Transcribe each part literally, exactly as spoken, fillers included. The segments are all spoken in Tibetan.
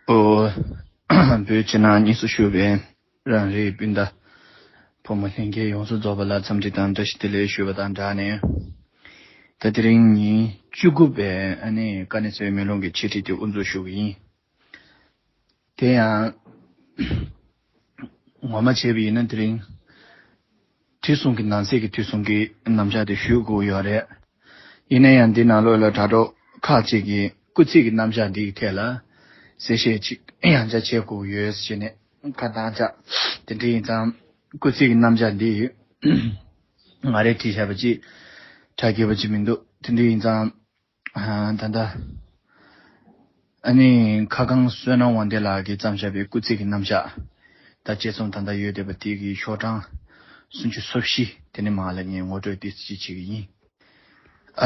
ཨོ། བོད་ཕྱི་ནང་གཉིས་སུ་བཞུགས་པའི་རང་རེའི་སྤུན་ཟླ་ཕོ་མོ་ལྷན་རྒྱས་ཡོངས་སུ་རྫོགས་པ་ལ་འཚམས་འདྲི་དང་བཀྲ་ཤིས་བདེ་ལེགས་ཞུ་བ་དང་སྦྲགས་ནས། ད་དེ་རིང་ཉིན་བཅུ་དགུ་པའི་ཨ་ནི་དཀའ་གནད་གསལ་བའི་མེ་ལོང་གི་འཆད་ཁྲིད་དེ་དབུ་འཛུགས་ཞུ་གི་ཡིན། དེ་ཡང་ངོ་མ་བྱས་པ་ཡིན་ན་དེ་རིང་དུས་གསུམ་གྱི་ནང་གསེས་ཀྱི་དུས་གསུམ་གྱི་རྣམ་གཞག་དེ་ཞུ་དགོས་ཡོད་རེད། ཡིན་ན་ཡང་འདི་ནང་ལོགས་ལ་དྲ་གྲོགས་ཁག་ཅིག་གིས་སྐུལ་ཚིག་གི་རྣམ་གཞག་འདིའི་ཐད་ལ་གསལ་བཤད་ཅིག་ཡང་བསྐྱར་བྱེད་དགོས་ཡོད་ཟེར་ནས་ཁ་བཏང་ཆགས། དེ་འདྲ་ཡིན་ཙང་སྐུལ་ཚིག་གི་རྣམ་གཞག་འདི་ང་རས་བྲིས་བཞག་པ་ཅིག་གྲ་རྒྱས་པ་ཅིག་མི་འདུག་དེ་འདྲ་ཡིན་ཙང་། ཨ། ད་ལྟ་ཨ་ནི་ཁ་སྒང་བསོད་ནམས་དབང་ལྡན་ལགས་ཀྱིས་བརྩམས་བཞག་པའི་སྐུལ་ཚིག་གི་རྣམ་གཞག་ད་དཔྱད་རྩོམ་ད་ལྟ་ཡོད་བསྡད་པ་དེ་གི་ཤོག་གྲངས་སུམ་ཅུ་སོ་བཞི་དེ་ནི་མ་ལ་ངས་ངོ་སྤྲོད་ཏོག་ཙམ་ཅིག་བྱེད་ཀྱི་ཡིན།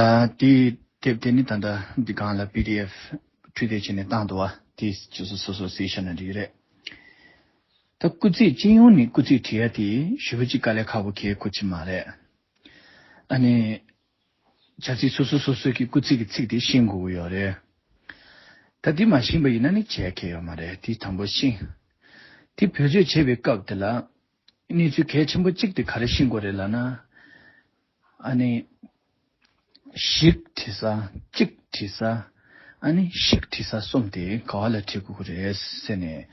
ཨ། དེའི་དེབ་དེ་ནི་ད་ལྟ་འདི་སྒང་ལ་པི་ཌི་ཨེཕ་འཕྲུལ་དེབ་བྱས་ནས་བཏང་འདུག་བ། དེ་ཁྱེད་ཚོ་སོ་སོ་གཟིགས་བཞག་ན་འགྲིག་གི་རེད། ད་སྐུལ་ཚིག་སྤྱི་ཡོངས་ནས་སྐུལ་ཚིག་བྲིས་ཡ་དེ་ཞེ་པོ་ཅིག་དཀའ་ལས་ཁག་པོ་གལ་ཁུར་གྱི་མ་རེད། ཨ་ནི། བྱ་ཚིག་སོ་སོ་སོ་སོའི་གི་སྐུལ་ཚིག་གི་ཚིག་དེ་ཤེས་དགོས་ཀྱི་ཡོད་རེད། ད་འདི་མ་ཤེས་པ་ཡིན་ན་ནི་བྱེད་ཁེ་ཡོད་མ་རེད། དེ་དང་པོ་ཤེས། དེ་བེད་སྤྱོད་བྱེད་པའི་སྐབས་དེ་ལ་གནས་ཚུལ་གལ་ཆེན་པོ་གཅིག་དེ་ག་རེ་ཤེས་དགོས་རེད་ལབ་ན། ཨ་ནི། ཞིག་བྲིས་ས། གཅིག་བྲིས་ས། ཨ་ནི་ཞིག་བྲིས་ས་གསུམ་དེ་ག་བ་ལ་བྲིས་དགོས་ཀྱི་རེད་ཟེར་ནས།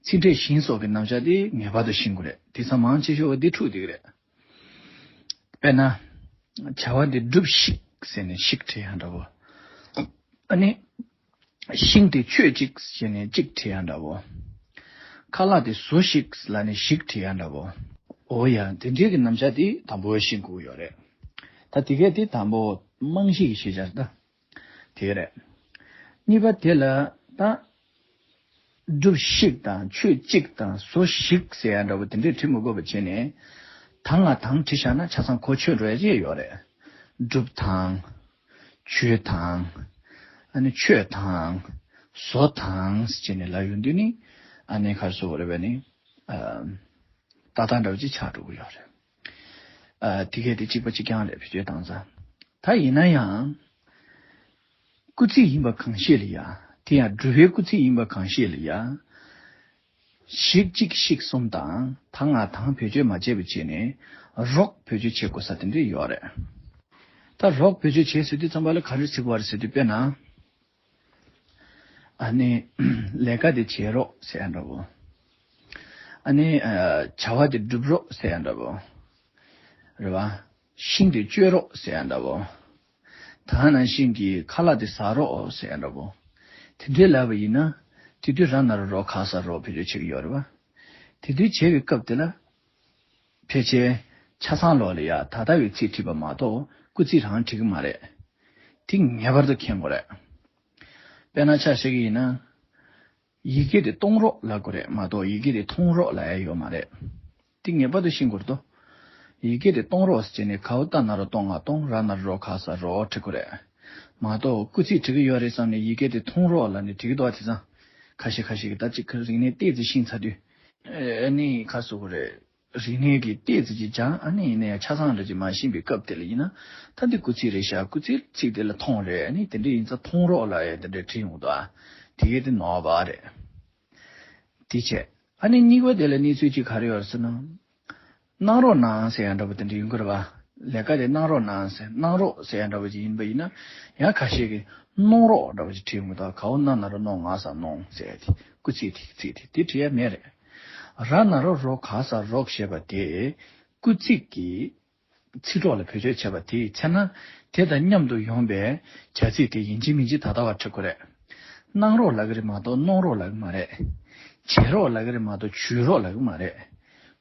ཚིག་ཕྲད་ཞིང་སོགས་ཀྱི་རྣམ་གཞག་དེ་ངེས་པར་དུ་ཤེས་དགོས་རེད། དེང་སང་མང་ཆེ་ཤོས་ཀྱིས་འདི་འཁྲུག་བསྡད་ཀྱི་རེད། དཔེར་ན། བྱ་བ་འདི་སྒྲུབས་ཤིག་ཟེར་ནས་ཞིག་བྲིས་ཡ་འདྲ་བོ། ཨ་ནི། ཤིང་དེ་མཆོད་ཅིག་ཟེར་ནས་གཅིག་བྲིས་ཡ་འདྲ་བོ། ཁ་ལག་དེ་བཟོ་ཞིག་ལབ་ནས་ཞིག་བྲིས་ཡ་འདྲ་བོ། འོ་ཡ། དེ་འདྲའི་གི་རྣམ་གཞག་དེ་དང་པོ་ཤེས་དགོས་ཡོད་རེད། ད་དེ་གས་དེ་དང་པོ་རྨང་གཞི་གི་ཤེས་བྱ་རེད་ད། དེ་རེད། གཉིས་པ་དེ་ལ་ད། སྒྲུབས་ཤིག་དང་མཆོད་ཅིག་དང་བཟོ་ཞིག་ཟེར་ཡ་འདྲ་བོ་དེ་འདྲས་བྲི་མི་དགོས་པ་བྱས་ནས། ད་ང་དང་བྲིས་བཞག་ན་ཆ་ཚང་གོ་ཆོད་འགྲོ་ཡ་ཅིག་ཡོད་རེད། སྒྲུབ་དང་། མཆོད་དང་། ཨ་ནི་མཆོད་དང་། བཟོ་དང་ཟེར་ནས་ལབ་ཡོང་དུས་ནི། ཨ་ནི་ག་རེ་ཟེར་དགོས་རེད་པས་ནི། ཨ། ཏག་ཏག་འདྲ་བོ་ཅིག་ཆགས་འགྲོ་གི་ཡོད་རེད། ཨ། དེ་གས་དེ་གཅིག་པ་གཅིག་རྐྱང་རེད། བེད་སྤྱོད་བཏང་ཙང་། ད་ཡིན་ན་ཡང་། སྐུལ་ཚིག་ཡིན་པ་གང་ཤེས་ལ་ཡ། དེ་ཡང་སྒྲུབ་པའི་སྐུལ་ཚིག་ཡིན་པ་གང་ཤེས་ལ་ཡ། ཞིག་གཅིག་ཤིག་གསུམ་དང་ད་ང་དང་བེད་སྤྱོད་མ་བྱས་པ་བྱས་ནས་རོགས་བེད་སྤྱོད་བྱེད་དགོས་ས་དེ་འདྲ་ཡོད་རེད། ད་རོགས་བེད་སྤྱོད་བྱས་ཟེར་དུས་ཙམ་པ་ལ་ག་རེ་ཟེར་དགོས་རེད་ཟེར་དུས་དཔེར་ན། ཨ་ནི། ལས་ཀ་དེ་བྱེད་རོགས་ཟེར་ཡ་འདྲ་བོ། ཨ་ནི། ཨ། བྱ་བ་དེ་སྒྲུབ་རོགས་ཟེར་ཡ་འདྲ་བོ། རེད་བ། ཤིང་དེ་གཅོད་རོགས་ཟེར་ཡ་འདྲ་བོ། ད་ནང་བཞིན་གྱི་ཁ་ལག་དེ་ཟ་རོགས་ཟེར་ཡ་འདྲ་བོ། དེ་འདྲས་ལབ་པ་ཡིན་ན། དེ་དུས་ར་ན་རོ་རོ་ག་ས་རོ་བེད་སྤྱོད་བྱེད་ཀྱི་ཡོད་རེད་བ། དེ་དུས་བྱེད་པའི་སྐབས་དེ་ལ། ཕལ་ཆེར་ཆ་ཚང་ལོགས་ལ་ཡ་ད་ལྟ་བའི་ཚིག་བྲིས་པ་མ་གཏོགས་སྐུལ་ཚིག་རང་བྲིས་ཀྱི་མ་རེད། དེ་ངེས་པར་དུ་མཁྱེན་དགོས་རེད། དཔེར་ན་ཆ་བཞག་གི་ཡིན་ན། ཡི་གེ་དེ་གཏོང་རོགས་ལབ་དགོས་རེད་མ་གཏོགས་ཡི་གེ་དེ་མཐོང་རོགས་ལབ་ཡ་ཡོད་མ་རེད། དེ་ངེས་པར་དུ་ཤེས་དགོས་རེད་དོ། ཡི་གེ་དེ་གཏོང་རོགས་ཟེར་ནས་ག་འོ་ཏ་ན་རོ་གཏོང་ང་གཏོང་། ར་ན་རོ་ག་ས་རོ་བྲི་དགོས་རེད། མ་གཏོགས་སྐུལ་ཚིག་བྲི་གི་ཡོད་རེད་བསམ་ནས་ཡི་གེ་དེ་མཐོང་རོགས་ལབ་ནས་བྲི་གི་འདུག་བ། དེང་སང་ཁ་ཤས་ཁ་ཤས་ཀྱིས་ད་ཅིག་རིག་གནས་ཏོག་ཙམ་ཤེས་ཚར་དུས། ཨ་ནི་ག་རེ་ཟེར་དགོས་རེད། རིག་གནས་ཀྱི་ཏོག་ཙམ་ཅིག་སྦྱངས། ཨ་ནི་ཡིན་ན་ཡང་ཆ་ཚང་འདྲ་ཅིག་མ་ཤེས་པའི་སྐབས་དེ་ལ་ཡིན་ན། ད་འདི་སྐུལ་ཚིག་རེད་ཤག་སྐུལ་ཚིག་ཚིག་དེ་ལ་མཐོང་རེད། ཨ་ནི་དེ་འདྲ་ཡིན་ཙང་མཐོང་རོགས་ལབ་ཡ་དེ་འདྲ་བྲིས་ཡོང་གི་འདུག་ཨ། དེ་གས་དེ་ནོར་བ་རེད། དེ་བྱས། ཨ་ནི་གཉིས་པ་དེ་ལ་གནས་ཚུལ་ཅིག་ག་རེ་ཡོད་ཟེར་ན། གནང་རོགས་གནང་ཟེར་ཡ་འདྲ་པོ་དེ་འདྲ་ཡོང་གི་རེད་བ། ལས་ཀ་དེ་གནང་རོགས་གནང་ཟེར། གནང་རོགས་ཟེར་ཡ་འདྲ་པོ་ཅིག་ཡིན་པ་ཡིན་ན། ཡང་ཁ་ཤས་ཀྱིས་གནོང་རོགས་འདྲ་པོ་ཅིག་བྲིས་ཡོང་གི་འདུག་ག་འོ་གནང་ན་རོ་གནོང་ང་ས་གནོང་ཟེར་ཡ་དེ། སྐུལ་ཚིག་དེ་ཚིག་དེ་དེ་བྲིས་ཡ་མེད་རེད། ར་ན་རོ་རོ་ག་ས་རོགས་ཞེས་པ་དེ། སྐུལ་ཚིག་གི་ཚིག་གྲོགས་ལ་བེད་སྤྱོད་བྱས་པ་དེའི་ཚེ་ན། དེ་དང་མཉམ་དུ་ཡོང་པའི་བྱ་ཚིག་དེ་ཡིན་གཅིག་མིན་གཅིག་ད་ལྟ་བ་བྲི་དགོས་རེད། གནང་རོགས་ལབ་ཀྱི་རེད་མ་གཏོགས་གནོང་རོགས་ལབ་ཀྱི་མ་རེད། བྱེད་རོགས་ལབ་ཀྱི་རེད་མ་གཏོགས་བྱུས་རོགས་ལབ་ཀྱི་མ་རེད།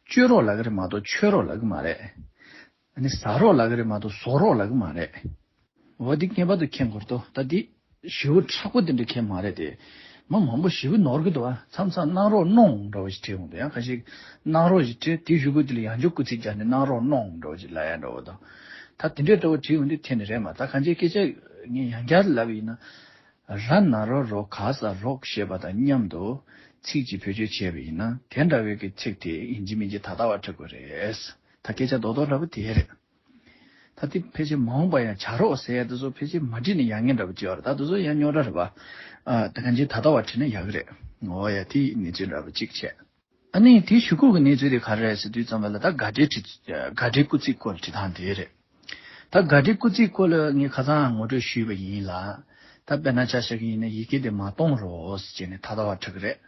གཅོད་རོགས་ལབ་ཀྱི་རེད་མ་གཏོགས་མཆོད་རོགས་ལབ་ཀྱི་མ་རེད། ཨ་ནི་ཟ་རོགས་ལབ་ཀྱི་རེད་མ་གཏོགས་བཟོ་རོགས་ལབ་ཀྱི་མ་རེད། འོ་འདི་ངེས་པར་དུ་མཁྱེན་དགོས་རེད་དོ། ད་འདི་ཞེ་པོ་མཁྲེགས་པོ་དེ་འདྲ་མཁྱེན་མ་རེད་དེ། མ་མང་པོ་ཞེ་པོ་ནོར་གི་འདུག་བ། མཚམས་མཚམས་གནང་རོགས་གནོང་འདྲ་བོ་ཞིག་བྲིས་འོང་དུས་ཡང་ཁ་ཤས་གནང་རོགས་ཞིག་བྲིས། དེའི་གཞུག་གུ་དེ་ལ་ཡང་བསྐྱར་སྐུལ་ཚིག་སྦྱར་ནས་གནང་རོགས་གནོང་འདྲ་བོ་ཞིག་ལབ་ཡ་འདྲ་བོ་དང་། ད་དེ་འདྲའི་འདྲ་བོ་བྲིས་འོང་དུས་འཐེན་ནི་རེད་མ། ད་གང་ཅིའི་སྐད་ཆ་ངས་ཡང་བསྐྱར་ལབ་པ་ཡིན་ན། ར་ན་རོ་རོ་ག་ས་རོགས་ཞེས་པ་དང་མཉམ་དུ་ཚིག་ཅིག་བེད་སྤྱོད་བྱས་པ་ཡིན་ན། དེ་འདྲ་བའི་གི་ཚིག་དེ་ཡིན་གཅིག་མིན་གཅིག་ད་ལྟ་བ་བྲི་དགོས་རེད། ད་སྐད་ཆ་རྡོག་རྡོག་འདྲ་པོ་དེ་རེད། ད་དེ་ཕལ་ཆེར་མ་འོངས་པ་ཡང་བྱ་རོགས་ཟེར་ཡ་དེ་ཚོ་ཕལ་ཆེར་མ་བྲིས་ནས་ཡག་ངེས་འདྲ་པོ་ཅིག་ཡོད་རེད། ད་དེ་ཚོ་ཡང་རྙོག་དྲ་རེད་པ། ཨ། ད་གང་ཅི་ད་ལྟ་བ་བྲིས་ན་ཡག་གི་རེད། འོ་ཡ་དེ་གནས་ཚུལ་འདྲ་པོ་གཅིག་བྱས། ཨ་ནི་དེའི་གཞུག་གུ་གི་གནས་ཚུལ་དེ་ག་རེ་རེད་ཟེར་དུས་ཙམ་པ་ལ་ད་དགའ་སྤྲོའི་དྲི་དགའ་སྤྲོའི་སྐུ་ཚེའི་སྐོར་དྲི་སྟངས་དེ་རེད། ད་དགའ་སྤྲོའི་སྐུ་ཚེའི་སྐོར་ལ་ངས་ཁ་སང་ངོ་སྤྲོད་ཞུས་པ་ཡིན་ལ། ད་དཔེར་ན་ཆ་བཞག་གི་ཡིན་ན་ཡི་གེ་དེ་མ་གཏོང་རོགས་ཟེར་ནས་ད་ལྟ་བ་འབྲི་གི་རེད།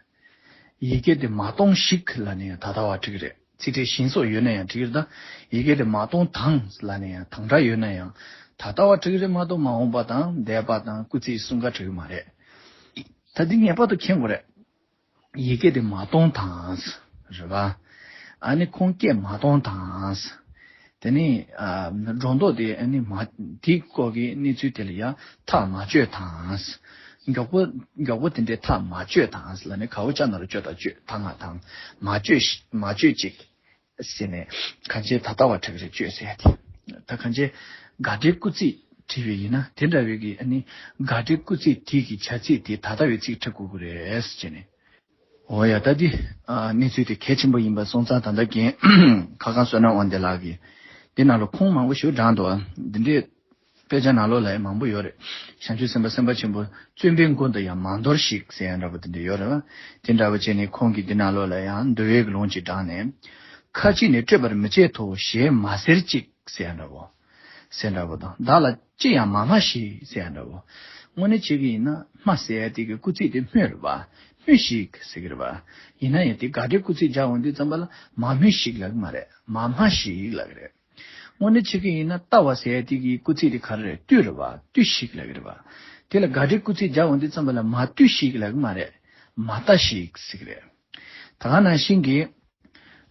ཡི་གེ་དེ་མ་གཏོང་ཞིག་ལབ་ནས་ཡང་ད་ལྟ་བ་འབྲི་གི་རེད། ཚིག་ཕྲད་གཞན་སོགས་ཡོད་ན་ཡང་འབྲི་གི་རེད། ད་ཡི་གེ་དེ་མ་གཏོང་དང་ལབ་ནས་ཡང་དང་སྒྲ་ཡོད་ན་ཡང་ད་ལྟ་བ་འབྲི་གི་རེད་མ་གཏོགས་མ་འོངས་པ་དང་འདས་པ་དང་སྐུལ་ཚིག་གསུམ་ཀ་འབྲི་གི་མ་རེད། ད་འདི་ངེས་པར་དུ་མཁྱེན་དགོས་རེད། ཡི་གེ་དེ་མ་གཏོང་དང་། རེད་པ། ཨ་ནི་ཁོང་སྐད་མ་གཏོང་དང་། དེ་ནི་ཨ་སྒྲོ་འདོགས་དེ་ཨ་ནི་མ་དེའི་སྐོར་གྱི་གནས་ཚུལ་དེ་ལ་ཡང་ཐག་མ་གཅོད་དང་། མགྱོགས་པོ་མགྱོགས་པོ་དེ་འདྲའི་ཐག་མ་གཅོད་དང་ལབ་ནས་ག་འོ་ཅག་ན་རོ་གཅོད་དང་གཅོད་ད་ང་དང་མ་གཅོད་ཤི་མ་གཅོད་ཅིག་ཟེར་ནས་གང་ཅི་ད་ལྟ་བ་འབྲི་གི་རེད་གཅོད་ཟེར་ཡ་དེ། ད་གང་ཅི་དགའ་སྤྲོའི་སྐུལ་ཚིག་བྲིས་པ་ཡིན་ན་དེ་འདྲ་བའི་གི་ཨ་ནི་དགའ་སྤྲོའི་སྐུལ་ཚིག་དེ་གི་བྱ་ཚིག་དེ་ད་ལྟ་བའི་ཚིག་འབྲི་དགོས་ཀྱི་རེད་ཟེར་ནས། འོ་ཡ་ད་འདི་ཨ་གནས་ཚུལ་དེ་གལ་ཆེན་པོ་ཡིན་པ་སོང་ཙང་ད་ལྟ་རྒན་ཁ་སང་བསོད་ནམས་དབང་ལྡན་ལགས་ཀྱིས་འདི་ནང་ལ་ཁུངས་མང་པོ་ཞིག་དྲངས་འདུག་འདི་འདྲའི་དཔེ་ཆ་ནང་ལོགས་ལ་ཡང་མང་པོ་ཡོད་རེད། བྱང་ཆུབ་སེམས་དཔའ་སེམས་དཔའ་ཆེན་པོ་བརྩོན་པའི་མགོན་དུ་ཡང་མ་འདོར་ཞིག་ཟེར་ཡ་འདྲ་པོ་དེ་འདྲ་ཡོད་རེད་བ། དེ་འདྲ་པོ་བྱས་ནས་ཁོང་གིས་འདི་ནང་ལོགས་ལ་ཡང་འདུལ་བའི་ལུང་ཅིག་དྲངས་ནས། ཁ་ཅིག་ནི་སྤྲོད་པར་མི་བྱེད་དོ་ཞེས་མ་ཟེར་ཅིག་ཟེར་ཡ་འདྲ་པོ། ཟེར་འདྲ་པོ་དང་བདག་ལ་ཅི་ཡང་མ་སྨྲ་ཞིག་ཟེར་ཡ་འདྲ་པོ། དངོས་གནས་བྱེད་ཀྱི་ཡིན་ན་སྨྲ་ཟེར་ཡ་དེ་གི་སྐུལ་ཚིག་དེ་སྨྲོས་རེད་བ། སྨྲོས་ཤིག་ཟེར་གི་རེད་བ། ཡིན་ན་ཡང་དེ་དགག་སྒྲའི་སྐུལ་ཚིག་སྦྱར་འོང་དུས་ཙམ་པ་ལ་མ་སྨྲོས་ཤིག་ལབ་གི་མ་རེད། མ་སྨྲ་ཞིག་ལབ་གི་རེད། དངོས་གནས་བྱེད་ཀྱི་ཡིན་ན་ལྟ་བ་ཟེར་ཡ་དེ་གི་སྐུལ་ཚིག་དེ་ག་རེ་རེད། ལྟོས་རེད་བ། ལྟོས་ཤིག་ལབ་གི་རེད་བ། དེ་ལ་དགག་སྒྲའི་སྐུལ་ཚིག་སྦྱར་འོང་དུས་ཙམ་པ་ལ་མ་ལྟོས་ཤིག་ལབ་གི་མ་རེད། མ་ལྟ་ཞིག་ཟེར་གི་རེད། ད་ག་ནང་བཞིན་གྱི།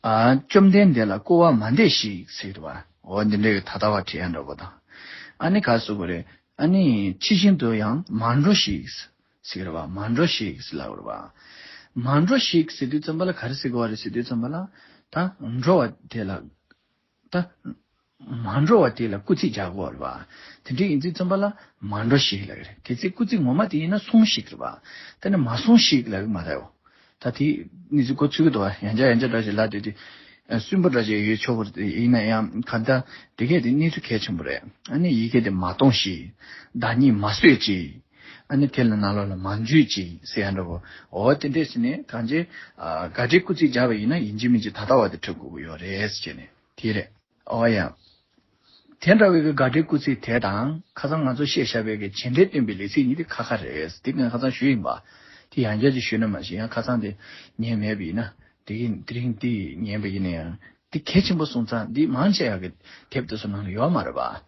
ཨ། བཅོམ་ལྡན་འདས་ལ་སྐུར་བ་མ་འདེབས་ཤིག་ཟེར་གི་རེད་བ། འོ་འདི་འདྲའི་ད་ལྟ་བ་བྲིས་ཡ་འདྲ་པོ་དང་། ཨ་ནི་ག་ཟེར་དགོས་རེད། ཨ་ནི་ཕྱི་བཞིན་དུ་ཡང་མ་འགྲོ་ཞིག་ཟེར་གི་རེད་བ། མ་འགྲོ་ཞིག་ཟེར་ལབ་རེད་བ། མ་འགྲོ་ཞིག་ཟེར་དུས་ཙམ་པ་ལ་ག་རེ་ཟེར་དགོས་བ་རེད་ཟེར་དུས་ཙམ་པ་ལ། ད་འགྲོ་བ་དེ་ལ། ད། མ་འགྲོ་བ་དེ་ལ་སྐུལ་ཚིག་རྒྱག་དགོས་རེད་བ། དེ་འདྲ་ཡིན་དུས་ཙམ་པ་ལ་མ་འགྲོ་ཞིག་ལབ་ཀྱི་རེད། གལ་སྲིད་སྐུལ་ཚིག་ངོ་མ་དེ་ཡིན་ན་སོང་ཞིག་རེད་བ། ད་ནི་མ་སོང་ཞིག་ལབ་ཀྱི་མ་རེད་འོ། ད་དེ་གནས་ཚུལ་གོ་ཚོད་ཀྱི་འདུག་བ། ཡང་བསྐྱར་ཡང་བསྐྱར་འདྲ་ཞིག་ལབ་བསྡད་དུས། སུན་པོ་འདྲ་ཞིག་ཡོད་ཆོག་གི་རེད། ཡིན་ན་ཡང་གང་ལྟར་དེ་གས་དེ་གནས་ཚུལ་གལ་ཆེན་པོ་རེད། ཨ་ནི་ཡི་གེ་དེ་མ་གཏོང་ཞིག་བདག་ཉིད་མ་གསོད་ཅིག་ཨ་ནི་དེ་ལ་ནང་ལོགས་ལ་མ་འཇུས་ཅིག་ཟེར་ཡ་འདྲ་པོ། འོ་དེ་འདྲས་ཟེར་ནས་གང་ཅི། ཨ། དགག་སྒྲའི་སྐུལ་ཚིག་སྦྱར་བ་ཡིན་ན་ཡིན་གཅིག་མིན་གཅིག་ད་ལྟ་བ་དེ་འབྲི་དགོས་ཀྱི་ཡོད་རེད་ཟེར་བྱས་ནས་དེ་རེད། འོ་ཡ། དེ་འདྲ་བའི་གི་དགག་སྒྲའི་སྐུལ་ཚིག་དེ་དང་ཁ་སང་ང་ཚོ་བཤད་བཞག་པའི་གི་བྱེད་འབྲེལ་སྟོན་པའི་ལས་ཚིག་གཉིས་དེ་ཁ་ཁ་རེད། དེ་ངས་ཁ་སང་ཞུས་ཡིན་པ། དེ་ཡང་བསྐྱར་ཅིག་ཞུས་ན་མ་ཤེས། ཡང་ཁ་སང་དེ་ཉན་མེད་པ་ཡིན་ན། དེ་གི་དེ་རིང་དེ་ཉན་པ་ཡིན་ན་ཡང་དེ་གལ་ཆེན་པོ་སོང་ཙང་འདི་མང་ཆེ་བ་གི་དེབ་དེ་ཚོ་ནང་ལ་ཡོད་མ་རེད་པ།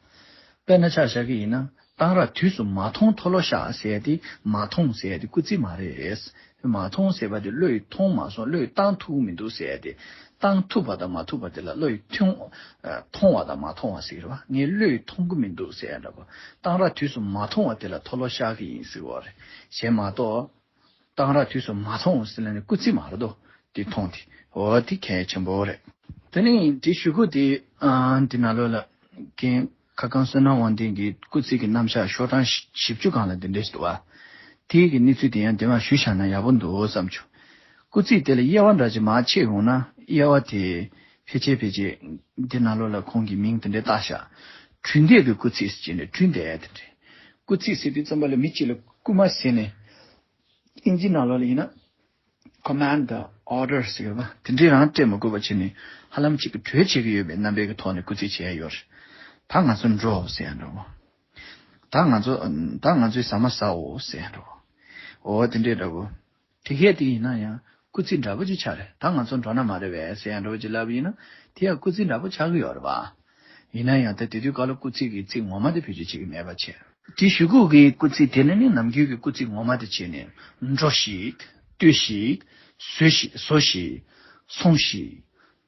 དཔེར་ན་ཆ་བཞག་གི་ཡིན་ན། གཏང་རག་དུས་སུ་མ་མཐོང་མཐོལ་ལོ་བཤགས་ཟེར་ཡ་དེ་མ་མཐོང་ཟེར་ཡ་དེ་སྐུལ་ཚིག་མ་རེད། མ་མཐོང་ཟེར་བ་དེ་བློས་མཐོང་མ་སོང་། བློས་བཏང་ཐུབ་ཀྱི་མི་འདུག་ཟེར་ཡ་དེ། བཏང་ཐུབ་པ་དང་མ་ཐུབ་པ་དེ་ལ་བློས་མཐོང་། ཨ། མཐོང་བ་དང་མ་མཐོང་བ་ཟེར་བ། ངས་བློས་མཐོང་གི་མི་འདུག་ཟེར་ཡ་འདྲ་པོ། གཏང་རག་དུས་སུ་མ་མཐོང་བ་དེ་ལ་མཐོལ་ལོ་བཤགས་ཀྱི་ཡིན་ཟེར་བ་རེད། གཞན་མ་གཏོགས། གཏང་རག་དུས་སུ་མ་མཐོང་ཟེར་ལབ་ནས་སྐུལ་ཚིག་མ་རེད་དོ། དེ་མཐོང་དེ། འོ་དེ་གལ་ཆེན་པོ་རེད། དེ་ནས་དེ་གཞུག་གུ་དེ། ཨ། འདི་ནང་ལོགས་ལ་རྒན་ཁ་སྐང་བསོད་ནམས་དབང་ལྡན་གྱི་སྐུལ་ཚིག་གི་རྣམ་གཞག་ཤོག་གྲངས་བཞི་བཅུ་སྒང་ལ་འདི་འདྲས་ཞིག་འདུག་བ། དེའི་གི་གནས་ཚུལ་དེ་ཡང་འདི་མ་ཞུས་བཞག་ན་ཡག་པོ་འདུག་བསམ་བྱུང་། སྐུལ་ཚིག་དེ་ལ་དབྱེ་བ་འདྲ་ཅིག་མར་ཕྱེ་ཡོང་ན། དབྱེ་བ་དེ་ཕལ་ཆེར་ཕལ་ཆེར་འདི་ནང་ལོགས་ལ་ཁོང་གི་མིང་དེ་འདྲས་བཏགས་བཞག་དྲུད་འདེབས་ཀྱི་སྐུལ་ཚིག་ཟེར་ནས་དྲུད་འདེབས་དེ་འདྲས། སྐུལ་ཚིག་ཟེར་དུས་ཙམ་པ་ལ་མི་གཅིག་ལ་སྐུལ་མ་ཟེར་ནས། ཨིན་ཇི་ནང་ལོགས་ལ་ཡིན་ན། command the order ཟེར་བ་དེ་འདྲས་རང་སྤྲད་མི་དགོས་པ་བྱས་ནས་ཧ་ལམ་གཅིག་གི་གྲོས་བྱེད་ཀྱི་ཡོད་པའི་རྣམ་པའི་གི་ཐོག་ནས་སྐུལ་ཚིག་བྱས་ཡོད་རེད། ད་ང་ཚོ་འགྲོ་ཟེར་ཡ་འདྲ་བོ། ད་ང་ཚོ་ད་ང་ཚོའི་ཟ་མ་ཟའོ་ཟེར་ཡ་འདྲ་བོ། འོ་དེ་འདྲས་འདྲ་བོ། དེ་གས་དེ་ཡིན་ན་ཡང་སྐུལ་ཚིག་འདྲ་པོ་ཅིག་ཆགས་རེད། ད་ང་ཚོ་འགྲོ་ན་མ་རེད་པས་ཟེར་ཡ་འདྲ་བོ་ཅིག་ལབ་པ་ཡིན་ན་དེ་ཡང་སྐུལ་ཚིག་འདྲ་པོ་ཆགས་ཀྱི་ཡོད་རེད་པ། ཡིན་ན་ཡང་ད་དེ་དུས་སྐབས་ལ་སྐུལ་ཚིག་གི་ཚིག་ངོ་མ་དེ་བེད་སྤྱོད་བྱེད་ཀྱི་མེད་པ་བྱས། དེ་གཞུག་གུ་གི་སྐུལ་ཚིག་དེ་ནི་ནི་ནམ་རྒྱུན་གྱི་སྐུལ་ཚིག་ངོ་མ་དེ་བྱས་ནས། འགྲོ་ཞིག་ལྟོས་ཤིག་བཟོ་ཞིག་བཟོ་ཞིག་སོང་ཞིག་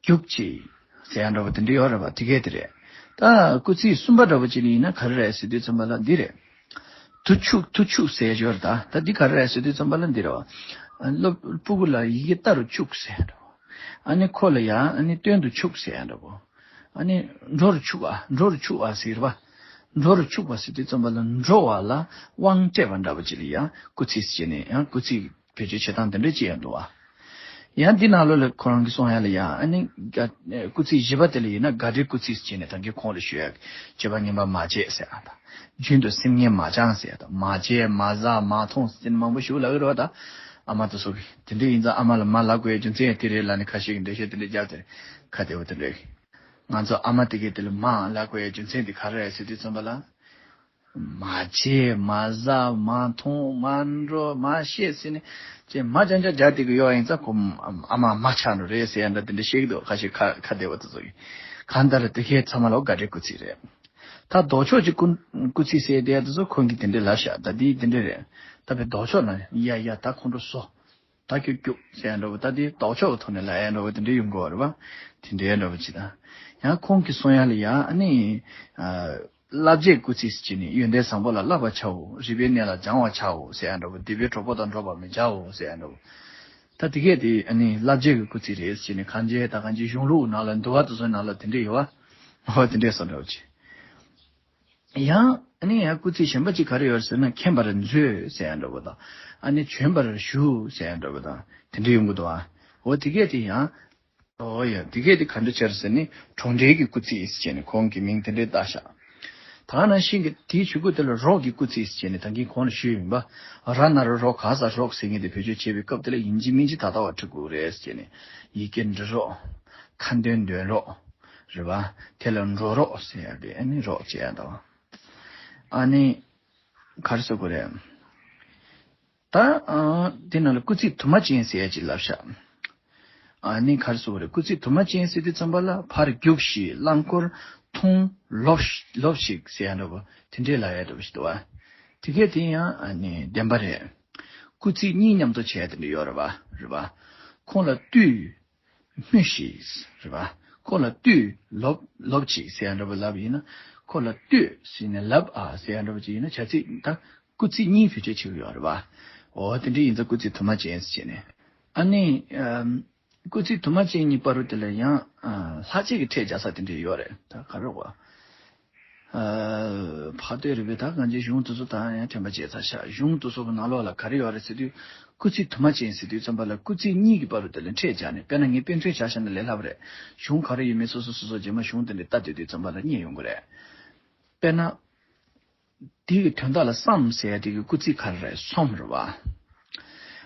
རྒྱུགས་ཅིག་ཟེར་ཡ་འདྲ་པོ་དེ་འདྲ་ཡོད་རེད་པ། དེ་གས་དེ་རེད། ད་སྐུལ་ཚིག་གསུམ་པ་འདྲ་པོ་ཅིག་ནི་ཡིན་ན་ག་རེ་རེད་ཟེར་དུས་ཙམ་པ་ལ་འདི་རེད། དུ་ཆུག་དུ་ཆུག་ཟེར་ཡ་ཡོད་རེད་ད། ད་འདི་ག་རེ་རེད་ཟེར་དུས་ཙམ་པ་ལ་འདི་རེད་པ། སློབ་སྤུ་གུ་ལ་ཡི་གེ་ལྟ་རུ་ཆུག་ཟེར་ཡ་འདྲ་པོ། ཨ་ནི་ཁོ་ལ་ཡ་ཨ་ནི་སྟོན་དུ་ཆུག་ཟེར་ཡ་འདྲ་པོ། ཨ་ནི་འགྲོ་རུ་ཆུག་ཨ། འགྲོ་རུ་ཆུག་ཨ་ཟེར་བ། འགྲོ་རུ་ཆུག་པ་ཟེར་དུས་ཙམ་པ་ལ་འགྲོ་བ་ལ་དབང་སྤྲད་པ་འདྲ་པོ་ཅིག་ལ་ཡང་སྐུལ་ཚིག་ཟེར་ནས་ཡང་སྐུལ་ཚིག་བེད་སྤྱོད་བྱེད་སྟངས་དེ་འདྲ་ཅིག་ཡང་འདུག་ཨ། ཡང་འདི་ནང་ལོགས་ལ་ཁོ་རང་གིས་གསུངས་ཡ་ལ་ཡང་ཨ་ནི་སྐུལ་ཚིག་བཞི་པ་དེ་ལ་ཡིན་ན་དགག་སྒྲའི་སྐུལ་ཚིག་ཟེར་ནས་ད་གིན་གོང་ལ་ཞུས་ཡ་སྤྱོད་པ་ངན་པ་མ་བྱེད་ཟེར་ཡ་དང་། རྒྱུན་དུ་སེམས་ངན་མ་བཅངས་ཟེར་ཡ་དང་། མ་བྱེད་མ་ཟ་མ་འཐུང་ཟེར་ནས་མང་པོ་ཞིག་ལབ་ཀྱི་རེད་པ་ད། ཨ་མ་དེ་ཚོ་གིས་དེ་འདྲ་ཡིན་ཙང་ཨ་མ་ལ་མ་ལབ་དགོས་ཡའི་རྒྱུ་མཚན་ཡང་དེ་རེད་ལབ་ནས་ཁ་ཤས་ཀྱིས་འགྲེལ་བཤད་དེ་འདྲ་རྒྱབ་དེ་ཁ་བདེ་བོ་དེ་འདྲ་རེད། ང་ཚོ་ཨ་མ་དེ་གས་དེ་ལ་མ་ལབ་དགོས་ཡའི་རྒྱུ་མཚན་དེ་ག་རེ་རེད་ཟེར་དུས་ཙམ་པ་ལ། མ་བྱེད་མ་ཟ་མ་འཐུང་མ་འགྲོ་མ་བཤད་ཟེར་ནས་ཅེས་མ་ཅང་ཅང་རྒྱག་དེ་གི་ཡོད་ཡིན་ཙང་ཁོ་ཨ་མ་མ་ཆགས་འགྲོ་རེད་ཟེར་ཡ་འདྲ་དེ་འདྲ་བཤད་ཀྱི་འདུག་ཁ་ཤས་ཁ་ཁ་བདེ་བོ་དེ་ཚོ་ཡིན། གང་ལྟར་དེ་གས་ཚང་མ་ལ་དགའ་འབྲས་སྐུ་ཚེ་རེད། ད་ལྡོག་ཕྱོགས་ཀྱི་སྐུ་སྐུ་ཚེ་ཟེར་དེ་དེ་ཚོ་ཁོང་གིས་དེ་འདྲ་ལབ་ཤག་ད་དེ་དེ་འདྲ་རེད། ད་བའི་ལྡོག་ཕྱོགས་ན་ཡ་ཡ་ད་ཁོང་ཁྲོ་བཟོ། ད་ཁྱོད་སྐྱུག་ཟེར་ཡ་འདྲ་བོ་ད་དེ་ལྡོག་ཕྱོགས་ཀྱི་ཐོག་ནས་ལབ་ཡ་འདྲ་བོ་དེ་འདྲ་ཡོང་གི་ཡོད་རེད་བ། དེ་འདྲའི་འདྲ་བོ་ཅིག་དང་། ཡང་ཁོང་གིས་གསུང་ཡ་ལ་ཡ་ཨ་ནི། བསླབ་བྱའི་སྐུ་ཚེ་ཟེར་བྱས་ནས་ཡོན་ཏན་བཟང་པོ་ལ་བསླབ་པར་བྱའོ། རིག་པའི་གནས་ལ་སྦྱང་བར་བྱའོ་ཟེར་ཡ་འདྲ་བོ། སྡིག་པའི་གྲོགས་པོ་དང་འགྲོགས་པར་མི་བྱའོ་ཟེར་ཡ་འདྲ་བོ། ད་དེ་གས་དེ་ཨ་ནི་བསླབ་བྱའི་གི་སྐུ་ཚེ་རེད་ཟེར་བྱས་ནས་གང་བྱས་ད་གང་བྱས་གཞུང་ལུགས་ནང་ལ་འདུལ་བ་དེ་ཚོའི་ནང་ལ་དེ་འདྲ་ཡོད་བ། འོ་དེ་འདྲས་སོ་འདྲ་བོ་ཅིག་ཡང་ཨ་ནི་ཡང་སྐུ་ཚེ་གཞན་པ་ཅིག་ག་རེ་ཡོད་ཟེར་ན་མཁྱེན་པར་མཛོད་ཟེར་ཡ་འདྲ་བོ་དང་། ཨ་ནི་བྱོན་པར་ཞུ་ཟེར་ཡ་འདྲ་བོ་དང་དེ་འདྲ་ཡོང་གི་འདུག་ཨ། འོ་དེ་གས་དེ་ཡང་། འོ་ཡ་དེ་གས་དེ་ག་འདྲ་བྱས་ཟེར་ནི་གྲོང་འབྲེལ་གྱི་སྐུ་ཚེ་ཟེར་ནས་ཁོང་གི་མིང་དེ་འདྲས་བཏགས་ཤག་ད་ནང་བཞིན་གྱི་དེའི་གཞུག་གུ་དེ་ལ་རོགས་ཀྱི་སྐུ་ཚེ་ཟེར་ནས་ད་གིན་གོང་ལ་ཞུས་ཡིན་པ། ར་ན་རོ་རོ་ག་ས་རོགས་ཟེར་མཁན་དེ་བེད་སྤྱོད་བྱེད་པའི་སྐབས་དེ་ལ་ཡིན་གཅིག་མིན་གཅིག་ད་ལྟ་བ་ཁྲིད་དགོས་རེད་ཟེར་ནས་ཡི་གེ་འབྲི་རོགས། ཁ་འདོན་འདོན་རོགས། རེད་བ། དེ་ལ་འགྲོ་རོགས་ཟེར་ཡ་དེ་ཨ་ནི་རོགས་བྱེད་ཡ་དང་། ཨ་ནི། ག་རེ་ཟེར་དགོས་རེད། ད། དེ་ནང་ལ་སྐུ་ཚེ་དུ་མ་ཅན་ཟེར་ཡ་ཅིག་ལབ་ཤག་ཨ་ནི་ག་རེ་ཟེར་དགོས་རེད། སྐུ་ཚེ་དུ་མ་ཅན་ཟེར་དུས་ཙམ་པ་ལ་ཕར་རྒྱུགས་ཤིག་རླངས་འཁོར་འཐུང་ལོབས་ཤིག་ལོབས་ཤིག་ཟེར་ཡ་འདྲ་པོ་དེ་འདྲའི་ལབ་ཡ་འདྲ་པོ་ཞིག་འདུག་བ། དེ་གས་དེ་ཡང་ཨ་ནི་བདེན་པ་རེད། སྐུ་ཚེ་གཉིས་མཉམ་དུ་བྱས་དེ་འདྲ་ཡོད་རེད་བ། རེད་བ། ཁོང་ལ་ལྟོས། སྨྲོས་ཤིག་རེད་བ། ཁོ་ལ་ལྟོས་ལོབས་ལོབས་ཅིག་ཟེར་ཡ་འདྲ་པོ་ལབ་ཡིན་ན། ཁོ་ལ་ལྟོས་ཟེར་ནས་ལབ་ཨ་ཟེར་ཡ་འདྲ་པོ་ཅིག་ཡིན་ན་བྱ་ཚིག་ད་སྐུ་ཚེ་གཉིས་བེད་སྤྱོད་བྱེད་ཀྱི་ཡོད་རེད་བ། འོ་དེ་འདྲ་ཡིན་ཙང་སྐུ་ཚེ་དུ་མ་ཅན་ཟེར་ནས། ཨ་ནི། ཨམ། སྐུ་ཚེ་དུ་མ་ཅན་གཉིས་བར་དུ་དེ་ལ་ཡང་ཨ། ལྷག་བཅས་ཀྱི་ཕྲད་སྦྱར་ས་དེ་འདྲ་ཡོད་རེད་ད་ག་རེ་བ། ཕ་སྟོད་རེད་པས་ད་གང་ཅི་གཞུང་དེ་ཚོ་ད་ཡང་དྲན་པ་བརྗེད་ཚར་ཤག་གཞུང་དེ་ཚོ་གི་ནང་ལོགས་ལ་ག་རེ་ཡོད་རེད་ཟེར་དུས། སྐུ་ཚེ་དུ་མ་ཅན་ཟེར་དུས་ཙམ་པ་ལ་སྐུ་ཚེ་གཉིས་ཀྱི་བར་དུ་དེ་ལ་ཕྲད་སྦྱར་ནས་དཔེར་ན་ངས་དཔེ་མཚོན་བཞག་བཞག་ན་ལས་སླ་པོ་རེད། གཞུང་ག་རེ་ཡོད་མེད་སོ་སོ་སོ་སོ་རྗེས་མ་གཞུང་དེ་འདྲ་ལྟ་སྡོད་དུས་ཙམ་པ་ལ་རྙེད་ཡོང་གི་རེད། དཔེར་ན། དེ་གི་དོན་དག་ལ་བསམ་ཟེར་ཡ་དེ་གི་སྐུ་ཚེ་ག་རེ་རེད་སོམ་རེད་བ།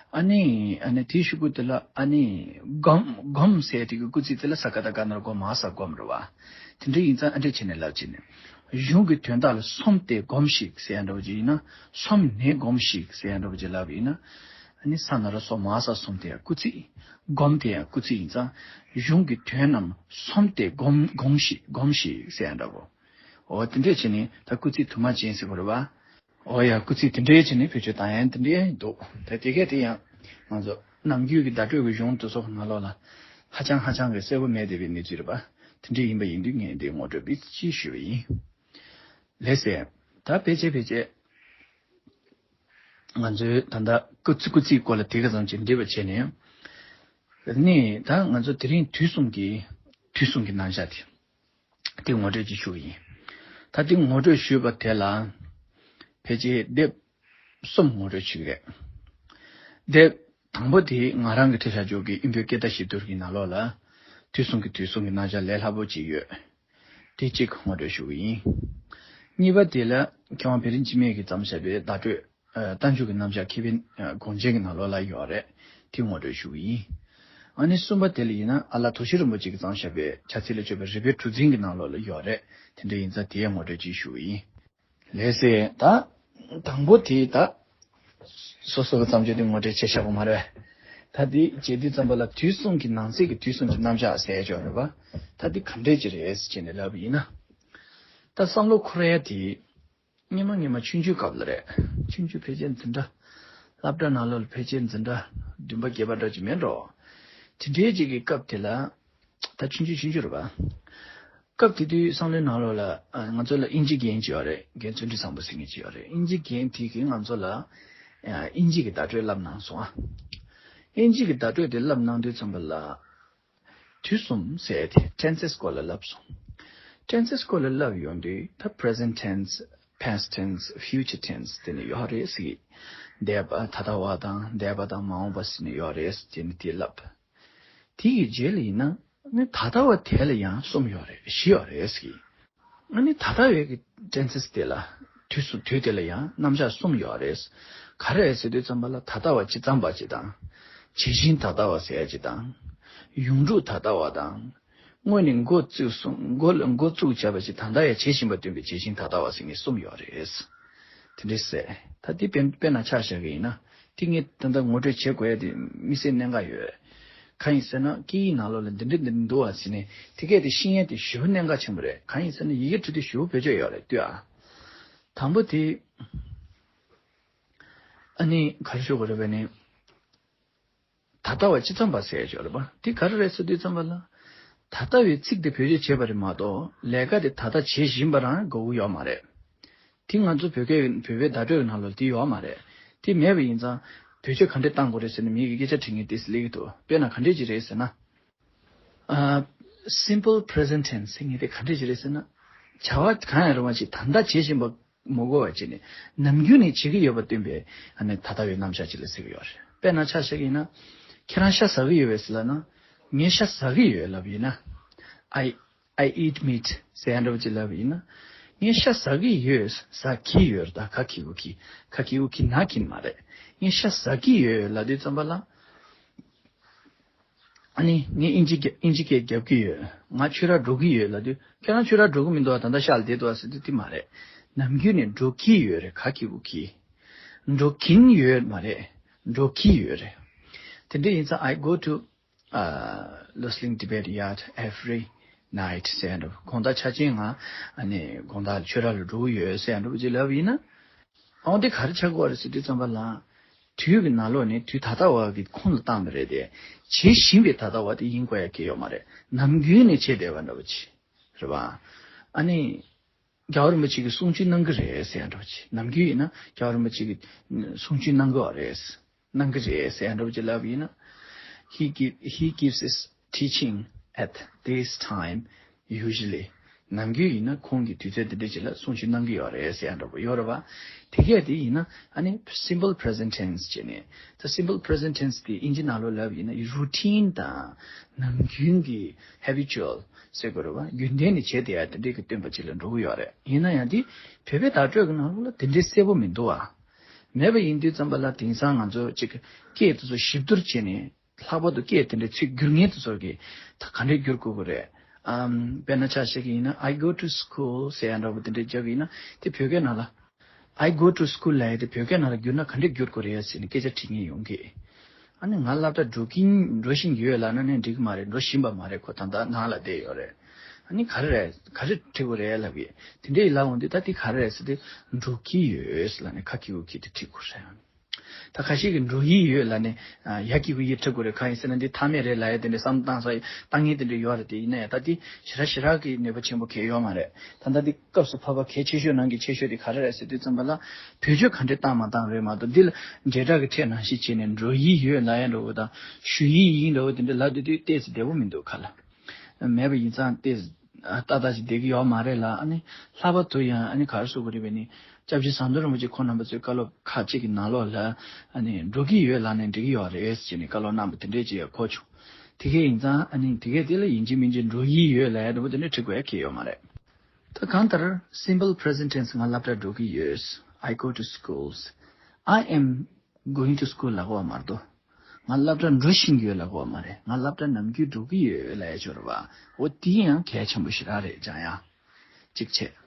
ཨ་ནི་ཨ་ནི་དེའི་གཞུག་གུ་དེ་ལ་ཨ་ནི་སྒོམ་སྒོམ་ཟེར་དེ་གི་སྐུ་ཚེ་དེ་ལ་ས་ཀ་བཏགས་སྒ་ན་རོ་སྒོ་མ་ས་སྒོམ་རེད་བ། དེ་འདྲ་ཡིན་ཙང་ཨ་འདྲ་བྱས་ནས་ལབ་བྱས་ནས། གཞུང་གི་དོན་དག་ལ་སོམས་ཏེ་སྒོམས་ཤིག་ཟེར་ཡ་འདྲ་བོ་ཅིག་ཡིན་ན། སོམས་ནས་སྒོམས་ཤིག་ཟེར་ཡ་འདྲ་བོ་ཅིག་ལབ་ཡིན་ན། ཨ་ནི་ས་ན་རོ་སོ་མ་ས་སོམས་ཏེ་ཡང་སྐུ་ཚེ། སྒོམས་ཏེ་ཡང་སྐུ་ཚེ་ཡིན་ཙང་། གཞུང་གི་དོན་རྣམས་སོམས་ཏེ་སྒོམ་སྒོམས་ཤིག་སྒོམས་ཤིག་ཟེར་ཡ་འདྲ་བོ། འོ་དེ་འདྲས་བྱས་ནས་ད་སྐུ་ཚེ་དུ་མ་ཅན་ཟེར་བ་རེད་བ། འོ་ཡ་སྐུ་ཚེ་དེ་འདྲས་བྱས་ནས་བེད་སྤྱོད་བཏང་ཡ་དེ་འདྲས་འདུག་ད་དེ་གས་དེ་ཡང་ང་ཚོ་ནམ་རྒྱུན་གྱི་བརྡ་སྤྲོད་ཀྱི་གཞུང་དེ་ཚོ་ནང་ལོགས་ལ་ཧ་ཅང་ཧ་ཅང་གི་གསལ་པོ་མེད་བསྡད་པའི་གནས་ཚུལ་རེད་པ། དེ་འདྲས་ཡིན་པ་ཡིན་དུས་ངས་འདི་ངོ་སྤྲོད་འདི་ཅིག་ཞུས་པ་ཡིན། ལགས་སེ། ད་ཕལ་ཆེར་ཕལ་ཆེར་ང་ཚོའི་ད་ལྟ་སྐུ་ཚེ་སྐུ་ཚེའི་སྐོར་ལ་དེ་ག་ཙམ་ཅིག་འགྲེལ་པ་བྱས་ནས། ནི་ད་ང་ཚོ་དེ་རིང་དུས་གསུམ་གྱི་དུས་གསུམ་གྱི་རྣམ་གཞག་དེ། དེ་ངོ་སྤྲོད་ཅིག་ཞུ་གི་ཡིན། ད་དེ་ངོ་སྤྲོད་ཞུས་པ་དེ་ལ། ཕལ་ཆེར་དེབ་གསུམ་ངོ་སྤྲོད་ཞུ་གི་རེད། དེབ་དང་པོ་དེ་ང་རང་གིས་བྲིས་བཞག་རྒྱུ་གི་ཨིན་བོད་སྐད་བརྡ་ཞིབ་བསྡུར་གྱི་ནང་ལོགས་ལ། དུས་གསུམ་གྱི་དུས་གསུམ་གྱི་རྣམ་གཞག་ལས་སླ་པོ་ཅིག་ཡོད། དེ་གཅིག་ངོ་སྤྲོད་ཞུ་གི་ཡིན། གཉིས་པ་དེ་ལ་མཁས་དབང་བེ་རི་འཇིགས་མེད་ཀྱིས་བརྩམས་བཞག་པའི་བརྡ་སྤྲོད། ཨ། རྟ་མཆོག་གི་རྣམ་གཞག་ཁེ་ཕན། ཨ། དགོངས་ཆེན་གྱི་ནང་ལོགས་ལ་ཡོད་རེད། དེ་ངོ་སྤྲོད་ཞུ་གི་ཡིན། ཨ་ནི་གསུམ་པ་དེ་ལ་ཡིན་ན་ཨ་ལགས་དོ་ཤལ་རིན་པོ་ཆེ་གིས་བརྩམས་བཞག་པའི་བྱ་ཚིག་ལ་དཔྱོད་པའི་རིག་པའི་གྲུ་འཛིན་གྱི་ནང་ལོགས་ལ་ཡོད་རེད། དེ་འདྲ་ཡིན་ཙང་དེའི་ངོ་སྤྲོད་ཅིག་ཞུ་གི་ཡིན། ལགས་སེ། ད་དང་པོ་དེ་ད་སོ་སོ་གི་བརྩམས་ཆོས་དེ་ངོ་སྤྲོད་བྱས་བཞག་པ་མ་རེད། ད་དེ་བྱེད་དུས་ཙམ་པ་ལ་དུས་གསུམ་གྱི་ནང་གསེས་ཀྱི་དུས་གསུམ་གྱི་རྣམ་གཞག་ཟེར་ཡ་ཅིག་ཡོད་རེད་པ། ད་དེ་ག་འདྲས་ཅིག་རེད་ཟེར་བྱས་ནས་ལབ་པ་ཡིན་ན། ད་བསམ་བློ་འཁོར་ཡ་དེ། སྔོན་མ་སྔོན་མ་ཆུང་ཆུང་སྐབས་ལ་རེད། ཆུང་ཆུང་ཕལ་ཆེར་འཛིན་གྲྭ། སློབ་གྲྭ་ནང་ལོགས་ལ་ཕལ་ཆེར་འཛིན་གྲྭ་བདུན་པ་བརྒྱད་པ་འདྲ་ཅིག་མེད་འགྲོ། དེ་འདྲའི་ཅིག་གི་སྐབས་དེ་ལ། ད་ཆུང་ཆུང་ཆུང་ཆུང་རེད་པ། སྐབས་དེ་དུས་བསམ་བློའི་ནང་ལོགས་ལ་ཨ། ང་ཚོ་ལ་དབྱིན་ཇི་རྒན་ཅིག་ཡོད་རེད། རྒན་བརྩོན་འགྲུས་བཟང་པོ་ཟེར་མཁན་ཅིག་ཡོད་རེད། དབྱིན་ཇི་རྒན་དེ་གིས་ང་ཚོ་ལ་ཨ། དབྱིན་ཇི་གི་བརྡ་སྤྲོད་བསླབ་གནང་སོང་ཨ། དབྱིན་ཇི་གི་བརྡ་སྤྲོད་དེ་བསླབ་གནང་དུས་ཙམ་པ་ལ། དུས་གསུམ་ཟེར་ཏེ་ཊེན་སི་སི་སྐོར་ལ་བསླབས་སོང་། ཊེན་སི་སི་སྐོར་ལ་བསླབས་ཡོང་དུས་ད་པི་རེ་ཟེན་ཊི་ཊེན་སི། པེ་སི་ཊི་ཊེན་སི། ཕིའུ་ཅར་ཊེན་སི་དེ་ནི་ཡོད་རེད་ཟེར། འདས་པ་ད་ལྟ་བ་དང་འདས་པ་དང་མ་འོངས་པ་ཟེར་ནས་ཡོད་རེད་ཟེར་ནས་དེ་བསླབས། དེ་ཡི་རྗེས་ལ་ཡིན་ན་ནི་ད་ལྟ་བ་དེ་ལ་ཡང་གསུམ་ཡོད་རེད། བཞི་ཡོད་རེད་ཟེར། ཨ་ནི་ད་ལྟ་བའི་གི་ཊེན་སི་སི་དེ་ལ་དུས་སུ་དུས་དེ་ལ་ཡང་རྣམ་གཞག་གསུམ་ཡོད་རེད། ག་རེ་རེད་ཟེར་དུས་ཙམ་པ་ལ་ད་ལྟ་བ་ཇི་ཙམ་པ་ཅིག་དང་། ཇི་བཞིན་ད་ལྟ་བ་ཟེར་ཡ་ཅིག་དང་། ཡོངས་གྲུབ་ད་ལྟ་བ་དང་། སྔོན་ནས་འགོ་བཙུགས་སོང་། འགོ་ལ་འགོ་བཙུགས་བྱས་པ་ཞིག་ད་ལྟ་ཡང་བྱེད་བཞིན་པ་སྟོན་པའི་ཇི་བཞིན་ད་ལྟ་བ་ཟེར་མཁན་གསུམ་ཡོད་རེད། དེ་འདྲས་ཟེར། ད་འདི་དཔེ་དཔེར་ན་ཆ་བཞག་གི་ཡིན་ན། དེ་ངས་ད་ལྟ་ངོ་སྤྲོད་བྱེད་དགོས་ཡ་དེ་མི་སེར་གནད་འགག་ཡོད། གང་ཡིན་ཟེར་ན་སྐད་ཡིག་ནང་ལོགས་ལ་འདི་འདྲ་འདི་འདྲ་འདུག་བ་ཟེར་ནས་དེ་སྐད་དེ་ཤེས་ཡ་དེ་ཞེ་པོ་གནད་འགག་ཆེན་པོ་རེད། གང་ཡིན་ཟེར་ན་ཡི་གེ་འབྲི་དུས་ཞེ་པོ་བེད་སྤྱོད་ཡོད་རེད་ལྟོས་ཨ། དང་པོ་དེ། ཨ་ནི་ག་རེ་ཞུ་དགོས་རེད་པས་ནི། ད་ལྟ་བ་ཇི་ཙམ་པ་ཟེར་ཡ་ཅིག་ཡོད་རེད་པ། འདི་ག་རེ་རེད་ཟེར་དུས་ཙམ་པ་ལ། ད་ལྟ་བའི་ཚིག་དེ་བེད་སྤྱོད་བྱས་པ་རེད་མ་གཏོགས་ལས་ཀ་དེ་ད་ལྟ་བྱེད་བཞིན་པ་རང་དགོས་ཀྱི་ཡོད་མ་རེད། དེ་ང་ཚོ་བོད་སྐད་བོད་པའི་བརྡ་སྤྲོད་ཀྱི་ནང་ལ་དེ་ཡོད་མ་རེད། དེ་མེད་པ་ཡིན་ཙང་བེད་སྤྱོད་ག་འདྲས་བཏང་དགོས་རེད་ཟེར་ན་མི་གིས་སྐད་ཆ་དྲི་མཁན་དེ་སླེབས་ཀྱི་འདུག་དཔེར་ན་ག་འདྲས་ཅིག་རེད་ཟེར་ན། ཨ། simple present tense ཟེར་མཁན་དེ་ག་འདྲས་ཅིག་རེད་ཟེར་ན། བྱ་བ་གང་ཡང་རུང་བ་ཅིག་ད་ལྟ་བྱེད་བཞིན་པ་མ་གོ་བ་བྱས་ནས་ནམ་རྒྱུན་ནས་བྱེད་ཀྱི་ཡོད་པ་སྟོན་པའི་ཨ་ནི་ད་ལྟ་བའི་རྣམ་གཞག་ཅིག་ལ་ཟེར་གྱི་ཡོད་རེད། དཔེར་ན་ཆ་བཞག་གི་ཡིན་ན། ཁྱེད་རང་ཤ་ཟ་གི་ཡོད་པས་ཟེར་ལབ་ན། ངས་ཤ་ཟ་གི་ཡོད་ལབ་ཡིན་ན། I I eat meat ཟེར་ཡ་འདྲ་པོ་ཅིག་ལབ་ཡིན་ན། ངས་ཤ་ཟ་གི་ཡོད། ཟ་གི་ཡོད་རེད། ད་ག་གི་གུ་གི། ག་གི་གུ་གི་ན་གི་མ་རེད། ངས་ཤ་ཟ་གི་ཡོད་ལབ་དུས་ཙམ་པ་ལ། ཨ་ནི་ངས་ཨིན་ཇི་རྒྱ་ཨིན་ཇི་སྐད་རྒྱབ་ཀྱི་ཡོད། ང་ཆོས་ར་འགྲོ་གི་ཡོད་ལབ་དུས་ཁྱེད་རང་ཆོས་ར་འགྲོ་གི་མི་འདུག་ཨ། ད་ལྟ་ཤག་ལ་བསྡད་འདུག་ཨ་ཟེར་དུས་དེ་མ་རེད། ནམ་རྒྱུན་ནས་འགྲོ་གི་ཡོད་རེད། ག་གི་གུ་གི། འགྲོ་གིན་ཡོད་མ་རེད། འགྲོ་གི་ཡོད་རེད། དེ་འདྲ་ཡིན་ཙང་I go to uh, Losling Tibet Yard every night ཟེར་འགྲོ། དགོང་དག་ཆ་ཆེན་ང་ཨ་ནི་དགོང་དག་ཆོས་ར་ལ་འགྲོ་གི་ཡོད་ཟེར་འགྲོ་ཅིག་ལབ་ཡིན་ན། ཨོ་དེ་ག་རེ་ཆགས་ཀྱི་ཡོད་རེད་ཟེར་དུས་ཙམ་པ་ལ། དུས་ཀྱི་ནང་ལོགས་ནས་དུས་ད་ལྟ་བ་གི་ཁོངས་ལ་བཏང་བ་རེད་དེ། བྱེད་བཞིན་པའི་ད་ལྟ་བ་དེ་ཡིན་དགོས་ཡ་གི་ཡོད་མ་རེད། ནམ་རྒྱུན་ནས་བྱས་བསྡད་པ་འདྲ་པོ་ཅིག་རེད་པ། ཨ་ནི། རྒྱལ་བ་རིན་པོ་ཆེ་གིས་གསུང་ཆོས་གནང་གི་རེད་ཟེར་ཡ་འདྲ་པོ་ཅིག་ནམ་རྒྱུན་ཡིན་ན་རྒྱལ་བ་རིན་པོ་ཆེ་གིས་གསུང་ཆོས་གནང་གི་རེད། གནང་གི་རེད་ཟེར་ཡ་འདྲ་པོ་ཅིག་ལབ་ཡིན་ན། He give, he gives his teaching at this time usually. ནམ་རྒྱུན་ཡིན་ན་ཁོང་གིས་དུས་ཚོད་འདི་འདྲ་ཅིག་ལ་གསུང་ཆོས་གནང་གི་ཡོད་རེད་ཟེར་ཡ་འདྲ་པོ་ཡོད་རེད་པ། དེ་གས་དེ་ཡིན་ན་ཨ་ནི་simple present tense བྱས་ནས། ད་simple present tense དེ་ཨིན་ཇི་ནང་ལོགས་ལབ་ཡིན་ན་routine དང་ནམ་རྒྱུན་གྱི་habitual ཟེར་དགོས་རེད་པ། རྒྱུན་ལྡན་ནས་བྱས་བསྡད་ཡ་དེ་འདྲའི་གི་སྟོན་པ་ཅིག་ལ་འགྲོ་གི་ཡོད་རེད། ཡིན་ན་ཡང་དེ་བོད་པའི་བརྡ་སྤྲོད་ཀྱི་ནང་ལོགས་ལ་དེ་འདྲའི་གསལ་པོ་མི་འདུག་ཨ། མེད་པ་ཡིན་དུས་ཙམ་པ་ལ་དེང་སང་ང་ཚོ་ཅིག་སྐད་དེ་ཚོ་ཞིབ་བསྡུར་བྱས་ནས་ལྷག་པར་དུ་སྐད་དེ་འདྲའི་ཚིག་སྒྱུར་མཁན་དེ་ཚོ་གིས་ད་ག་འདྲས་སྒྱུར་དགོས་ཀྱི་རེད། ཨམ། དཔེར་ན་ཆ་བཞག་གི་ཡིན་ན་I go to school ཟེར་ཡ་འདྲ་པོ་དེ་འདྲས་རྒྱག་གི་ཡིན་ན་དེ་བོད་སྐད་ནང་ལ། I go to school ལབ་ཡ་དེ་བོད་སྐད་ནང་ལ་བསྒྱུར་ན་ག་འདྲས་བསྒྱུར་དགོས་རེད་ཟེར་ནས་སྐད་ཆ་དྲི་མཁན་ཡོང་གི། ཨ་ནི་ང་སློབ་གྲྭ་འགྲོ་གིན་འགྲོ་བཞིན་ཡོད་ལབ་ན་ནི་འགྲིག་གི་མ་རེད། འགྲོ་བཞིན་པ་མ་རེད། ཁོ་ད་ལྟ་ནང་ལ་བསྡད་ཡོད་རེད། ཨ་ནི་ག་རེ་རེད། ག་རེ་འབྲི་དགོས་རེད་ལབ་གི། དེ་འདྲས་ལབ་འོང་དུས་ད་དེ་ག་རེ་རེད་ཟེར་དུས་འགྲོ་གི་ཡོད་ལབ་ནས་ག་གི་གུ་གི་དེ་འབྲི་དགོས་རེད། ད་ཁ་ཤས་ཀྱིས་འགྲོ་ཡི་ཡོད་ལབ་ནས་ཡ་གི་གུ་ཡི་འབྲི་དགོས་རེད། གང་ཡིན་ཟེར་ན་འདི་མཐའ་མེད་རེད་ལབ་ཡ་དེ་འདྲས་བསམ་བཏང་ས་བཏང་མཁན་དེ་འདྲས་ཡོད་རེད། དེ་ཡིན་ན་ཡང་ད་དེ་ཞེ་དྲག་ཞེ་དྲག་གི་ནུས་པ་ཆེན་པོ་གང་ཡང་ཡོད་མ་རེད། ད་ལྟ་འདི་སྐབས་སུ་བབ་པ་གལ་ཆེ་ཤོས་ནང་གི་ཆེ་ཤོས་དེ་ག་རེ་རེད་ཟེར་དུས་ཙམ་པ་ལ་བེད་སྤྱོད་ག་འདྲས་བཏང་མ་བཏང་རེད་མ་གཏོགས། འདི་ལ་འབྲེལ་སྒྲ་གི་ཕྲད་ནང་བཞིན་བྱས་ནས་འགྲོ་ཡི་ཡོད་ལབ་ཡ་འདྲ་བོ་དང་ཞུ་ཡི་ཡིན་འདྲ་བོ་དེ་འདྲ་ལབ་སྡོད་དུས་ཏོག་ཙམ་བདེ་པོ་མི་འདུག་ག་ལ། མེད་པ་ཡིན་ཙང་ཏོག་ཙམ་ཏག་ཏག་ཅིག་བསྡད་ཀྱི་ཡོད་མ་རེད་ལ། ཨ་ནི་ལྷག་པར་དུ་ཡང་ཨ་ནི་ག་རེ་ཟེར་དགོས་རེད་པས་ནི། སྐྱབས་རྗེ་ཟམ་གདོང་རིན་པོ་ཆེ་ཁོང་རྣམ་པ་ཚོའི་བཀའ་སློབ་ཁག་ཅིག་གི་ནང་ལོགས་ལ་ཨ་ནི་འགྲོ་གི་ཡོད་ལབ་ནས་འགྲིག་གི་ཡོད་རེད་ཟེར་ནས་བཀའ་སློབ་གནང་བ་དེ་འདྲས་ཅིག་ཡང་གོ་བྱུང་། དེ་གས་ཡིན་ཙང་ཨ་ནི་དེ་གས་དེ་ལ་ཡིན་གཅིག་མིན་གཅིག་འགྲོ་ཡི་ཡོད་ལབ་ཡ་འདྲ་པོ་དེ་འདྲས་འབྲི་དགོས་ཡ་གང་ཡང་ཡོད་མ་རེད། ད་གང་ལྟར་simple present tense ང་སློབ་གྲྭར་འགྲོ་གི་ཡོད། I go to schools. I am going to school ལབ་དགོས་པ་མ་གཏོགས། ང་སློབ་གྲྭར་འགྲོ་བཞིན་ཡོད་ལབ་དགོས་པ་མ་རེད། ང་སློབ་གྲྭར་ནམ་རྒྱུན་འགྲོ་གི་ཡོད་ལབ་ཡ་ཅིག་ཡོད་རེད་པ། འོ་དེ་ཡང་གལ་ཆེན་པོ་ཞེ་དྲག་རེད་ཅང་ཡང་། གཅིག་བྱས།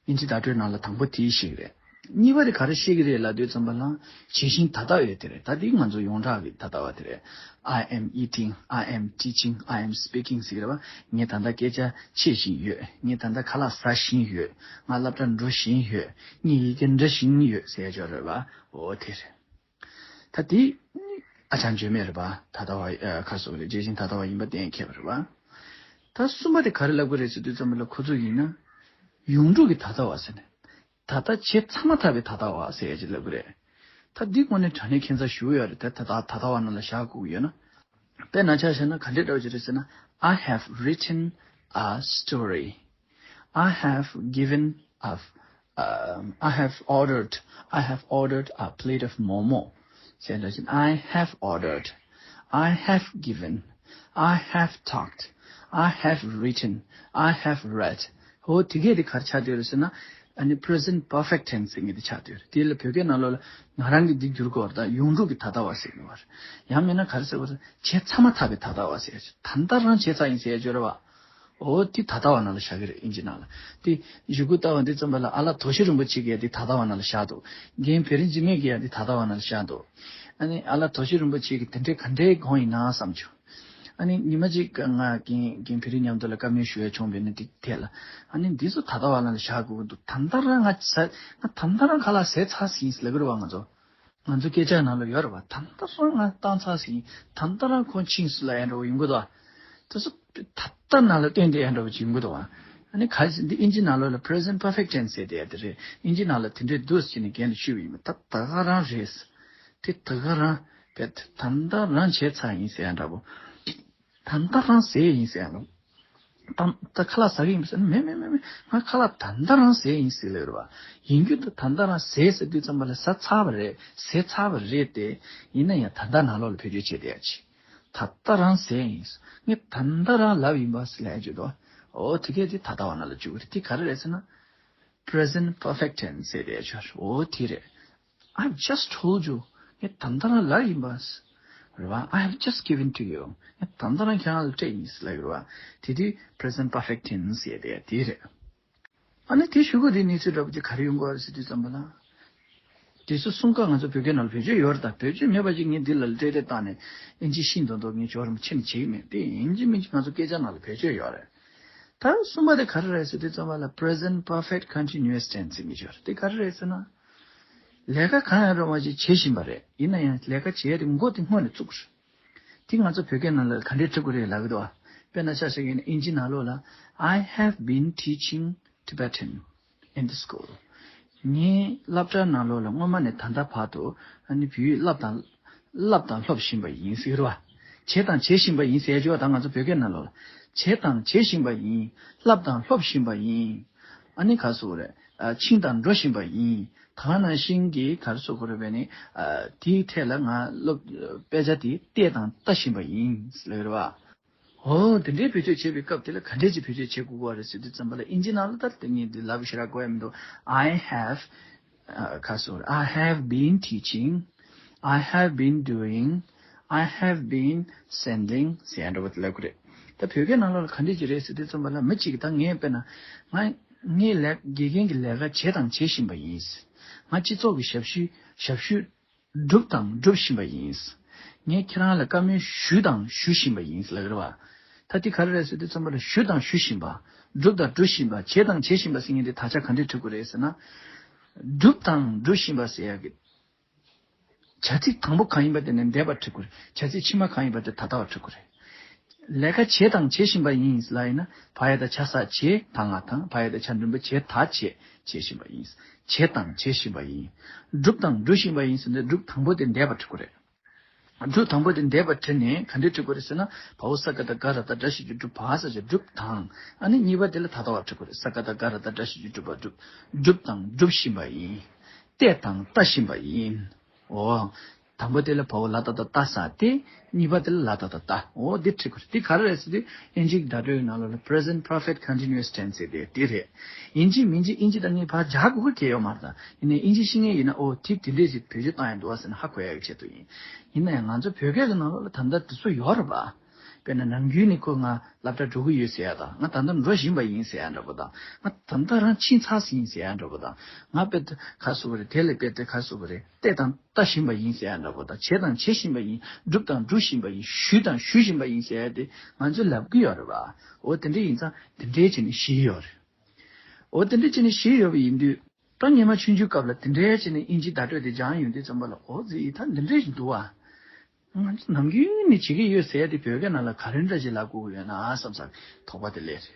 ཨིན་ཇི་བརྡ་སྤྲོད་ནང་ལ་དང་པོ་དེ་ཞིག་རེད། གཉིས་པ་དེ་ག་རེ་བཤད་ཀྱི་རེད་ལབ་དུས་ཙམ་པ་ལ་ཇི་བཞིན་ད་ལྟ་ཡོད་དེ་རེད། ད་འདི་ང་ཚོ་ཡོངས་གྲགས་ཀྱི་ད་ལྟ་བ་དེ་རེད། I am eating, I am teaching, I am speaking ཟེར་གྱི་རེད་པ། ངས་ད་ལྟ་སྐད་ཆ་འཆད་བཞིན་ཡོད། ངས་ད་ལྟ་ཁ་ལག་ཟ་བཞིན་ཡོད། ང་སློབ་གྲྭར་འགྲོ་བཞིན་ཡོད། ངས་ཡི་གེ་འབྲི་བཞིན་ཡོད་ཟེར་ཡ་ཅིག་ཡོད་རེད་པ། འོ་དེ་རེད། ད་དེ་ཨ་ཅང་བརྗོད་མེད་རེད་པ། ད་ལྟ་བ་ཨ་ག་རེ་ཟེར་དགོས་རེད། ཇི་བཞིན་ད་ལྟ་བ་ཡིན་པ་གཏན་འཁེལ་བ་རེད་པ། ད་གསུམ་པ་དེ་ག་རེ་ལབ་དགོས་རེད་ཟེར་དུས་ཙམ་པ་ལ་ཁོ་ཚོ་ཡིན་ན་ཡོངས་གྲུབ་ཀྱི་ད་ལྟ་བ་ཟེར་ནས། ད་ལྟ་བྱས་ཚར་མ་ཐག་པའི་ད་ལྟ་བ་ཟེར་ཡ་ཅིག་ལབ་དགོས་རེད། ད་འདི་དངོས་གནས་དྲང་གནས་ཁྱད་མཚར་ཞེ་པོ་ཡོད་རེད། ད་ད་ལྟ་ད་ལྟ་བ་ནང་ལ་བཞག་དགོས་ཀྱི་ཡོད་ན། དཔེར་ན་ཆ་བཞག་ན་ག་འདྲའི་འདྲ་བོ་ཅིག་རེད་ཟེར་ན། I have written a story. I have given a, um, I have ordered, I have ordered a plate of momo. ཟེར་འདྲ་ཅིག I have ordered, I have given, I have talked, I have written, I have read. ཧོ་དེ་གས་དེ་ག་རེ་ཆགས་བསྡད་རེད་ཟེར་ན། ཨ་ནི་present perfect tense ཟེར་མཁན་དེ་ཆགས་བསྡད་ཡོད་རེད། དེ་ལ་བོད་སྐད་ནང་ལོགས་ལ་ང་རང་གིས་འདི་བསྒྱུར་དགོས་པ་རེད། ད་ཡོངས་གྲུབ་ཀྱི་ད་ལྟ་བ་ཟེར་གྱི་ཡོད་རེད། ཡང་མིན་ན་ག་རེ་ཟེར་བ་རེད། བྱས་ཚར་མ་ཐག་པའི་ད་ལྟ་བ་ཟེར་ཡ་ཅིག་ད་ལྟ་རང་བྱས་ཚར་ཡིན་ཟེར་ཡ་ཅིག་ཡོད་རེད་བ། འོ་དེ་ད་ལྟ་བ་ནང་ལ་བཞག་གི་རེད། ཨིན་ཇི་ནང་ལ། དེ་གཞུག་གུ་ལྟ་བ་འདི་ཙམ་པ་ལ་ཨ་ལགས་དོ་ཤི་རིན་པོ་ཆེ་གིས་ཡ་དེ་ད་ལྟ་བ་ནང་ལ་བཞག་འདུག་རྒན་བེ་རི་འཇིགས་མེད་ཀྱིས་ཡ་དེ་ད་ལྟ་བ་ནང་ལ་བཞག་འདུག་ཨ་ནི་ཨ་ལགས་དོ་ཤི་རིན་པོ་ཆེ་གིས་དེ་འདྲའི་ག་འདྲའི་དགོངས་ཡིན་ན་བསམ་བྱུང་། ཨ་ནི་ཉི་མ་གཅིག་ང་རྒན་རྒན་བེ་རི་མཉམ་དུ་ལ་བཀའ་མོལ་ཞུ་ཡ་བྱུང་བས་ན་དེ་ཐད་ལ། ཨ་ནི་འདི་ཚོ་ད་ལྟ་བ་ནང་ལ་བཞག་དགོས་འདུག་ད་ལྟ་རང་ང་ཟ་ང་ད་ལྟ་རང་ཁ་ལག་ཟས་ཚར་ཟིན་ཟེར་ལབ་ཀྱི་རེད་བ། ང་ཚོ་ང་ཚོ་སྐད་ཆ་ནང་ལ་ཡོད་རེད་བ། ད་ལྟ་རང་ང་བཏང་ཚར་ཟིན། ད་ལྟ་རང་ཁོང་ཕྱིན་སོང་ལབ་ཡ་འདྲ་བོ་ཡོང་གི་འདུག་བ། དེ་ཚོ་ད་ལྟ་ནང་ལ་བསྟན་བསྡད་ཡ་འདྲ་བོ་ཅིག་ཡོང་གི་འདུག་བ། ཨ་ནི་ག་ཟེར་འདི་ཨིན་ཇི་ནང་ལོགས་ལ་present perfect tense ཟེར་བསྡད་ཡ་དེ་རེད། ཨིན་ཇི་ནང་ལ་དེ་འདྲའི་འདུག་ཟེར་ནས་རྒན་ལ་ཞུས་པ་ཡིན་པ། ད་ད་ག་རང་རེད། དེ་ད་ག་རང་བས་ད་ལྟ་རང་བྱས་ཚར་ཡིན་ཟེར་ཡ་འདྲ་བོ། ད་ལྟ་རང་ཟས་ཡིན་ཟེར་ཡ་འདྲ་བོ། ད་ད་ཁ་ལག་ཟ་གི་ཡིན་པ་ཟེར་ན། མེད་མེད་མེད་མེད། ང་ཁ་ལག་ད་ལྟ་རང་ཟས་ཡིན་ཟེར་ལབ་རེད་བ། ཡིན་རྒྱུ་ད་ད་ལྟ་རང་ཟས་ཟེར་དུས་ཙམ་པ་ལ་ཟ་ཚར་བ་རེད། ཟས་ཚར་བ་རེད་དེ། ཡིན་ན་ཡང་ད་ལྟ་ནང་ལོགས་ལ་བེད་སྤྱོད་བྱས་བསྡད་ཡ་ཅིག་ད་ལྟ་རང་ཟས་ཡིན། ངས་ད་ལྟ་རང་ལབ་ཡིན་པ་ཟེར་ལབ་ཡ་ཅིག་འདུག་འོ་དེ་གས་དེ་ད་ལྟ་བ་ནང་ལ་འཇུག་གི་རེད། དེ་ག་རེ་རེད་ཟེར་ན། present perfect tense ཟེར་བསྡད་ཡ་ཅིག་འོ་དེ་རེད། I've just told you. ངས་ད་ལྟ་རང་ལབ་ཡིན་པ། རེད་བ། I have just given to you. ངས་ད་ལྟ་རང་ཁྱེད་རང་ལ་སྤྲད་ཡིན་ཟེར་ལབ་ཡོད་རེད་བ། དེ་དུས་present perfect tense ཟེར་བསྡད་ཡ་དེ་རེད། ཨ་ནི་དེ་གཞུག་གུ་དེ་གནས་ཚུལ་འདྲ་པོ་དེ་ག་རེ་ཡོང་གི་རེད་ཟེར་དུས་ཙམ་པ་ལ། དེ་ཚོ་གསུམ་ཀ་ང་ཚོ་བོད་སྐད་ནང་ལ་བེད་སྤྱོད་ཡོད་རེད། ད་བེད་སྤྱོད་མེད་པ་ཅིག་ངས་འདི་ལ་ལྟ་སྟེ་བཏང་ནས་ཨིན་ཇི་ཤེས་མདོག་མདོག་ངས་ཇོ་རིན་པོ་ཆེ་ནས་བྱེད་ཀྱི་མེད། དེ་ཡིན་གཅིག་མིན་གཅིག་ང་ཚོ་སྐད་ཆ་ནང་ལ་བེད་སྤྱོད་ཡོད་རེད། ད་གསུམ་པ་དེ་ག་རེ་རེད་ཟེར་དུས་ཙམ་པ་ལ་present perfect continuous tense ཟེར་མི་ཅིག་ཡོད་རེད། དེ་ག་རེ་རེད་ཟེར་ན། ལས་ཀ་གང་ཡང་རུང་བ་ཅིག་བྱེད་བཞིན་པ་རེད། ཡིན་ན་ཡང་ལས་ཀ་བྱེད་ཡ་དེ་མགོ་དེ་སྔོན་ནས་བཙུགས་པ་རེད། དེ་ང་ཚོ་བོད་སྐད་ནང་ལ་ག་འདྲས་འབྲི་དགོས་རེད་ལབ་ཀྱི་འདུག་བ། དཔེར་ན་ཆ་བཞག་གི་ཡིན་ན་ཨིན་ཇི་ནང་ལོགས་ལ། I have been teaching Tibetan in the school. ངས་སློབ་གྲྭ་ནང་ལོགས་ལ་སྔོན་མ་ནས་ད་ལྟ་བར་དུ་ཨ་ནི་བོད་ཡིག་བསླབ་དང་བསླབ་དང་སློབ་བཞིན་པ་ཡིན་ཟེར་གྱི་རེད་བ། བྱས་དང་བྱེད་བཞིན་པ་ཡིན་ཟེར་ཡ་ཅིག་ཡོད། ད་ང་ཚོ་བོད་སྐད་ནང་ལོགས་ལ། བྱས་དང་བྱེད་བཞིན་པ་ཡིན། བསླབ་དང་སློབ་བཞིན་པ་ཡིན། ཨ་ནི་ག་རེ་ཟེར་དགོས་རེད། ཨ། ཕྱིན་དང་འགྲོ་བཞིན་པ་ཡིན། ད་ག་ནང་བཞིན་གྱི་ག་རེ་ཟེར་དགོས་རེད་པས་ནི། ཨ། དེའི་ཐད་ལ་ང་སློབ་དཔེ་ཆ་དེ་བལྟས་དང་ལྟ་བཞིན་པ་ཡིན་ཟེར་ལབ་རེད་བ། འོ་དེ་འདྲའི་བེད་སྤྱོད་བྱེད་པའི་སྐབས་དེ་ལ་ག་འདྲས་ཀྱི་བེད་སྤྱོད་བྱེད་དགོས་པ་རེད་ཟེར་དུས་ཙམ་པ་ལ་ཨིན་ཇི་ནང་ལ་ད་དེ་ངས་འདི་ལབ་ཤེས་ར་དགོས་ཡ་མི་འདུག I have, ཨ། ག་རེ་ཟེར། I have been teaching. I have been doing. I have been sending ཟེར་ཡ་འདྲ་པོ་དེ་ལབ་དགོས་རེད། ད་བོད་སྐད་ནང་ལོགས་ལ་ག་འདྲས་ཀྱི་རེད་ཟེར་དུས་ཙམ་པ་ལ་མི་གཅིག་གིས་ད་ངས་དཔེར་ན། ང་ངས་ལས་དགེ་རྒན་གྱི་ལས་ཀ་བྱས་དང་བྱེད་བཞིན་པ་ཡིན། ང་སྤྱི་ཚོགས་ཀྱི་ཞབས་ཞུ་ཞབས་ཞུ་སྒྲུབ་དང་སྒྲུབ་བཞིན་པ་ཡིན། ངས་ཁྱེད་རང་ལ་བཀའ་མོལ་ཞུས་དང་ཞུ་བཞིན་པ་ཡིན་ལབ་ཀྱི་རེད་བ། ད་འདི་ག་རེ་རེད་ཟེར་དུས་ཙམ་པ་ལ་ཞུས་དང་ཞུ་བཞིན་པ། སྒྲུབ་དང་སྒྲུབ་བཞིན་པ། བྱས་དང་བྱེད་བཞིན་པ་ཟེར་མཁན་དེ་དག་ཆ་ག་འདྲས་འབྲི་དགོས་རེད་ཟེར་ན། སྒྲུབ་དང་སྒྲུབ་བཞིན་པ་ཟེར་ཡག་གི། བྱ་ཚིག་དང་པོ་གང་ཡིན་པ་དེ་ནས་འདས་པ་འབྲི་དགོས་རེད། བྱ་ཚིག་ཕྱི་མ་གང་ཡིན་པ་དེ་ད་ལྟ་བ་འབྲི་དགོས་རེད། ལས་ཀ་བྱས་དང་བྱེད་བཞིན་པ་ཡིན་ལབ་ཡིན་ན། བ་ཡ་བཏགས་བྱ་ས་བྱས་ད་ང་དང་། བ་ཡ་བཏགས་བྱ་འགྲེང་བུ་བྱེ་ད་བྱེད། བྱེད་བཞིན་པ་ཡིན། བྱས་དང་བྱེད་བཞིན་པ་ཡིན། བསྒྲུབས་དང་སྒྲུབ་བཞིན་པ་ཡིན་ཟེར་ན་བསྒྲུབས་དང་པོ་དེ་འདས་པ་འབྲི་དགོས་རེད། བསྒྲུབས་དང་པོ་དེ་འདས་པ་བྲིས་ནས་ག་འདྲས་འབྲི་དགོས་རེད་ཟེར་ན། བའོ་ས་ཀ་བཏགས་སྒ་ར་བཏགས་སྒྲ་ཞབས་ཀྱུ་སྒྲུབ། བ་ས་བྱ་བསྒྲུབས་དང་། ཨ་ནི་གཉིས་པ་དེ་ལ་ད་ལྟ་བ་འབྲི་དགོས་རེད། ས་ཀ་བཏགས་སྒ་ར་བཏགས་སྒྲ་ཞབས་ཀྱུ་སྒྲུབ་པ་བསྒྲུབས། བསྒྲུབས་དང་སྒྲུབ་བཞིན་པ་ཡིན། བལྟས་དང་ལྟ་བཞིན་པ་ཡིན། འོ། དང་པོ་དེ་ལ་བའོ་ལ་ཏ་བཏགས་ལྟ་ས་སྟེ། གཉིས་པ་དེ་ལ་ལ་ཏ་བཏགས་ལྟ། འོ་འདི་འབྲི་དགོས་རེད། འདི་ག་རེ་རེད་ཟེར་དུས་ཨིན་ཇིའི་བརྡ་སྤྲོད་ནང་ལོགས་ལ་present perfect continuous tense ཟེར་དེ་འདི་རེད། ཡིན་གཅིག་མིན་གཅིག་ཨིན་ཇི་དང་ངས་ཕར་སྦྱར་དགོས་ཀྱི་ཡོད་མ་རེད། ད་ཡིན་ནའི་ཨིན་ཇི་ཤེས་མཁན་ཡིན་ན། འོ་དེ་དེ་འདྲས་ཞིག་བེད་སྤྱོད་བཏང་ཡ་འདུག་བ་ཟེར་ནས་ཧ་གོ་ཡ་གི་ཆེད་དུ་ཡིན། ཡིན་ན་ཡང་ང་ཚོ་བོད་སྐད་ཀྱི་ནང་ལོགས་ལ་ད་ལྟ་དེ་ཚོ་ཡོད་རེད་པ། དཔེར་ན་ནམ་རྒྱུན་ནས་ཁོ་ང་སློབ་གྲྭ་འགྲོ་གི་ཡོད་ཟེར་ཡ་དང་། ང་ད་ལྟ་འགྲོ་བཞིན་པ་ཡིན་ཟེར་ཡ་འདྲ་པོ་དང་། ང་ད་ལྟ་རང་ཕྱིན་ཚར་ཟིན་ཟེར་ཡ་འདྲ་པོ་དང་། ང་དཔེ་ད་ག་རེ་ཟེར་དགོས་རེད། དེ་ལ་དཔེ་ད་ག་རེ་ཟེར་དགོས་རེད། བལྟས་དང་ལྟ་བཞིན་པ་ཡིན་ཟེར་ཡ་འདྲ་པོ་དང་། བྱས་དང་བྱེད་བཞིན་པ་ཡིན། བསྒྲུབས་དང་སྒྲུབ་བཞིན་པ་ཡིན། ཞུས་དང་ཞུ་བཞིན་པ་ཡིན་ཟེར་ཡ་དེ་ང་ཚོས་ལབ་ཀྱི་ཡོད་རེད་པ། འོ་དེ་འདྲ་ཡིན་ཙང་དེ་འདྲའི་བྱས་ནས་བཞག་ཡོད་རེད། འོ་དེ་འདྲ་བྱས་ནས་བཞག་ཡོད་པ་ཡིན་དུས། ད་སྔོན་མ་ཆུང་ཆུང་སྐབས་ལ་དེ་འདྲའི་བྱས་ནས་ཨིན་ཇིའི་བརྡ་སྤྲོད་དེ་སྦྱངས་ཡོང་དུས་ཙམ་པ་ལ། འོ་ཙི་ཡིས་ད་འདི་འདྲ་ཞིག་འདུག་བ། ང་ཚོ་ནམ་རྒྱུན་ནས་བྱེད་ཀྱི་ཡོད་ཟེར་ཡ་དེ་བོད་སྐད་ནང་ལ་ག་རེ་འདྲ་ཞིག་ལབ་དགོས་ཀྱི་ཡོད་ན་བསམ་ས་དོགས་པ་དེ་སླེབས་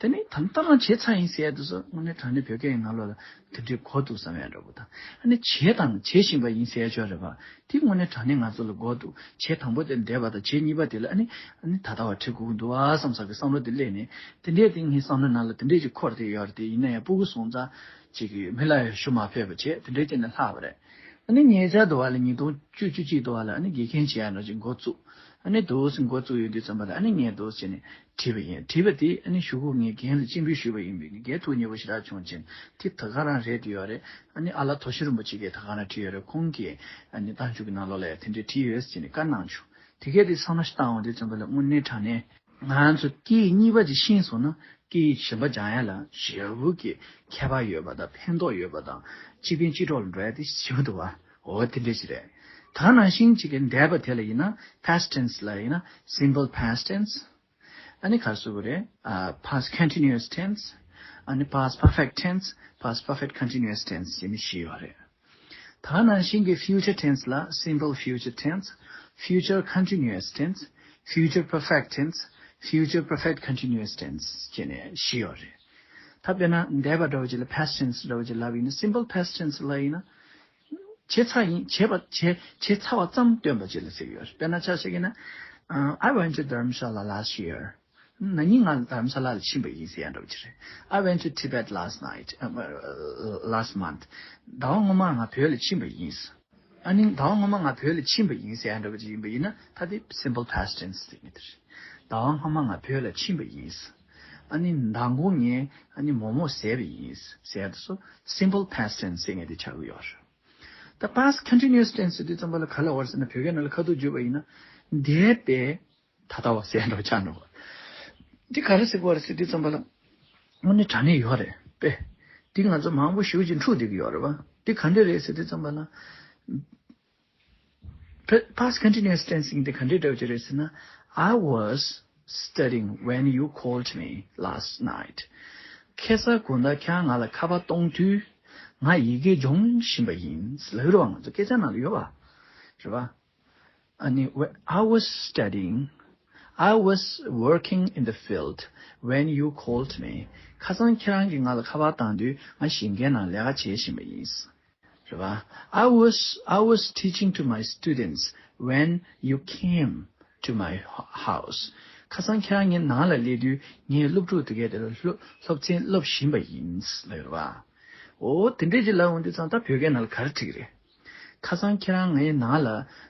རེད། དེ་ནས་ད་ལྟ་རང་བྱས་ཚར་ཡིན་ཟེར་ཡ་དེ་ཚོ་དངོས་གནས་དྲང་གནས་བོད་སྐད་ཡི་ནང་ལོགས་ལ་དེ་འདྲའི་གོ་འདུག་བསམ་ཡ་འདྲ་པོ་དང་། ཨ་ནི་བྱས་དང་བྱེད་བཞིན་པ་ཡིན་ཟེར་ཡ་ཅིག་ཡོད་རེད་པ། དེ་དངོས་གནས་དྲང་གནས་ང་ཚོ་ལ་གོ་འདུག་བྱས་དང་པོ་དེ་འདས་པ་དང་། བྱས་གཉིས་པ་དེ་ལ་ཨ་ནི་ཨ་ནི་ད་ལྟ་བ་འབྲི་དགོས་ཀྱི་འདུག་ཨ་བསམ་ས་གི་བསམ་བློ་དེ་སླེབས་ནས། དེ་འདྲའི་དེ་ངའི་བསམ་བློ་ནང་ལ་དེ་འདྲའི་ཅིག་འཁོར་བསྡད་ཡོད་རེད། དེ་ཡིན་ན་ཡང་སྤུ་གུ་སོང་ཙང་ཅིག་མི་ལ་ཡང་ཞུ་མ་ཕོད་པ་བྱས། དེ་འདྲའི་བྱས་ནས་ལྷག་པ་རེད། ཨ་ནི་ཉེ་ཆར་དུ་བ་ལ་ཉིས་སྟོང་བཅུ་བཅུ་གཅིག་དུ་བ་ལ་ཨ་ནི་དགེ་རྒན་བྱེད་ཡ་འདྲ་ཅིག་འགོ་བཙུགས། ཨ་ནི་འདུག་སེ་འགོ་བཙུགས་ཡོང་དུས་ཙམ་པ་ལ་ཨ་ནི་ངས་འདུག་སེ་བྱས་ནས་བྲིས་པ་ཡིན། བྲིས་པ་དེ་ཨ་ནི་གཞུག་གུ་ངས་རྒན་ལ་སྤྱན་འབུལ་ཞུས་པ་ཡིན་པས་ནི་རྒན་ཐུགས་མཉེས་པོ་ཞེ་དྲག་བྱུང་བྱས་ནས་དེ་ད་ག་རང་རེད་དུ་ཡོད་རེད། ཨ་ནི་ཨ་ལགས་དོ་ཤལ་རིན་པོ་ཆེ་གིས་ད་ག་རང་བྲིས་ཡོད་རེད། ཁོང་གིས་ཨ་ནི་རྟགས་འཇུག་གི་ནང་ལོགས་ལ་ཡང་དེ་འདྲའི་བྲིས་ཡོད་ཟེར་ནས་བཀའ་གནང་བྱུང་། དེ་གས་དེ་བསམ་བློ་ཞིག་བཏང་འོང་དུས་ཙམ་པ་ལ་དངོས་གནས་དྲང་གནས་ང་ཚོ་སྐད་ཡིག་གཉིས་པ་ཅིག་ཤེས་སོང་ན་སྐད་ཡིག་གཞན་པ་སྦྱང་ཡ་ལ་ཞེ་པོ་གི་ཁྱད་པར་ཡོད་པ་དང་ཕན་ཐོགས་ཡོད་པ་དང་སྤྱི་ཕན་སྤྱི་གྲོགས་ལ་འགྲོ་ཡ་དེ་ཞེ་པོ་འདུག་བ། འོ་དེ་འདྲ་ཞིག་རེད། ད་ནང་བཞིན་གཅིག་གི་འདས་པ་དེ་ལ་ཡིན་ན་past tense ལ་ཡིན་ན་simple past tense། ཨ་ནི་ག་རེ་ཟེར་དགོས་རེད། ཨ། past continuous tense། ཨ་ནི་past perfect tense། past perfect continuous tense ཞེས་ནི་བཞི་ཡོད་རེད། ད་ནང་བཞིན་གྱི་future tense ལ་simple future tense། future continuous tense། future perfect tense། future perfect continuous tense ཞེས་ནི་བཞི་ཡོད་རེད། ད་དཔེར་ན་འདས་པ་འདྲ་བོ་ཅིག་ལ་past tense འདྲ་བོ་ཅིག་ལབ་ཡིན་ན་simple past tense ལ་ཡིན་ན། བྱས་ཚར་ཡིན། བྱས་པ་བྱས་བྱས་ཚར་བ་ཙམ་སྟོན་པ་ཅིག་ལ་ཟེར་གྱི་ཡོད་རེད། དཔེར་ན་ཆ་བཞག་གི་ན། I went to Dharamshala last year. ན་ནིང་ང་དྷ་རམ་ས་ལ་ལ་ཕྱིན་པ་ཡིན་ཟེར་ཡ་འདྲ་བོ་ཅིག་རེད། I went to Tibet last night, um, uh, last month. ཟླ་བ་སྔོན་མ་ང་བོད་ལ་ཕྱིན་པ་ཡིན། ཨ་ནི་ཟླ་བ་སྔོན་མ་ང་བོད་ལ་ཕྱིན་པ་ཡིན་ཟེར་ཡ་འདྲ་བོ་ཅིག་ཡིན་པ་ཡིན་ན་ད་དེ་simple past tense ཟེར་གྱི་འདུག་ཟླ་བ་སྔོན་མ་ང་བོད་ལ་ཕྱིན་པ་ཡིན། ཨ་ནི་མདང་དགོང་ངས་ཨ་ནི་མོག་མོག་བཟས་པ་ཡིན་ཟེར་ཡ་དེ་ཚོ་simple past tense ཟེར་མཁན་དེ་ཆགས་ཀྱི་ཡོད་རེད། ད་past continuous tense ཟེར་དུས་ཙམ་པ་ལ་ག་ལ་བར་ཟེར་ན་བོད་སྐད་ནང་ལ་ཁ་ཐུག་བརྗོད་པ་ཡིན་ན་འདས་པའི་ད་ལྟ་བ་ཟེར་འགྲོ་ཆགས་འགྲོ། འདི་ག་རེ་ཟེར་དགོས་རེད་ཟེར་དུས་ཙམ་པ་ལ་དངོས་གནས་དྲང་གནས་ཡོད་རེད་པས། འདི་ང་ཚོ་མང་པོ་ཞེ་པོ་ཅིག་འཁྲུག་བསྡད་ཀྱི་ཡོད་རེད་པ། འདི་ག་འདྲ་རེད་ཟེར་དུས་ཙམ་པ་ལ། Past continuous tense ཡིན་དེ་ག་འདྲའི་འདྲ་བོ་ཅིག་རེད་ཟེར་ན། I was studying when you called me last night. ཁ་སང་དགོང་དག་ཁྱེད་རང་ང་ལ་ཁ་པར་གཏོང་དུས་ང་ཡི་གེ་སྦྱོང་བཞིན་པ་ཡིན་ལབ་རེད་པ། ང་ཚོ་སྐད་ཆ་ནང་ལ་ཡོད་པ། རེད་པ། ཨ་ནི་I was studying, I was working in the field when you called me. ཁ་སང་ཁྱེད་རང་གིས་ང་ལ་ཁ་པར་བཏང་དུས་ང་གཞིས་ཀའི་ནང་ལས་ཀ་བྱེད་བཞིན་པ་ཡིན། རེད་པ། I was, I was teaching to my students when you came to my h- house. ཁ་སང་ཁྱེད་རང་ངའི་ནང་ལ་སླེབས་དུས་ངས་སློབ་ཕྲུག་དེ་གའི་དེ་ལ་སློབ་སློབ་ཚན་སློབ་བཞིན་པ་ཡིན་ལབ་ཡོད་རེད་པ། འོ་དེ་འདྲས་ཅིག་ལབ་འོང་དུས་ཙང་ད་བོད་སྐད་ནང་ལ་ག་རེ་བྲིས་ཀྱི་རེད། ཁ་སང་ཁྱེད་རང་ངའི་ནང་ལ་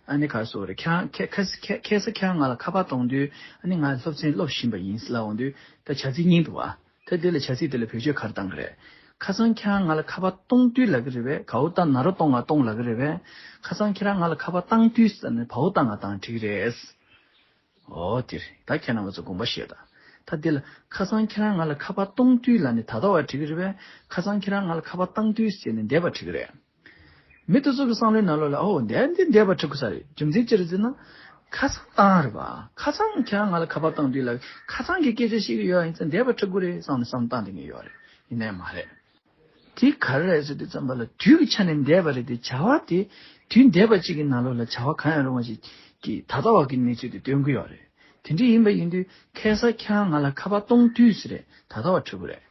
ཨ་ནི་ག་རེ་ཟེར་དགོས་རེད། ཁྱེད་རང་ཁ་ཁ་ཁ་ཁ་སང་ཁྱེད་རང་ང་ལ་ཁ་པར་གཏོང་དུས་ཨ་ནི་ང་སློབ་ཚན་སློབ་བཞིན་པ་ཡིན་ལབ་འོང་དུས་ད་བྱ་ཚིག་གཉིས་འདུག་པ། ད་དེ་ལ་བྱ་ཚིག་དེ་ལ་བེད་སྤྱོད་ག་རེ་བཏང་གི་རེད། ཁ་སང་ཁྱེད་རང་ང་ལ་ཁ་པར་གཏོང་དུས་ལབ་ཀྱི་རེད་པས། གའུ་ཏ་ན་རོ་གཏོང་ང་གཏོང་ལབ་ཀྱི་རེད་པས། ཁ་སང་ཁྱེད་རང་ང་ལ་ཁ་པར་བཏང་དུས་ཟེར་ནས་བའུ་ཏ་ང་བཏང་བྲིས་ཀྱི་རེད། འོ་དེ་རེད། ད་ཁྱེད་རྣམ་པ་ཚོ་དགོངས་པ་བཞེས་དང་། ད་དེ་ལ་ཁ་སང་ཁྱེད་རང་ང་ལ་ཁ་པར་གཏོང་དུས་ལབ་ནས་ད་ལྟ་བ་བྲིས་ཀྱི་རེད་པས། ཁ་སང་ཁྱེད་རང་ང་ལ་ཁ་པར་བཏང་དུས་ཟེར་ནས་འདས་པ་བྲིས་ཀྱི་རེད། མི་དེ་ཚོ་གི་བསམ་བློའི་ནང་ལོགས་ལ་ཨོ་འདས་འདི་འདས་པ་འཁྲུག་གི་ས་རེད། རྒྱུ་མཚན་ཅི་རེད་ཟེར་ན། ཁ་སང་བཏང་རེད་པ། ཁ་སང་ཁྱེད་རང་ང་ལ་ཁ་པར་བཏང་དུས་ལ་ཁ་སང་གི་སྐད་ཆ་བཤད་ཀྱི་ཡོད་ཡིན་ཙང་འདས་པ་འཁྲུག་གི་རེད་བསམ་ནས་བསམ་བཏང་བསྡད་མཁན་ཡོད་རེད། ཡིན་ནའི་མ་རེད། དེ་ག་རེ་རེད་ཟེར་དུས་ཙམ་པ་ལ་དུས་ཀྱི་ཆ་ནས་འདས་པ་རེད་དེ་བྱ་བ་དེ་དུས་འདས་པ་གཅིག་གི་ནང་ལོགས་ལ་བྱ་བ་གང་ཡང་རུང་བ་ཞིག་གི་ད་ལྟ་བ་གི་གནས་ཚུལ་དེ་སྟོན་གྱི་ཡོད་རེད། དེ་འདྲ་ཡིན་པ་ཡིན་དུས་ཁ་སང་ཁྱེད་རང་ང་ལ་ཁ་པར་གཏོང་དུས་ཟེར་རེད། ད་ལྟ་བ་འཁྲུག་གི་རེད།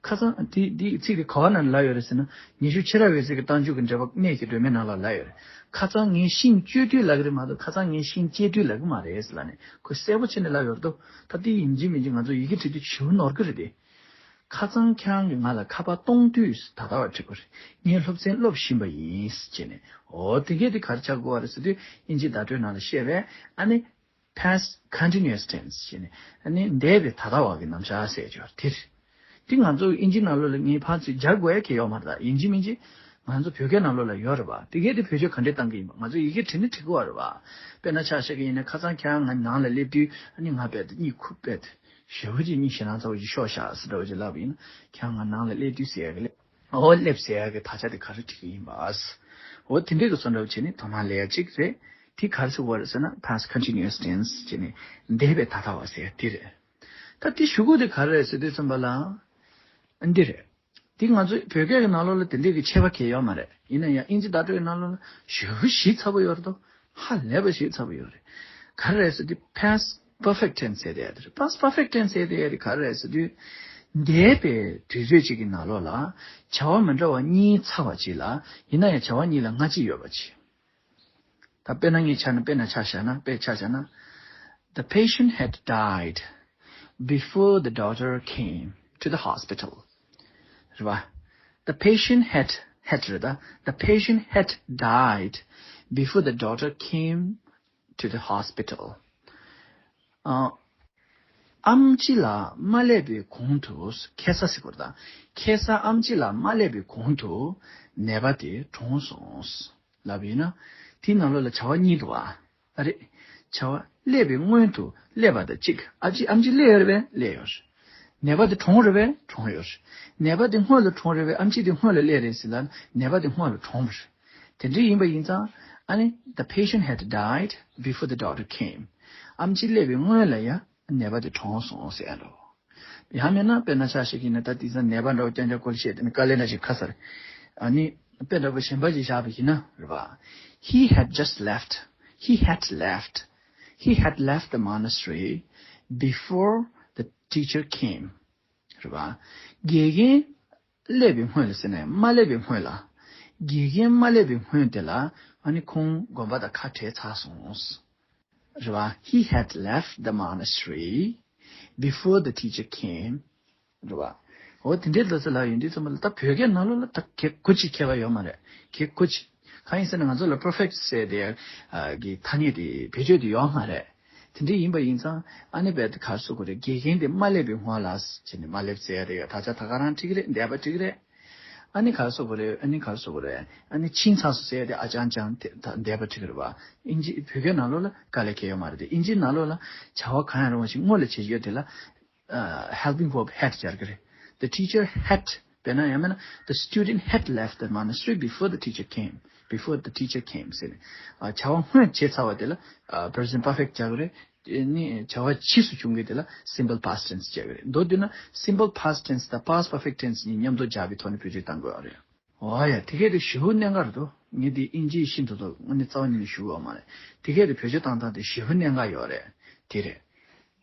ཁ་སང་དེ་དེ་ཚིག་དེ་ག་བ་ནང་ལ་ཡོད་རེད་ཟེར་ན། ཉི་ཤུ་ཕྱི་རབས་འོད་ཟེར་གྱི་རྟགས་འཇུག་གི་འགྲེལ་པ་གནད་ཀྱི་སྒྲོན་མེ་ནང་ལ་ལབ་ཡོད་རེད། ཁ་སང་ངས་ཤིང་གཅོད་དུས་ལབ་ཀྱི་རེད་མ་གཏོགས་ཁ་སང་ངས་ཤིང་བཅད་དུས་ལབ་ཀྱི་མ་རེད་ཟེར་ལབ་ནས་ཁོས་གསལ་པོ་བྱས་ནས་ལབ་ཡོད་རེད་དོ། ད་དེ་ཡིན་གཅིག་མིན་གཅིག་ང་ཚོ་ཡི་གེ་བྲིས་དུས་བྱིའུ་ནོར་གྱི་རེད་དེ། ཁ་སང་ཁྱེད་རང་གིས་ང་ལ་ཁ་པར་གཏོང་དུས་ད་ལྟ་བ་བྲིས་པ་རེད། ངས་སློབ་ཚན་སློབ་བཞིན་པ་ཡིན་ཟེར་ནས། འོ་དེ་གས་དེ་ག་རེ་ཆགས་དགོས་པ་རེད་ཟེར་དུས་དབྱིན་ཇིའི་བརྡ་སྤྲོད་ནང་ལ་བཤད་པས་ཨ་ནི། past continuous tense ཞེས་ནས་ཨ་ནི་འདས་པའི་ད་ལྟ་བ་གི་རྣམ་གཞག་ཟེར་གྱི་ཡོད་རེད། དེ་རེད། དེ་ང་ཚོ་དབྱིན་ཇི་ནང་ལོགས་ལ་ངས་ཕར་ཚུར་སྦྱར་དགོས་ཡ་གལ་ཡོད་མ་རེད། ད་ཡིན་གཅིག་མིན་གཅིག་ང་ཚོ་བོད་སྐད་ནང་ལོགས་ལ་ཡོད་རེད་པ། དེ་གས་དེ་བེད་སྤྱོད་ག་འདྲས་བཏང་གི་ཡིན་པ་ང་ཚོ་ཡི་གེ་བྲིས་ན་འགྲིག་གི་ཡོད་རེད་པ། དཔེར་ན་ཆ་བཞག་གི་ཡིན་ན་ཁ་སང་ཁྱེད་རང་ང་ནང་ལ་སླེབས་དུས་ཨ་ནི་ང་རྦད་དེ་གཉིད་ཁུག་རྦད་དེ་ཞེ་པོ་ཅིག་གཉིད་ཞེད་སྣང་ཚ་པོ་ཅིག་ཤོར་ཤག་ཟེར་འདྲ་བོ་ཅིག་ལབ་པ་ཡིན་ན་ཁྱེད་རང་ང་ནང་ལ་སླེབས་དུས་ཟེར་ཡ་གི་སླེབས། འོ་སླེབས་ཟེར་ཡ་གི་དག་ཆ་དེ་ག་རེ་བྲིས་ཀྱི་ཡིན་པ། འོ་དེ་འདྲས་ཀྱི་བཟོ་འདྲ་བྱས་ནས་དོ་སྣང་སླེབས་ཡ་གཅིག་རེད། དེ་ག་རེ་ཟེར་བ་རེད་ཟེར་ན་past continuous tense བྱས་ནས་འདས་པའི་ད་ལྟ་བ་ཟེར་ཡ་དེ་རེད། ད་དེ་གཞུག་གུ་དེ་ག་རེ་རེད་ཟེར་དུས་ཙམ་པ་ལ། འདི་རེད། དེ་ང་ཚོའི་བོད་སྐད་ཀྱི་ནང་ལོགས་ལ་དེ་འདྲས་ཀྱི་ཁྱད་པར་གང་ཡང་ཡོད་མ་རེད། ཡིན་ན་ཡང་དབྱིན་ཇི་བརྡ་སྤྲོད་ཀྱི་ནང་ལོགས་ལ་ཞེ་པོ་ཞིབ་ཚགས་པོ་ཡོད་རེད་དོ། ཧ་ལས་པ་ཞིབ་ཚགས་པོ་ཡོད་རེད། ག་རེ་རེད་ཟེར་དུས་past perfect tense ཟེར་དེ་ཡ་དེ་རེད། past perfect tense ཟེར་དེ་ཡ་དེ་ག་རེ་རེད་ཟེར་དུས། འདས་པའི་དུས་ཚོད་ཅིག་གི་ནང་ལོགས་ལ་བྱ་བ་མི་འདྲ་བ་གཉིས་ཚར་བ་ཅིག་ལ་ཡིན་ན་ཡང་བྱ་བ་གཉིས་ལ་སྔ་ཕྱི་ཡོད་པ་ཅིག་ད་དཔེར་ན་ངས་ཆ་ན་དཔེར་ན་ཆ་བཞག་ན་དཔེ་ཆ་བཞག་ན། The patient had died before the daughter came to the hospital. རེད་པ། The patient had had རེད་ད། The patient had died before the daughter came to the hospital. ཨ། ཨམ་ཆི་ལགས་མ་སླེབས་པའི་གོང་དུ། ཁ་སང་ཟེར་དགོས་རེད་ད། ཁ་སང་ཨམ་ཆི་ལགས་མ་སླེབས་པའི་གོང་དུ་ནད་པ་དེ་གྲོངས་སོང་ལབ་ཡིན་ན། དེའི་ནང་ལོགས་ལ་བྱ་བ་གཉིས་འདུག་ཨ། ཨ་རེད། བྱ་བ་སླེབས་པའི་སྔོན་དུ་སླེབས་པ་དང་གཅིག་ཨ་ཅི་ཨམ་ཆི་སླེབས་ཡོད་རེད་པས། སླེབས་ཡོད་རེད། ནད་པ་དེ་གྲོངས་རེད་པས། གྲོངས་ཡོད་རེད། ནད་པ་དེ་སྔོན་ལ་གྲོངས་རེད་པས། ཨམ་ཆི་དེ་སྔོན་ལ་སླེབས་རེད་ཟེར་ལ་ནད་པ་དེ་སྔོན་ལ་གྲོངས་པ་རེད། དེ་འདྲ་ཡིན་པ་ཡིན་ཙང་ཨ་ནི། The patient had died before the daughter came. ཨམ་ཆི་སླེབས་པའི་སྔོན་ལ་ཡ་ནད་པ་དེ་གྲོངས་སོང་ཟེར་ཡ་འགྲོ། ཡང་མིན་ན་དཔེར་ན་ཆ་ཞིག་ཡིན་ན་ད་དེང་སང་ནད་པ་འདྲ་བོ་རྐྱང་རྐྱང་སྐོར་བཤད་དེ་ནི་དཀའ་ལས་འདྲ་ཞིག་ཁ་སར། ཨ་ནི་དཔེ་འདྲ་བོ་གཞན་པ་ཞིག་བཞག་པ་ཡིན་ན་རེད་པ། He had just left. He had left. He had left the monastery before the teacher came. རེད་པ། དགེ་རྒན་སླེབས་པའི་སྔོན་ལ་ཟེར་ན་ཡང་མ་སླེབས་པའི་སྔོན་ལ། དགེ་རྒན་མ་སླེབས་པའི་སྔོན་དེ་ལ་ཨ་ནི་ཁོང་དགོན་པ་དང་ཁ་བྲལ་ཚར་སོང་། རེད་པ། He had left the monastery before the teacher came. རེད་པ། འོ་དེ་འདྲའི་ལོ་ཚོད་ལ་ཡོང་དུས་ཙམ་པ་ལ་ད་བོད་སྐད་ནང་ལོགས་ལ་ད་གེ་གུ་ཅིག་ཁྱད་པར་ཡོད་མ་རེད། གེ་གུ་ཅིག་གང་ཡིན་ཟེར་ན་ང་ཚོ་ལ་perfect ཟེར་དེ་ཨ་གི་ཐ་སྙད་དེ་བེད་སྤྱོད་དེ་ཡོད་མ་རེད། དེ་འདྲ་ཡིན་པ་ཡིན་ཙང་ཨ་ནི་རྦད་དེ་ག་རེ་ཟེར་དགོས་རེད། དགེ་རྒན་དེ་མ་སླེབས་པའི་སྔོན་ལ་བྱས་ནས་མ་སླེབས་ཟེར་ཡ་དེ་ཡོད། ད་ཆ་ད་ག་རང་འགྲིག་གི་རེད། འདས་པ་འགྲིག་གི་རེད། ཨ་ནི་ག་རེ་ཟེར་དགོས་རེད། ཨ་ནི་ག་རེ་ཟེར་དགོས་རེད། ཨ་ནི་ཕྱིན་ཚར་སོང་ཟེར་ཡ་དེ་ཨ་ཅང་ཅང་དེ་ད་འདས་པ་འགྲིག་གི་རེད་པ། ཨིན་ཇི་བོད་སྐད་ནང་ལོགས་ལ་དཀའ་ལས་ཁེལ་ཡོད་མ་རེད་དེ། ཨིན་ཇི་ནང་ལོགས་ལ་བྱ་བ་གང་ཡང་རུང་བ་ཞིག་སྔོན་ལ་བྱེད་རྒྱུ་དེ་ལ་ཨ་helping verb had སྦྱར་གི་རེད། The teacher had དཔེར་ན་ཡང་མིན་ན། The student had left the monastery before the teacher came. Before the teacher came ཟེར་ནས། ཨ་བྱ་བ་སྔོན་བྱས་ཚར་བ་དེ་ལ་ཨ་present perfect སྦྱར་གི་རེད། དེ་ནི་བྱ་བ་ཕྱིས་སུ་བྱུང་གི་དེ་ལ་simple past tense སྦྱར་གི་རེད། མདོར་བསྡུས་ན་simple past tense དང་past perfect tense གཉིས་མཉམ་དུ་སྦྱར་བའི་ཐོག་ནས་བེད་སྤྱོད་གཏང་དགོས་པ་རེད། འོ་ཡ། དེ་གས་དེ་ཞེ་པོ་གནད་འགག་རེད་དོ། ངས་དེ་ཨིན་ཇི་ཤིན་ཏུ་དོ་དངོས་གནས་རྩ་བ་ཉིད་ནས་ཞུ་གི་ཡོད་མ་རེད། དེ་གས་དེ་བེད་སྤྱོད་བཏང་སྟངས་དེ་ཞེ་པོ་གནད་འགག་ཡོད་རེད། དེ་རེད།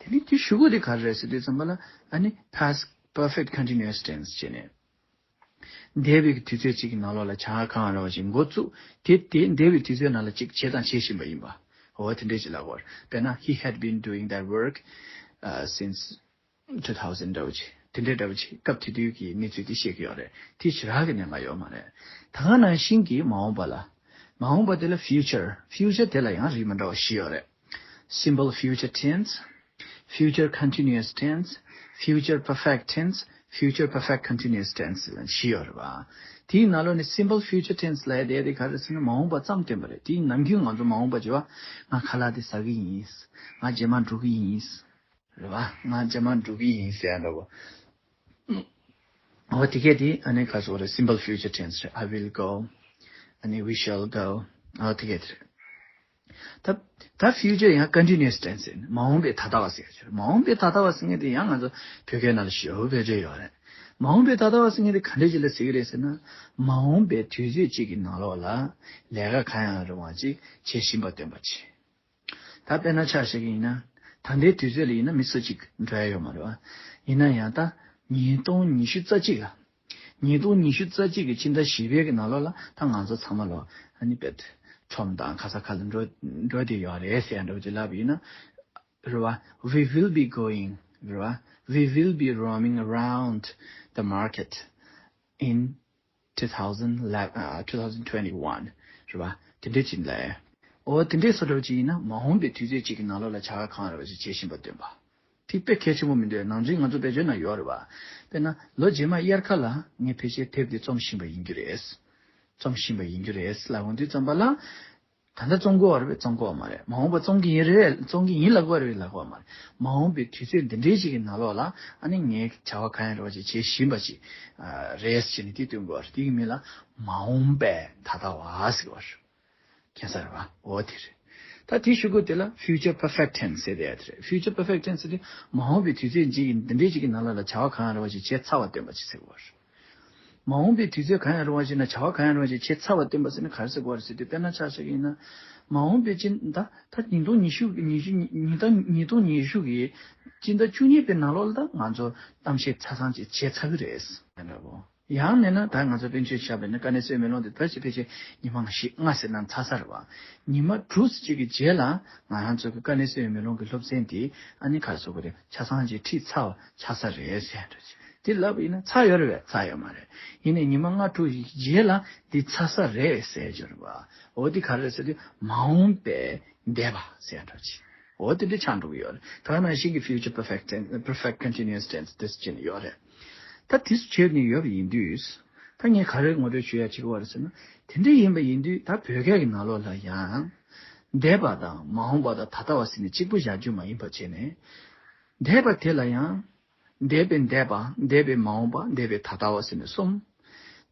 དེ་ནི་དེ་ཞུ་དགོས་དེ་ག་རེ་རེད་ཟེར་དུས་ཙམ་པ་ལ་ཨ་ནི་past perfect continuous tense བྱས་ནས། འདས་པའི་དུས་ཚོད་ཅིག་གི་ནང་ལོགས་ལ་བྱ་བ་གང་རུང་བ་ཞིག་འགོ་བཙུགས། དེ་དེ་འདས་པའི་དུས་ཚོད་ནང་ལ་ཅིག་བྱས་དང་བྱེད་བཞིན་པ་ཡིན་པ། འོ་དེ་འདྲས་ཅིག་ལབ་དགོས་རེད། དཔེར་ན། He had been doing that work uh, since two thousand འདྲ་བོ་ཅིག་དེ་འདྲས་འདྲ་བོ་ཅིག་སྐབས་དེ་དུས་ཀྱི་གནས་ཚུལ་དེ་བཤད་ཀྱི་ཡོད་རེད། དེ་ཞེ་དྲག་གི་གནད་འགག་ཡོད་མ་རེད། ད་ག་ནང་བཞིན་གྱི་མ་འོངས་པ་ལ། མ་འོངས་པ་དེ་ལ་future future དེ་ལ་ཡང་རིགས་མི་འདྲ་བ་བཞི་ཡོད་རེད། Simple future tense, future continuous tense, future perfect tense, future perfect continuous tense ལ་བཞི་ཡོད་རེད་པ། དེའི་ནང་ལོགས་ནས་simple future tense ལབ་ཡ་དེ་དེ་ག་རེ་ཟེར་ན་མ་འོངས་པ་ཙམ་སྟོན་པ་རེད། དེའི་ནམ་རྒྱུན་ང་ཚོ་མ་འོངས་པ་བྱེད་པ། ང་ཁ་ལག་དེ་ཟ་གི་ཡིན། ང་རྗེས་མ་འགྲོ་གི་ཡིན། རེད་པ། ང་རྗེས་མ་འགྲོ་གི་ཡིན་ཟེར་ཡ་འདྲ་པོ། འོ་དེ་གས་དེ་ཨ་ནི་ག་རེ་ཟེར་དགོས་རེད། simple future tense རེད། I will go. ཨ་ནི་we shall go. འོ་དེ་གས་དེ་རེད། ད་ད་future ཡང་continuous tense ཡིན། མ་འོངས་པའི་ད་ལྟ་བ་ཟེར་ཡ་ཅིག་རེད། མ་འོངས་པའི་ད་ལྟ་བ་ཟེར་མཁན་དེ་ཡང་ང་ཚོ་བོད་སྐད་ནང་ལ་ཞེ་པོ་བེད་སྤྱོད་ཡོད་རེད། མ་འོངས་པའི་ད་ལྟ་བ་ཟེར་མཁན་དེ་ག་འདྲ་ཅིག་ལ་ཟེར་གི་རེད་ཟེར་ན། མ་འོངས་པའི་དུས་ཚོད་ཅིག་གི་ནང་ལོགས་ལ་ལས་ཀ་གང་ཡང་རུང་བ་ཅིག་བྱེད་བཞིན་པ་སྟོན་པ་ཅིག་ད་དཔེར་ན་ཆ་བཞག་གི་ཡིན་ན། ད་ལྟའི་དུས་ཚོད་ལ་ཡིན་ན་མི་སུ་གཅིག་འགྲོ་ཡ་ཡོད་མ་རེད་པ། ཡིན་ན་ཡང་ད་ཉིས་སྟོང་ཉི་ཤུ་རྩ་གཅིག་ལ། ཉིས་སྟོང་ཉི་ཤུ་རྩ་གཅིག་གི་སྤྱི་ཟླ་བཞི་པའི་གི་ནང་ལོགས་ལ་ད་ང་ཚོ་ཚང་མ་ལོ་ཨ་ནི་དཔེ་ཁྲོམ་དང་ག་ས་ག་ལ་འགྲོ་འགྲོ་བསྡད་ཡོད་རེད་ཟེར་ཡ་འདྲ་པོ་ཅིག་ལབ་པ་ཡིན་ན། རེད་པ། We will be going. རེད་པ། We will be roaming around the market in two thousand eleven, uh, two thousand twenty-one རེད་པ། དེ་འདྲས་ཅིག་ལབ། འོ་དེ་འདྲས་བཟོ་འདྲ་བོ་ཅིག་ཡིན་ན་མ་འོངས་པའི་དུས་ཚོད་ཅིག་གི་ནང་ལོགས་ལ་བྱ་བ་གང་རུང་བ་ཞིག་བྱེད་བཞིན་པ་སྟོན་པ། དེ་དཔེ་གལ་ཆེན་པོ་མི་འདུག་ནང་འཛིང་ང་ཚོ་བེད་སྤྱོད་ནང་ཡོད་རེད་པ། དཔེར་ན་ལོ་རྗེས་མ་དབྱར་ཁ་ལ་ངས་ཕལ་ཆེར་དེབ་འདི་རྩོམ་བཞིན་པ་ཡིན་རྒྱུ་རེད། རྩོམ་བཞིན་པ་ཡིན་རྒྱུ་རེད་ལབ་ཡོང་དུས་ཙམ་པ་ལ། ད་ལྟ་རྩོམ་དགོས་པ་རེད་པས། རྩོམ་དགོས་པ་མ་རེད། མ་འོངས་པ་རྩོམ་གྱི་ཡིན་རེད། རྩོམ་གྱི་ཡིན་ལབ་དགོས་པ་རེད་པས། ལབ་དགོས་པ་མ་རེད། མ་འོངས་པའི་དུས་ཚོད་འདི་འདྲའི་ཞིག་གི་ནང་ལོགས་ལ་ཨ་ནི་ངས་བྱ་བ་གང་ཡང་རེ་བ་ཅིག་བྱེད་བཞིན་པ་ཅིག་རེད་ཟེར་ནས་དེ་སྟོན་དགོས་པ་རེད། དེ་གི་མིང་ལ་མ་འོངས་པའི་ད་ལྟ་བ་ཟེར་བ་རེད། མཁྱེན་གསལ་རེད་པ། འོ་དེ་རེད། ད་དེའི་གཞུག་གུ་དེ་ལ་future perfect tense ཟེར་དེ་ཡ་དེ་རེད། Future perfect tense དེ་མ་འོངས་པའི་དུས་ཚོད་ཅིག་གི་འདི་འདྲའི་ཞིག་གི་ནང་ལོགས་ལ་བྱ་བ་གང་ཡང་རེ་བ་ཅིག་བྱས་ཚར་བ་སྟོན་པ་ཅིག་ཟེར་དགོས་པ་རེད། མ་འོངས་པའི་དུས་ཚོད་གང་ཡང་རུང་བ་ཞིག་ན་བྱ་བ་གང་ཡང་རུང་བ་ཞིག་བྱས་ཚར་བ་སྟོན་པ་ཟེར་ན་ག་རེ་ཟེར་དགོས་རེད་ཟེར་དུས། དཔེར་ན་ཆ་བཞག་གི་ཡིན་ན། མ་འོངས་པའི་སྤྱི་ཟླ་ད་ཉིས་སྟོང་ཉི་ཤུ་ཉི་ཤུ་ཉིས་ཟླ་ཉིས་སྟོང་ཉི་ཤུ་གི་སྤྱི་ཟླ་བཅུ་གཉིས་པའི་ནང་ལོགས་ལ་ད་ང་ཚོ་གཏམ་བཤད་ཆ་ཚང་ཅིག་བྱས་ཚར་གི་རེད། ཡང་མིན་ན་ད་ང་ཚོ་དཔེ་མཚོན་བཞག་པ་ཡིན་ན་དཀའ་གནད་གསལ་བའི་མེ་ལོང་དེ་ཕལ་ཆེར་ཕལ་ཆེར་ཉི་མ་བཞི་ལྔ་ཟེར་ན་ཚར་ཚར་རེད་པ། ཉི་མ་དྲུག་ཅིག་གི་རྗེས་ལ་ང་རང་ཚོ་གི་དཀའ་གནད་གསལ་བའི་མེ་ལོང་གི་སློབ་ཚན་དེ་ཨ་ནི་ག་རེ་ཟེར་དགོས་རེད། ཆ་ཚང་ཅིག་ཁྲིད་ཚར་བ་ཆགས་ས་རེད་ཟེར་འདྲ་ཅིག་དེ་ལབ་ཡིན་ན་ཚར་ཡོད་རེད་པས། ཚར་ཡོད་མ་རེད། ཡིན་ནའི་ཉི་མ་ལྔ་དྲུག་ཞིག་རྗེས་ལ་འདི་ཚར་ས་རེད་ཟེར་གྱི་རེད་པ། འོ་འདི་ག་རེ་རེད་ཟེར་དུས་མ་འོངས་པའི་འདས་པ་ཟེར་འདྲ་ཅིག་འོ་དེ་འདྲ་ཆགས་འགྲོ་གི་ཡོད་རེད། ད་ནང་བཞིན་གྱི་future perfect tense, perfect continuous tense དེ་བྱས་ནས་ཡོད་རེད། ད་དེ་ཚོ་བྱས་ནས་ཡོད་པ་ཡིན་དུས། ད་ངས་ག་རེ་ངོ་སྤྲོད་ཞུ་ཡ་བྱེད་ཀྱི་ཡོད་རེད་ཟེར་ན། དེ་འདྲ་ཡིན་པ་ཡིན་དུས་ད་བོད་སྐད་ཀྱི་ནང་ལོགས་ལ་ཡང་། འདས་པ་དང་མ་འོངས་པ་དང་ད་ལྟ་བ་ཟེར་ནས་གཅིག་པུ་བཞག་རྒྱུ་མ་ཡིན་པ་བྱས་ནས། འདས་པ་དེ་ལ་ཡང་། འདས་པའི་འདས་པ། འདས་པའི་མ་འོངས་པ། འདས་པའི་ད་ལྟ་བ་ཟེར་ནས་གསུམ།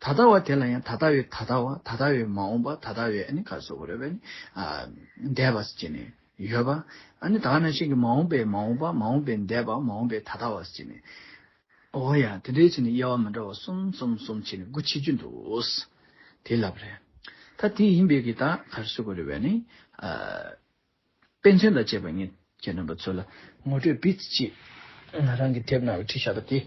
ད་ལྟ་བ་དེ་ལ་ཡང་ད་ལྟ་བའི་ད་ལྟ་བ། ད་ལྟ་བའི་མ་འོངས་པ། ད་ལྟ་བའི་ཨ་ནི་ག་རེ་ཟེར་དགོས་རེད་པས་ནི། ཨ། འདས་པ་ཟེར་ནས་ཡོད་པ། ཨ་ནི་ད་ག་ནང་བཞིན་གྱི་མ་འོངས་པའི་མ་འོངས་པ། མ་འོངས་པའི་འདས་པ། མ་འོངས་པའི་ད་ལྟ་བ་ཟེར་ནས། འོ་ཡ། དེ་འདྲའི་བྱས་ནས་དབྱེ་བ་མི་འདྲ་བ་གསུམ་གསུམ་གསུམ་བྱས་ནས་དགུ་ཕྱེ་རྒྱུ་འདུག་དེ་ལབ་རེད། ད་དེ་ཡིན་པའི་གི་ད་ག་རེ་ཟེར་དགོས་རེད་པས་ནི། ཨ། དཔེ་མཚོན་དང་བཅས་པ་ངས་ཁྱེད་རྣམ་པ་ཚོ་ལ་ངོ་སྤྲོད་བིད་ཅིག་ང་རང་གི་དེབ་ནང་ལ་བྲིས་བཞག་པ་དེ་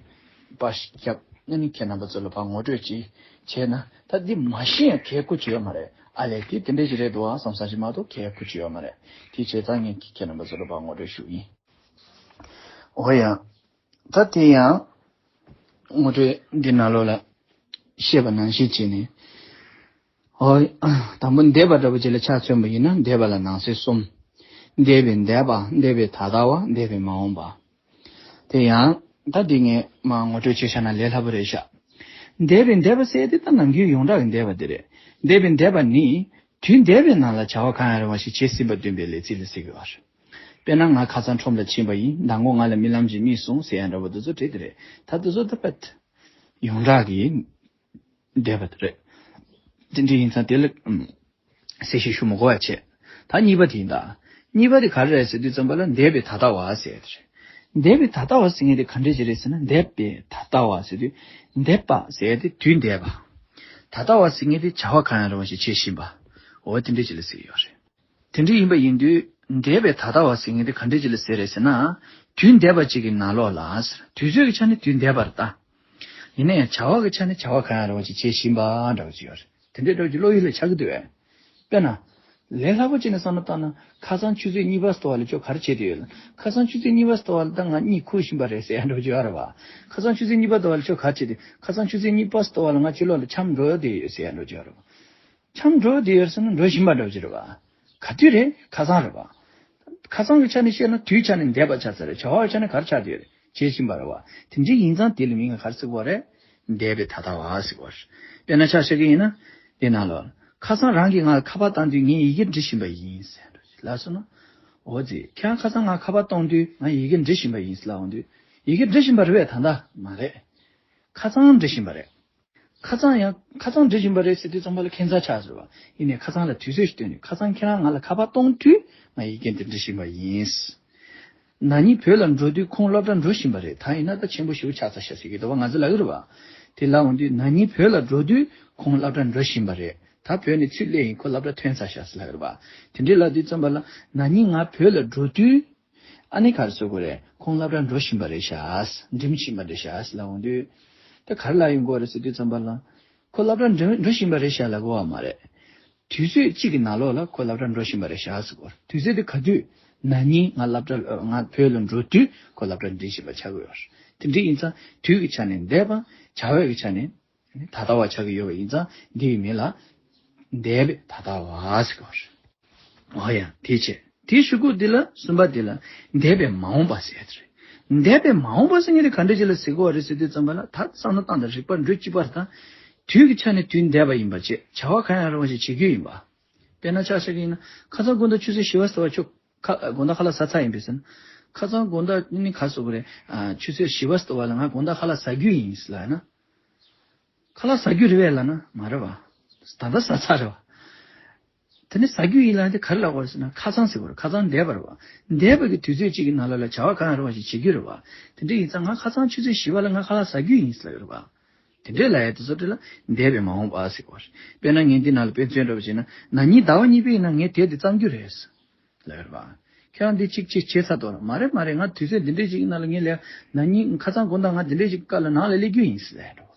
པར་ཞིག་བརྒྱབ་ནས་ནི་ཁྱེད་རྣམ་པ་ཚོ་ལ་ཕར་ངོ་སྤྲོད་ཅིག་བྱས་ན། ད་འདི་མ་ཤེས་ཡང་གལ་ཁུ་ཅི་ཡོད་མ་རེད། ཨ་ལས་དེ་དེ་འདྲ་ཞིག་རེད་འདུག་ཨ་བསམ་བསམ་ཞིག་མ་གཏོགས་གལ་ཁུ་ཅི་ཡོད་མ་རེད། དེ་བྱས་ཙང་ངས་ཁྱེད་རྣམ་པ་ཚོ་ལ་ཕར་ངོ་སྤྲོད་ཞུ་ཡིན། འོ་ཡ། ད་དེ་ཡང་ངོ་སྤྲོད་འདི་ནང་ལོགས་ལ་བཤད་པ་ནང་བཞིན་བྱས་ནས། ཨོ། དང་པོ་འདས་པ་འདྲ་པོ་ཅིག་ལ་ཆ་མཚོན་པ་ཡིན་ན་འདས་པ་ལ་ནང་གསེས་གསུམ། འདས་པའི་འདས་པ། འདས་པའི་ད་ལྟ་བ། འདས་པའི་མ་འོངས་པ། དེ་ཡང་ད་འདི་ངས་མར་ངོ་སྤྲོད་བྱས་བཞག་ན་ལས་སླ་པོ་རེད་ཤག་འདས་པའི་འདས་པ་ཟེར་དེ་ད་ནམ་རྒྱུན་ཡོངས་གྲགས་ཀྱི་འདས་པ་དེ་རེད། འདས་པའི་འདས་པ་ནི་དུས་འདས་པའི་ནང་ལ་བྱ་བ་གང་ཡང་རུང་བ་ཞིག་བྱེད་ཟིན་པ་སྟོན་པའི་ལས་ཚིག་ལ་ཟེར་གྱི་ཡོད་རེད། དཔེར་ན་ང་ཁ་སང་ཁྲོམ་ལ་ཕྱིན་པ་ཡིན། མདང་དགོང་ང་ལ་རྨི་ལམ་ཅིག་རྨིས་སོང་ཟེར་ཡ་འདྲ་པོ་དེ་ཚོ་བྲིས་དེ་རེད། ད་དེ་ཚོ་ད་དཔེ་ཡོངས་གྲགས་ཀྱི་འདས་པ་དེ་རེད། དེ་འདྲ་ཡིན་ཙང་དེ་ལ་ཨམ། གསལ་བཤད་ཞུ་མི་དགོས་པ་བྱས། ད་གཉིས་པ་དེ་ཡིན་ད། གཉིས་པ་དེ་ག་རེ་རེད་ཟེར་དུས་ཙམ་པ་ལ་འདས་པའི་ད་ལྟ་བ་ཟེར་དེ་རེད། འདས་པའི་ད་ལྟ་བ་ཟེར་མཁན་དེ་ག་འདྲ་ཅིག་རེད་ཟེར་ན། འདས་པའི་ད་ལྟ་བ་ཟེར་དུས། འདས་པ་ཟེར་དེ་དུས་འདས་པ། ད་ལྟ་བ་ཟེར་མཁན་དེ་བྱ་བ་གང་ཡང་རུང་བ་ཞིག་བྱེད་བཞིན་པ། འོ་དེ་འདྲ་ཅིག་ལ་ཟེར་གྱི་ཡོད་རེད། དེ་འདྲ་ཡིན་པ་ཡིན་དུས་འདས་པའི་ད་ལྟ་བ་ཟེར་མཁན་དེ་ག་འདྲ་ཅིག་ལ་ཟེར་རེད་ཟེར་ན། དུས་འདས་པ་ཅིག་གི་ནང་ལོགས་ལ་ཟེར། དུས་ཚོད་ཀྱི་ཆ་ནས་དུས་འདས་པ་རེད་ད། ཡིན་ན་ཡང་བྱ་བ་གི་ཆ་ནས་བྱ་བ་གང་ཡང་རུང་བ་ཞིག་བྱེད་བཞིན་པ་འདྲ་བོ་ཅིག་ཡོད་རེད། དེ་འདྲའི་འདྲ་བོ་ཅིག་བློ་ཡུལ་ལ་འཆར་གྱི་འདུག་བས། དཔེར་ན། ལས་སླ་པོ་བྱས་ནས་བསམ་བློ་བཏང་ན། ཁ་སང་ཆུ་ཚོད་གཉིས་པ་ཟེར་བ་ལ་ཁྱོད་ག་རེ་བྱེད་བསྡད་ཡོད་ལ། ཁ་སང་ཆུ་ཚོད་གཉིས་པ་ཟེར་བ་ལ་ད་ང་གཉིད་ཁུག་བཞིན་པ་རེད་ཟེར་ཡ་འདྲ་བོ་ཅིག་ཡོད་རེད་བ། ཁ་སང་ཆུ་ཚོད་གཉིས་པ་ཟེར་བ་ལ་ཁྱོད་ག་རེ་བྱེད་བསྡད། ཁ་སང་ཆུ་ཚོད་གཉིས་པ་ཟེར་བ་ལ་ང་ཕྱི་ལོགས་ལ་འཁྱམས་འགྲོ་བསྡད་ཡོད་ཟེར་ཡ་འདྲ་བོ་ཅིག་ཡོད་རེད་བ། འཁྱམས་འགྲོ་བསྡད་ཡོད་ཟེར་ན་འགྲོ་བཞིན་པ་འདྲ་བོ་ཅིག་རེད་བ། ག་དུས་རེད། ཁ་སང་རེད་བ། ཁ་སང་གི་ཆ་ནས་བཤད་ན་དུས་ཆ་ནས་འདས་པ་ཆགས་ཚར་རེད། བྱ་བ་ཆ་ནས་ག་རེ་ཆགས་བསྡད་ཡོད་རེད། བྱེད་བཞིན་པ་རེད་བ། དེ་འདྲ་ཡིན་ཙང་དེ་ལ་མིང་ང་ག་རེ་ཟེར་གྱི་ཡོད་རེད། འདས་པའི་ད་ལྟ་བ་ཟེར་གྱི་ཡོད་རེད། དཔེར་ན་ཆ་བཞག་གི་ཡིན་ན། དེ་ནང་ལོགས་ལ། ཁ་སང་རང་གིས་ང་ལ་ཁ་པར་བཏང་དུས་ངས་ཡི་གེ་འབྲི་བཞིན་པ་ཡིན་ཟེར་ལབ་སོང་ན། འོ་ཙི། ཁྱེད་རང་ཁ་སང་ང་ཁ་པར་གཏོང་དུས་ང་ཡི་གེ་འབྲི་བཞིན་པ་ཡིན་ཟེར་ལབ་འོང་དུས། ཡི་གེ་འབྲི་བཞིན་པ་རེད་པས། ད་ལྟ་མ་རེད། ཁ་སང་འབྲི་བཞིན་པ་རེད། ཁ་སང་ཡང་ཁ་སང་འབྲི་བཞིན་པ་རེད་ཟེར་དུས་ཙམ་པ་ལ་ཁྱད་མཚར་ཆགས་ཟེར་བ། ཡིན་ནའི་ཁ་སང་ལ་དུས་ཚོད་ཞིག་བཏོན་ནས། ཁ་སང་ཁྱེད་རང་ང་ལ་ཁ་པར་གཏོང་དུས་ང་ཡི་གེ་འདི་འབྲི་བཞིན་པ་ཡིན། ན་ནིང་བོད་ལ་འགྲོ་དུས་ཁོང་སློབ་གྲྭ་འགྲོ་བཞིན་པ་རེད། ད་ཡིན་ན་ད་ཆེན་པོ་ཞེ་པོ་ཆགས་ཚར་ཤག་ཟེར་གྱི་འདུག་བ། ང་ཚོ་ལབ་ཀྱི་རེད་བ། དེ་ལབ་འོང་དུས་ན་ནིང་བོད་ལ་འགྲོ་དུས་ཁོང་སློབ་གྲྭ་འགྲོ་བཞིན་པ་རེད། ད་བོད་ནས་ཚུར་སླེབས་ཡིན། ཁོ་སློབ་གྲྭ་ཐོན་ཚར་ཤག་ཟེར་ལབ་ཀྱི་རེད་བ། དེ་འདྲས་ལབ་དུས་ཙམ་པ་ལ་ན་ནིང་ང་བོད་ལ་འགྲོ་དུས། ཨ་ནི་ག་རེ་ཟེར་དགོས་རེད། ཁོང་སློབ་གྲྭ་འགྲོ་བཞིན་པ་རེད་ཤག་འགྲིམ་བཞིན་པ་རེད་ཤག་ཟེར་ལབ་འོང་དུས། ད་ག་རེ་ལབ་ཡོང་གི་ཡོད་རེད་ཟེར་དུས་ཙམ་པ་ལ། ཁོ་སློབ་གྲྭ་འགྲིམ་འགྲོ་བཞིན་པ་རེད་ཤག་ལབ་དགོས་པ་མ་རེད། དུས་ཚོད་གཅིག་གི་ནང་ལོགས་ལ་ཁོ་སློབ་གྲྭ་འགྲོ་བཞིན་པ་རེད་ཤག་ཟེར་དགོས་རེད། དུས་ཚོད་དེ་ག་དུས། ན་ནིང་ང་སློབ་གྲྭ་ང་བོད་ལ་འགྲོ་དུས་ཁོ་སློབ་གྲྭ་འགྲིམ་བཞིན་པ་ཆགས་ཀྱི་ཡོད་རེད། དེ་འདྲ་ཡིན་ཙང་དུས་ཀྱི་ཆ་ནས་འདས་པ། བྱ་བའི་གི་ཆ་ནས། ད་ལྟ་བ་ཆགས་ཀྱི་ཡོད་པ་ཡིན་ཙང་འདི་ཡི་མིང་ལ་འདས་པའི་ད་ལྟ་བ་ཟེར་གྱི་ཡོད་རེད། འོ་ཡ། དེ་བྱས། དེའི་གཞུག་གུ་འདི་ལ་གསུམ་པ་འདི་ལ་འདས་པའི་མ་འོངས་པ་ཟེར་ཡ་དེ་རེད། འདས་པའི་མ་འོངས་པ་ཟེར་མཁན་དེ་ག་འདྲ་ཅིག་ལ་ཟེར་གྱི་ཡོད་རེད་ཟེར་དུས་ཙམ་པ་ལ། ད་བསམ་བློ་བཏང་དང་རིག་པ་འགྲོ་གཅིག་པར་དང་། དུས་ཀྱི་ཆ་ནས་དུས་འདས་པ་ཡིན་པ་བྱས། བྱ་བ་གང་ཡང་རུང་བ་ཞིག་བྱེད་རྒྱུ་ཡིན་པ། དཔེར་ན་ཆ་བཞག་གི་ཡིན་ན། ཁ་སང་དགོང་དག་ཆུ་ཚོད་བཞི་པ་ཟེར་བ་ཁྱོད་ཁ་དགོང་དག་ཁ་ལག་ཟ་ཚར་ཡིན་པས་ཟེར་ན། ཁ་སང་དགོང་དག་ནི་ག་ཟེར་དགོས་རེད། ཨ། ཆུ་ཚོད་བཞི་པ་ཟེར་བ་ལ་ང་དགོང་དག་ཁ་ལག་ཟ་རྒྱུ་ཡིན་ཟེར་ལབ་ན། ཁ་ལག་ཟ་རྒྱུ་རེད་པས་ལབ་ན་མ་རེད་པ། ད་ལྟ་ཟ་ཚར་རེད་པ། དེ་ནས་ཟ་རྒྱུ་ཡིན་ལབ་དེ་ག་རེ་ལབ་དགོས་རེད་ཟེར་ན། ཁ་སང་ཟེར་དགོས་རེད། ཁ་སང་འདས་པ་རེད་པ། འདས་པ་གི་དུས་ཚོད་གཅིག་གི་ནང་ལོགས་ལ་བྱ་བ་གང་ཡང་རུང་བ་ཞིག་བྱེད་རྒྱུ་རེད་པ། དེ་འདྲ་ཡིན་ཙང་ང་ཁ་སང་ཆུ་ཚོད་བཞི་པ་ལ་ང་ཁ་ལག་ཟ་རྒྱུ་ཡིན་ཟེར་ལབ་ཀྱི་རེད་པ། དེ་འདྲས་ལབ་ཡ་དེ་ཚོ་དེ་ལ་འདས་པའི་མ་འོངས་པ་ཟེར་གྱི་ཡོད་རེད། དཔེར་ན་ངས་འདི་ནང་ལ་དཔེ་མཚོན་འདྲ་པོ་བྱས་ན། ན་ནིང་ཟླ་བ་གཉིས་པ་ཡིན་ན་ངས་དེབ་འདི་བརྩམས་རྒྱུ་རེད་ལབ་ཡོད་རེད་པ། ཁྱེད་རང་འདི་གཅིག་གཅིག་བྱས་ཚར་འདུག་ལ། མ་རེད་མ་རེད། ང་དུས་ཚོད་འདི་འདྲས་ཅིག་ནང་ལ་ངས་ལས། ན་ནིང་ཁ་སང་དགོང་དག་ང་འདི་འདྲས་ཅིག་སྐབས་ལ་ནང་ལ་སླེབས་རྒྱུ་ཡིན་ཟེར་ལབ་ཡོད་རེད་པ།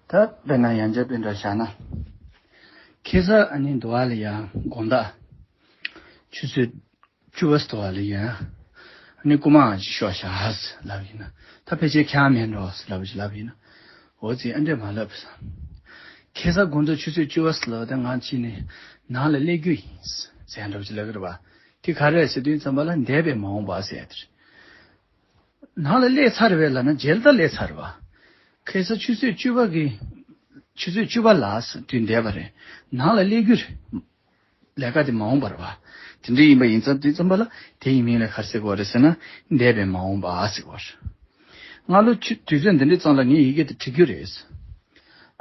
ད་དཔེར་ན་ཡང་བསྐྱར་དཔེ་འདྲ་བཞག་ན། ཁ་སང་ཨ་ནི་འདི་བ་ལ་ཡ་དགོང་དག་ཆུ་ཚོད་བཅུ་པ་ཟེར་བ་ལ་ཡ། ནི་རྐུ་མ་ཅིག་ཤོར་ཤག་ཟེར་ལབ་ཡིན་ན། ད་ཕལ་ཆེར་ཁྱད་མེད་འགྲོ་ཟེར་ལབ་ཅིག་ལབ་ཡིན་ན། འོ་ཙི་ཨ་འདྲས་མ་ལབ་ཟེར། ཁ་སང་དགོང་དྲོ་ཆུ་ཚོད་བཅུ་པ་ཟེར་ལབ་ད་ང་ཕྱིན་ནས་ནང་ལ་སླེབས་རྒྱུ་ཡིན་ཟེར་འདྲ་པོ་ཅིག་ལབ་ཀྱི་རེད་པ། དེ་ག་རེ་རེད་ཟེར་དུས་ཙམ་པ་ལ་འདས་པའི་མ་འོངས་པ་ཟེར་ཡ་དེ་རེད། ནང་ལ་སླེབས་ཚར་བས་ལབ་ན་མཇལ་ད་སླེབས་ཚར་བ། ཁ་སང་ཆུ་ཚོད་བཅུ་པ་གི་ཆུ་ཚོད་བཅུ་པ་ལ་དུས་འདས་པ་རེད། ནང་ལ་སླེབས་རྒྱུ་རེད། ལས་ཀ་དེ་མ་འོངས་པར་བ། དེ་འདྲ་ཡིན་པ་ཡིན་ཙང་དུས་ཙམ་པ་ལ་དེ་ཡི་མིང་ལ་ག་རེ་ཟེར་དགོས་རེད་ཟེར་ན་འདས་པའི་མ་འོངས་པ་ཟེར་དགོས་རེད། སྔ་ལོ་ཆུ་དུས་ཚོད་འདི་འདྲའི་ཙམ་ལ་ངས་ཡི་གེ་དེ་བྲི་རྒྱུ་རེད།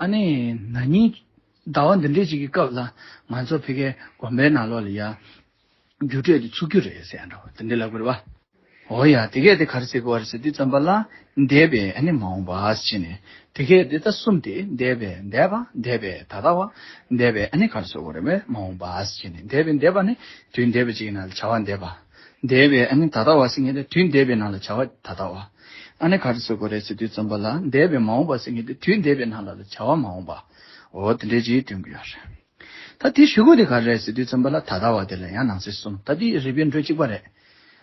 ཨ་ནི་ན་ནིང་ཟླ་བ་འདི་འདྲའི་ཅིག་གི་སྐབས་ལ་ང་ཚོ་ཕ་གིའི་དགོན་པའི་ནང་ལོགས་ལ་ཡ་རྒྱུགས་སྤྲོད་དེ་ཚུགས་རྒྱུ་རེད་ཟེར་ཡ་འདྲ་བ་དེ་འདྲ་ལབ་དགོས་རེད་བ། འོ་ཡ། དེ་གས་དེ་ག་རེ་ཟེར་དགོས་རེད་ཟེར་དུས་ཙམ་པ་ལ་འདས་པའི་ཨ་ནི་མ་འོངས་པ་ཟེར་ནས། དེ་གས་དེ་ད་གསུམ་དེ་འདས་པའི་འདས་པ། འདས་པའི་ད་ལྟ་བ། འདས་པའི་ཨ་ནི་ག་རེ་ཟེར་དགོས་རེད་པས་མ་འོངས་པ་ཟེར་ནས། འདས་པའི་འདས་པ་ནི་དུས་འདས་པ་ཅིག་ཡིན་ན་བྱ་བ་འདས་པ། འདས་པའི་ཨ་ནི་ད་ལྟ་བ་ཟེར་མཁན་དེ་དུས་འདས་པའི་ནང་ལ་བྱ་བ་ད་ལྟ་བ། ཨ་ནི་ག་རེ་ཟེར་དགོས་རེད་ཟེར་དུས་ཙམ་པ་ལ་འདས་པའི་མ་འོངས་པ་ཟེར་མཁན་དེ་དུས་འདས་པའི་ནང་ལ་བྱ་བ་མ་འོངས་པ། འོ་དེ་འདྲའི་ཅིག་སྟོན་གྱི་ཡོད་རེད། ད་དེ་གཞུག་གུ་དེ་ག་རེ་རེད་ཟེར་དུས་ཙམ་པ་ལ་ད་ལྟ་བ་དེ་ལ་ཡང་ནང་གསེས་གསུམ། ད་དེ་རིགས་པའི་འགྲོས་གཅིག་པ་རེད།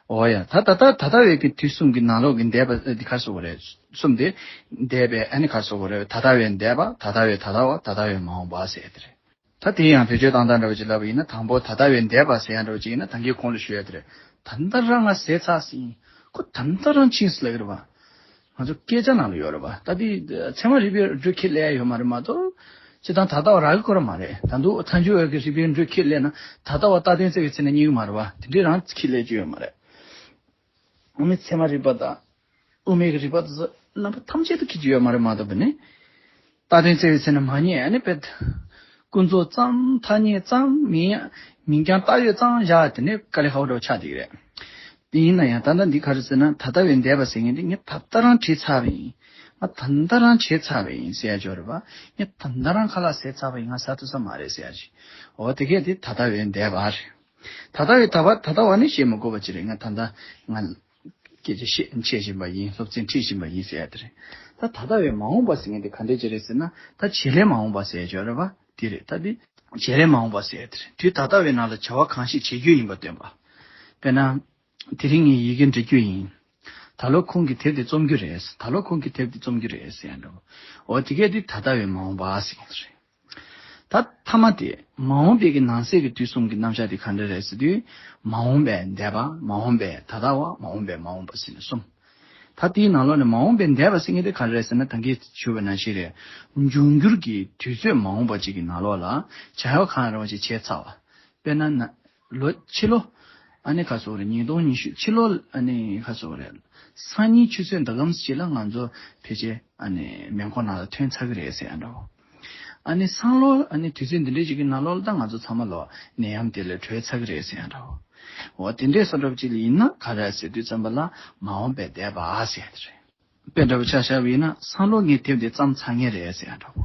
འོ་ཡ། ད་ད་ལྟ་ད་ལྟ་བའི་གི་དུས་གསུམ་གྱི་ནང་ལོགས་ཀྱི་འདས་པ་དེ་ག་རེ་ཟེར་དགོས་རེད། གསུམ་དེ་འདས་པའི་ཨ་ནི་ག་རེ་ཟེར་དགོས་རེད། ད་ལྟ་བའི་འདས་པ། ད་ལྟ་བའི་ད་ལྟ་བ། ད་ལྟ་བའི་མ་འོངས་པ་ཟེར་ཡ་དེ་རེད། ད་དེ་ཡང་བེད་སྤྱོད་བཏང་སྟངས་འདྲ་བོ་ཅིག་ལབ་པ་ཡིན་ན། དང་པོ་ད་ལྟ་བའི་འདས་པ་ཟེར་ཡ་འདྲ་བོ་ཅིག་ཡིན་ན་ད་གིན་གོང་ལ་ཞུས་ཡ་དེ་རེད། ད་ལྟ་རང་ང་ཟས་ཚར་ཟིན། ཁོ་ད་ལྟ་རང་ཕྱིན་ཟེར་ལབ་ཀྱི་རེད་པ། ང་ཚོ་སྐད་ཆ་ནང་ལ་ཡོད་རེད་པ། ད་དེ་ཚད་མ་རིག་པའི་འགྲོས་ཁས་ལེན་ཡ་ཡོད་མ་རེད་མ་གཏོགས། སྤྱིར་བཏང་ད་ལྟ་བ་རག་གི་ཁོ་ར་མ་རེད། ད་དུང་མཐའ་འཇུག་འོས་ཀྱི་རིག་པའི་འགྲོས་ཁས་ལེན་ན་ད་ལྟ་བ་རྟག་དོན་བཙལ་བའི་ཚེ་ན་རྙེད་ཀྱི་མ་རེད་པ། དེ་འདྲའི་རང་ཁས་ལེན་རྒྱུ་ཡོད་མ་རེད། དབུ་མའི་ཚད་མ་རིག་པ་དང་། དབུ་མའི་རིག་པ་དེ་ཚོ་རྣམ་པ་ཐམས་ཅད་དུ་འཁྱེར་གྱི་ཡོད་མ་རེད་མ་གཏོགས་པ་ནི། རྟག་དོན་བཙལ་བའི་ཚེ་ན་མ་རྙེད། ཨ་ནི་དཔེ། ཀུན་རྫོབ་ཙམ། ཐ་སྙད་ཙམ། མིང་ཡང་མིང་རྐྱང་བཏགས་ཡོད་ཙམ་བཞག་དེ་ནས་དཀའ་ལས་ཁག་པོ་འདྲ་བོ་ཆགས་བསྡད་ཀྱི་རེད། དེ་ཡིན་ན་ཡང་ད་ལྟ་འདི་ག་རེ་ཟེར་ན། ད་ལྟ་བའི་འདས་པ་ཟེར་མཁན་དེ་ངས་ད་ལྟ་རང་བྲིས་ཚར་བ་ཡིན། ང་ད་ལྟ་རང་བྱས་ཚར་བ་ཡིན་ཟེར་ཡ་ཅིག་ཡོད་རེད་པ། ངས་ད་ལྟ་རང་ཁ་ལག་ཟས་ཚར་བ་ཡིན། ང་ཟ་ཐུབ་ས་མ་རེད་ཟེར་ཡ་ཅིག་འོ་དེ་གས་དེ་ད་ལྟ་བའི་འདས་པ་རེད། ད་ལྟ་བའི་ད་བ་ད་ལྟ་བ་ནི་བཤད་མི་དགོས་པ་ཅིག་རེད། ང་ད་ལྟ་ང་སྐད་ཆ་བཤད་འཆད་བཞིན་པ་ཡིན། སློབ་ཚན་ཁྲིད་བཞིན་པ་ཡིན་ཟེར་ཡ་དེ་རེད། ད་ད་ལྟ་བའི་མ་འོངས་པ་ཟེར་མཁན་དེ་ག་འདྲས་ཅིག་རེད་ཟེར་ན། ད་བྱེད་ལས་མ་འོངས་པ་ཟེར་ཡ་ཅིག་ཡོད་རེད་པ། དེ་རེད། ད་དེ་བྱེད་ལས་མ་འོངས་པ་ཟེར་ཡ་དེ་རེད། དུས་ད་ལྟ་བའི་ནང་ལ་བྱ་བ་གང་ཞིག་བྱེད་རྒྱུ་ཡིན་པ་སྟོན་པ། དཔེར་ན། དེ་རིང་ངས་ཡི་གེ་འབྲི་རྒྱུ་ཡིན། ད་ལོ་ཁོང་གིས་དེབ་དེ་རྩོམ་རྒྱུ་རེད། ད་ལོ་ཁོང་གིས་དེབ་དེ་རྩོམ་རྒྱུ་རེད་ཟེར་ཡ་འདྲ་བོ། འོ་དེ་གས་དེ་ད་ལྟ་བའི་མ་འོངས་པ་ཟེར་མཁན་དེ་རེད། ད་མཐའ་མ་དེ་མ་འོངས་པའི་གི་ནང་གསེས་ཀྱི་དུས་གསུམ་གྱི་རྣམ་གཞག་དེ་ག་འདྲ་རེད་ཟེར་དུས། མ་འོངས་པའི་འདས་པ། མ་འོངས་པའི་ད་ལྟ་བ། མ་འོངས་པའི་མ་འོངས་པ་ཟེར་ནས་གསུམ། ད་དེའི་ནང་ལོགས་ནས་མ་འོངས་པའི་འདས་པ་ཟེར་མཁན་དེ་ག་རེ་རེད་ཟེར་ན། ད་གིན་ཞུས་པ་ནང་བཞིན་རེད། འབྱུང་འགྱུར་གྱི་དུས་ཚོད་མ་འོངས་པ་ཅིག་གི་ནང་ལོགས་ལ་བྱ་བ་གང་ཡང་རུང་བ་ཅིག་བྱས་ཚར་བ། དཔེར་ན་ན། ལོ་ཕྱི་ལོ། ཨ་ནི་ག་རེ་ཟེར་དགོས་རེད། ཉིས་སྟོང་ཉི་ཤུ་ཕྱི་ལོ། ཨ་ནི་ག་རེ་ཟེར་དགོས་རེད། སང་ཉིན་ཆུ་ཚོད་ཟླ་གམ་ཞིག་ལ་ང་ཚོ་ཕལ་ཆེར་ཨ་ནི་མེ་འཁོར་ནང་ལ་ཐོན་ཚར་གི་རེད་ཟེར་ཡ་འདྲ་བོ། ཨ་ནི་སང་ལོ། ཨ་ནི་དུས་ཚོད་འདི་འདྲའི་ཞིག་གི་ནང་ལོགས་ལ་ད་ང་ཚོ་ཚང་མ་ལོ་ནད་ཡམས་དེ་ལས་གྲོལ་ཚར་གི་རེད་ཟེར་ཡ་འདྲ་བོ། འོ་དེ་འདྲའི་བཟོ་འདྲ་བ་ཅིག་ལ་ཡིན་ན་ག་རེ་ཟེར་དུས་ཙམ་པ་ལ་མ་འོངས་པའི་འདས་པ་ཟེར་ཡ་དེ་རེད། དཔེ་འདྲ་བོ་ཆ་བཞག་པ་ཡིན་ན། སང་ལོ་ངས་དེབ་འདི་བརྩམས་ཚར་མཁན་རེད་ཟེར་ཡ་འདྲ་བོ།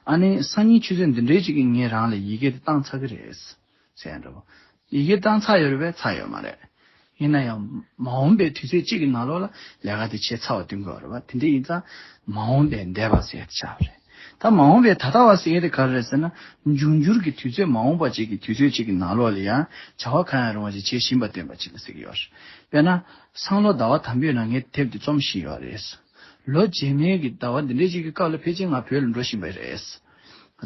ཨ་ནི་སང་ཉིན་ཆུ་ཚོད་འདི་འདྲའི་ཞིག་གི་ངས་རང་ལ་ཡི་གེ་འདི་བཏང་ཚར་གི་རེད་ཟེར་ཡ་འདྲ་བོ། ཡི་གེ་བཏང་ཚར་ཡོད་རེད་པས། ཚར་ཡོད་མ་རེད། ཡིན་ན་ཡང་མ་འོངས་པའི་དུས་ཚོད་གཅིག་གི་ནང་ལོགས་ལ་ལས་ཀ་དེ་བྱས་ཚར་བ་སྟོན་གྱི་ཡོད་རེད་པ། དེ་འདྲ་ཡིན་ཙང་མ་འོངས་པའི་འདས་པ་ཟེར་ཡ་དེ་ཆགས་པ་རེད། ད་མ་འོངས་པའི་ད་ལྟ་བ་ཟེར་ཡ་དེ་ག་རེ་རེད་ཟེར་ན། འབྱུང་འགྱུར་གྱི་དུས་ཚོད་མ་འོངས་པ་ཅིག་གི་དུས་ཚོད་ཅིག་གི་ནང་ལོགས་ལ་ཡང་བྱ་བ་གང་ཡང་རུང་བ་ཅིག་བྱེད་བཞིན་པ་སྟོན་པ་ཅིག་ལ་ཟེར་གྱི་ཡོད་རེད། དཔེར་ན། སང་ལོ་ཟླ་བ་དང་པོའི་ནང་ངས་དེབ་འདི་རྩོམ་བཞིན་ཡོད་རེད། ལོ་རྗེས་མའི་གི་ཟླ་བ་འདི་འདྲའི་ཅིག་གི་སྐབས་ལ་ཕལ་ཆེར་ང་བོད་ལ་འགྲོ་བཞིན་པ་རེད་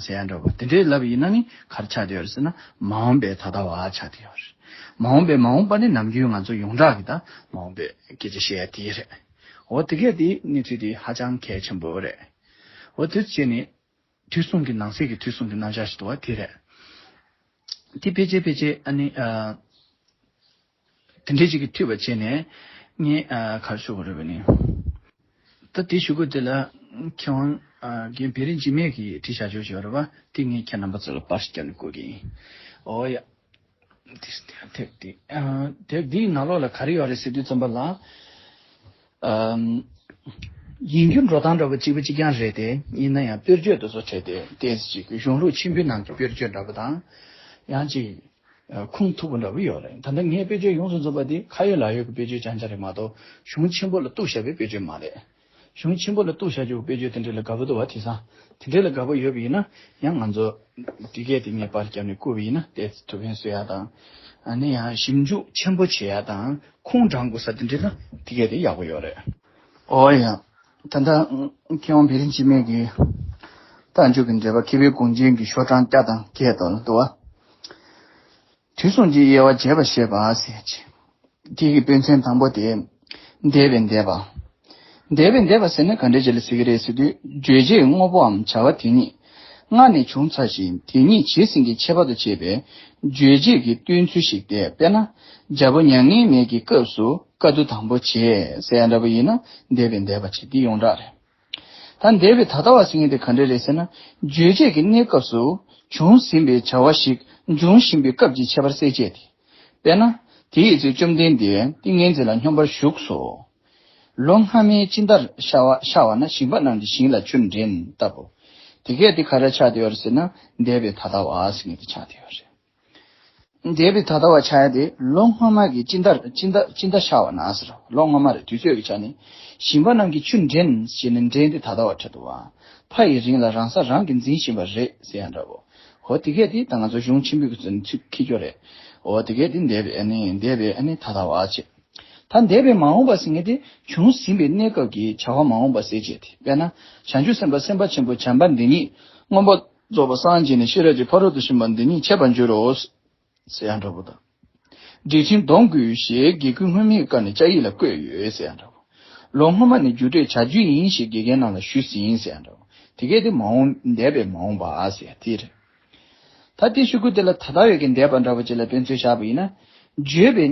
ཟེར་ཡ་འདྲ་བོ། དེ་འདྲའི་ལབ་ཡིན་ན་ནི་ག་རེ་ཆགས་བསྡད་ཡོད་རེད་ཟེར་ན། མ་འོངས་པའི་ད་ལྟ་བ་ཆགས་བསྡད་ཡོད་རེད། མ་འོངས་པའི་མ་འོངས་པ་ནི་ནམ་རྒྱུན་ང་ཚོ་ཡོངས་གྲགས་ཀྱི་ད་མ་འོངས་པའི་སྐད་ཆ་བཤད་ཡ་དེ་རེད། འོ་དེ་གས་དེ་གནས་ཚུལ་དེ་ཧ་ཅང་གལ་ཆེན་པོ་རེད། འོ་དེ་བྱས་ནས་དུས་གསུམ་གྱི་ནང་གསེས་ཀྱི་དུས་གསུམ་གྱི་རྣམ་གཞག་ཞིག་འདུག་པ་དེ་རེད། དེ་ཕལ་ཆེར་ཕལ་ཆེར་ཨ་ནི་ཨ། དེ་འདྲའི་ཅིག་གིས་མཐུད་པ་བྱས་ནས་ངས་ཨ་ག་རེ་ཞུ་དགོས་རེད་པ་ནི། ད་དེ་ཞུ་དགོས་དེ་ལ་མཁས་དབང་ཨ་རྒན་བེ་རི་འཇིགས་མེད་ཀྱིས་བྲིས་བཞག་ཆོག་ཞུ་བ་རེད་པ། དེ་ངས་ཁྱེད་རྣམ་པ་ཚོ་ལ་པར་ཞིག་བརྒྱབ་ནས་བསྐུར་གྱི་ཡིན། འོ་ཡ། དེབ་དེ་ཨ་དེབ་འདིའི་ནང་ལོགས་ལ་ག་རེ་ཡོད་རེད་ཟེར་དུས་ཙམ་པ་ལ། ཨམ། ཡིག་སྒྱུར་འགྲོ་སྟངས་འདྲ་པོ་གཅིག་པ་གཅིག་རྐྱང་རེད་དེ། ཡིན་ན་ཡང་དཔེར་བརྗོད་དེ་ཚོ་བྲིས་ཏེ་ཏོག་ཙམ་ཅིག་གཞུང་ལུགས་ཆེན་པོའི་ནང་གི་དཔེར་བརྗོད་འདྲ་པོ་དང་། ཡང་ཅིག་ཨ་ཁུངས་ཐུབ་པ་འདྲ་པོ་ཡོད་རེད། ད་ལྟ་ངའི་དཔེར་བརྗོད་ཡོངས་སུ་རྫོགས་པ་དེ་ཁ་ཡོད་ལག་ཡོད་ཀྱི་དཔེར་བརྗོད་རྐྱང་རྐྱང་རེད་མ་གཏོགས། གཞུང་ཆེན་པོ་ལ་གཏུགས་བཞག་པའི་དཔེར་བརྗོད་མ་རེད། གཞུང་ཆེན་པོ་ལ་གཏུགས་བྱ་རྒྱུ་དཔེ་བརྗོད་དེ་འདྲ་ལ་དགའ་པོ་འདུག་བ། དེང་སང་དེ་འདྲ་ལ་དགའ་པོ་ཡོད་པ་ཡིན་ན་ཡང་ང་ཚོ་དེ་གས་དེ་ངས་པར་བརྒྱབ་ནས་བསྐུར་བ་ཡིན་ན་དེ་ཐུགས་ཕན་གསོས་ཡ་དང་། ཨ་ནི་ཡང་ཞིབ་འཇུག་ཆེན་པོ་བྱེད་ཡ་དང་ཁུངས་དྲང་དགོས་ས་དེ་འདྲ་ན་དེ་གས་དེ་ཡག་པོ་ཡོད་རེད། ཨོ་ཡ། ད་ལྟ་མཁས་དབང་བེ་རི་འཇིགས་མེད་ཀྱི་རྟགས་འཇུག་གི་འགྲེལ་པ་མཁས་པའི་དགོངས་རྒྱན་གྱི་ཤོག་གྲངས་བརྒྱ་དང་བརྒྱད་དོ་ལ་འདུག་བ། དུས་གསུམ་གྱི་དབྱེ་བ་འབྱེད་པར་བཤད་པ་ཟེར་གྱི། དེ་གི་དཔེ་མཚོན་དང་པོ་དེ། འདས་པའི་འདས་པ། འདས་པའི་འདས་པ་ཟེར་ན་ག་འདྲ་ཅིག་ལ་ཟེར་གྱི་རེད་ཟེར་དུས་བརྗོད་བྱའི་དངོས་པོའམ་བྱ་བ་དེ་ཉིད་སྔ་ནས་བྱུང་ཚར་ཞིང་དེ་ཉིད་ཇི་སྲིད་ཀྱི་ཁྱད་པར་དུ་བྱས་པའི་རྗོད་བྱེད་ཀྱི་སྟོན་ཚུལ་ཞིག་སྟེ། དཔེར་ན་རྒྱལ་པོ་མྱ་ངན་མེད་ཀྱི་སྐབས་སུ་བཀའ་བསྡུ་དང་པོ་བྱས་ཟེར་ཡ་འདྲ་པོ་ཡིན་ན་འདས་པའི་འདས་པ་བྱས་དེ་ཡོངས་གྲགས་རེད། ད་འདས་པའི་ད་ལྟ་བ་ཟེར་མཁན་དེ་ག་འདྲ་རེད་ཟེར་ན། རྗོད་བྱེད་ཀྱི་གནས་སྐབས་སུ་བྱུང་ཟིན་པའི་བྱ་བ་ཞིག་འབྱུང་བཞིན་པའི་སྐབས་ཀྱི་ཁྱད་པར་གསལ་བྱེད་དེ། དཔེར་ན། དེ་ཡི་ཚེ་བཅོམ་ལྡན་འདས་ཏིང་ངེ་འཛིན་ལ་སྙོམས་པར་ཞུགས་སོ། ལོ་སྔ་མའི་སྤྱི་ཟླར་ཤར་བ་ཤར་བ་ན་ཞིང་པ་རྣམས་ཀྱི་ཞིང་ལ་ཆུ་འདྲེན་ལྟ་བུ། དེ་གས་དེ་ག་རེ་ཆགས་བསྡད་ཡོད་རེད་ཟེར་ན་འདས་པའི་ད་ལྟ་བ་ཟེར་མཁན་དེ་ཆགས་བསྡད་ཡོད་རེད། འདས་པའི་ད་ལྟ་བ་ཆགས་ཡ་དེ་ལོ་སྔོན་མ་གི་སྤྱི་ཟླ་སྤྱི་ཟླ་སྤྱི་ཟླ་ཤར་བ་ན་ཟེར། ལོ་སྔོན་མ་རེད། དུས་ཚོད་ཀྱི་ཆ་ནས་ཞིང་པ་རྣམས་ཀྱིས་ཆུ་འདྲེན་ཞེས་ནས་འདྲེན་དེ་ད་ལྟ་བ་འཕྲད་འདུག་བ། ཕ་ཡི་རིང་ལ་རང་ས་རང་གིས་འཛིན་བཞིན་པ་རེད་ཟེར་ཡ་འདྲ་བོ། འོ་དེ་གས་དེ་ད་ང་ཚོ་གཞུང་ཆེན་པོའི་གི་ཚུལ་ཚིག་ཁྱི་སྐྱོ་རེད། འོ་དེ་གས་དེ་འདས་པའི་ཨ་ནི་འདས་པའི་ཨ་ནི་ད་ལྟ་བ་བྱེད། ད་འདས་པའི་མ་འོངས་པ་ཟེར་མཁན་དེ་བྱུང་ཟིན་པའི་གནས་སྐབས་ཀྱི་བྱ་བ་མ་འོངས་པ་གསལ་བྱེད་དེ། དཔེར་ན་བྱང་ཆུབ་སེམས་དཔའ་སེམས་དཔའ་ཆེན་པོ་བྱམས་པ་འདི་ཉིད་མངོན་པར་རྫོགས་པར་སངས་རྒྱས་ནས་ཤེས་རབ་ཀྱི་ཕ་རོལ་ཏུ་ཕྱིན་པ་འདི་ཉིད་འཆད་པར་འགྱུར་རོ། ཟེར་ཡ་འདྲ་པོ་དང་། འགྲེལ་ཆེན་སྡོམ་དགོས་ཞེས་དགེ་བསྐུལ་སྔོན་མའི་སྐབས་ནས་བཅའ་ཡིག་ལ་བཀོད་ཡོད་ཟེར་ཡ་འདྲ་པོ། ལོ་སྔོན་མ་ནས་རྒྱུ་འབྲས་བྱ་རྒྱུ་ཡིན་ཞེས་དགེ་རྒན་རྣམས་ལ་ཞུས་ཟིན་ཟེར་ཡ་འདྲ་པོ། དེ་གས་དེ་མ་འོངས་འདས་པའི་མ་འོངས་པ་ཟེར་ཡ་དེ་རེད། ད་དེ་ཤོད་དུས་དེ་ལ་ད་ལྟ་ཡོད་ཀྱི་འདས་པ་འདྲ་པོ་ཅིག་ལ་དཔེ་མཚོན་བཞག་པ་ཡིན་ན། བརྗོད་པའི་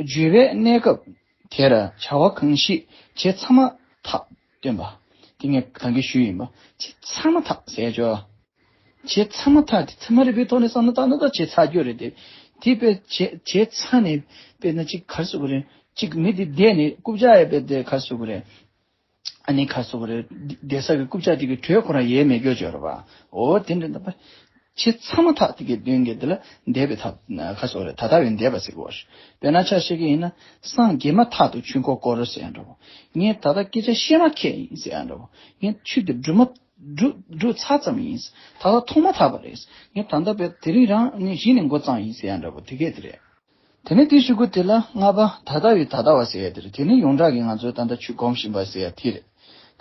བརྗོད་པའི་གནས་སྐབས་དེར་བྱ་བ་གང་ཞིག་བྱས་ཚར་མ་ཐག་སྟོན་པ། དེ་ངས་ད་གིན་ཞུས་ཡིན་པ། བྱས་ཚར་མ་ཐག་ཟེར་ཡ་ཅོ། བྱས་ཚར་མ་ཐག་དེ་ཚད་མ་རིག་པའི་ཐོག་ནས་བསམ་བློ་བཏང་ན་ད་བྱས་ཚར་རྒྱུ་རེད་དེ། དེ་དཔེ་བྱས་བྱས་ཚར་ནས་དཔེར་ན་གཅིག་ག་རེ་ཟེར་དགོས་རེད། གཅིག་མི་དེ་བསྡད་ནས་རྐུབ་བཀྱག་ཡས་དཔེ་དེ་ག་རེ་ཟེར་དགོས་རེད། ཨ་ནི་ག་རེ་ཟེར་དགོས་རེད། བསྡད་ས་གི་རྐུབ་བཀྱག་དེ་གི་དྲོད་ཁོ་རང་ཡལ་མེད་རྒྱུ་ཅིག་ཡོད་རེད་པ། འོ་དེ་འདྲ་འདྲ་པ། བྱས་ཚར་མ་ཐག་དེ་གི་དོན་གྱི་དེ་ལ་འདས་པའི་ཐག་ག་རེ་ཟེར་དགོས་རེད། ད་ལྟ་བའི་འདས་པ་ཟེར་དགོས་རེད། དཔེར་ན་ཆ་བཞག་གི་ཡིན་ན་སངས་རྒྱས་མ་ཐག་ཏུ་ཆོས་འཁོར་བསྐོར་ཟེར་ཡ་འདྲ་པོ། ངས་ད་ལྟ་སྐད་ཆ་བཤད་མ་ཁད་ཡིན་ཟེར་ཡ་འདྲ་པོ། ངས་ཆོས་དེ་སྒྲུབ་མ་སྒྲུབ་སྒྲུབ་ཚར་ཙམ་ཡིན། ད་ལྟ་ཐོག་མ་ཐག་པ་རེད། ངས་ད་ལྟ་བས་དེ་རིང་རང་ནས་གཞི་ནས་འགོ་བརྩམས་ཡིན་ཟེར་ཡ་འདྲ་པོ་དེ་གས་དེ་རེད། དེ་ནས་དེའི་གཞུག་གུ་དེ་ལ་ལྔ་པ་ད་ལྟ་བའི་ད་ལྟ་བ་ཟེར་ཡ་དེ་རེད། དེ་ནས་ཡོངས་གྲགས་ཀྱི་ང་ཚོས་ད་ལྟ་ཆོས་སྒོམ་བཞིན་པ་ཟེར་ཡ་དེ་རེད།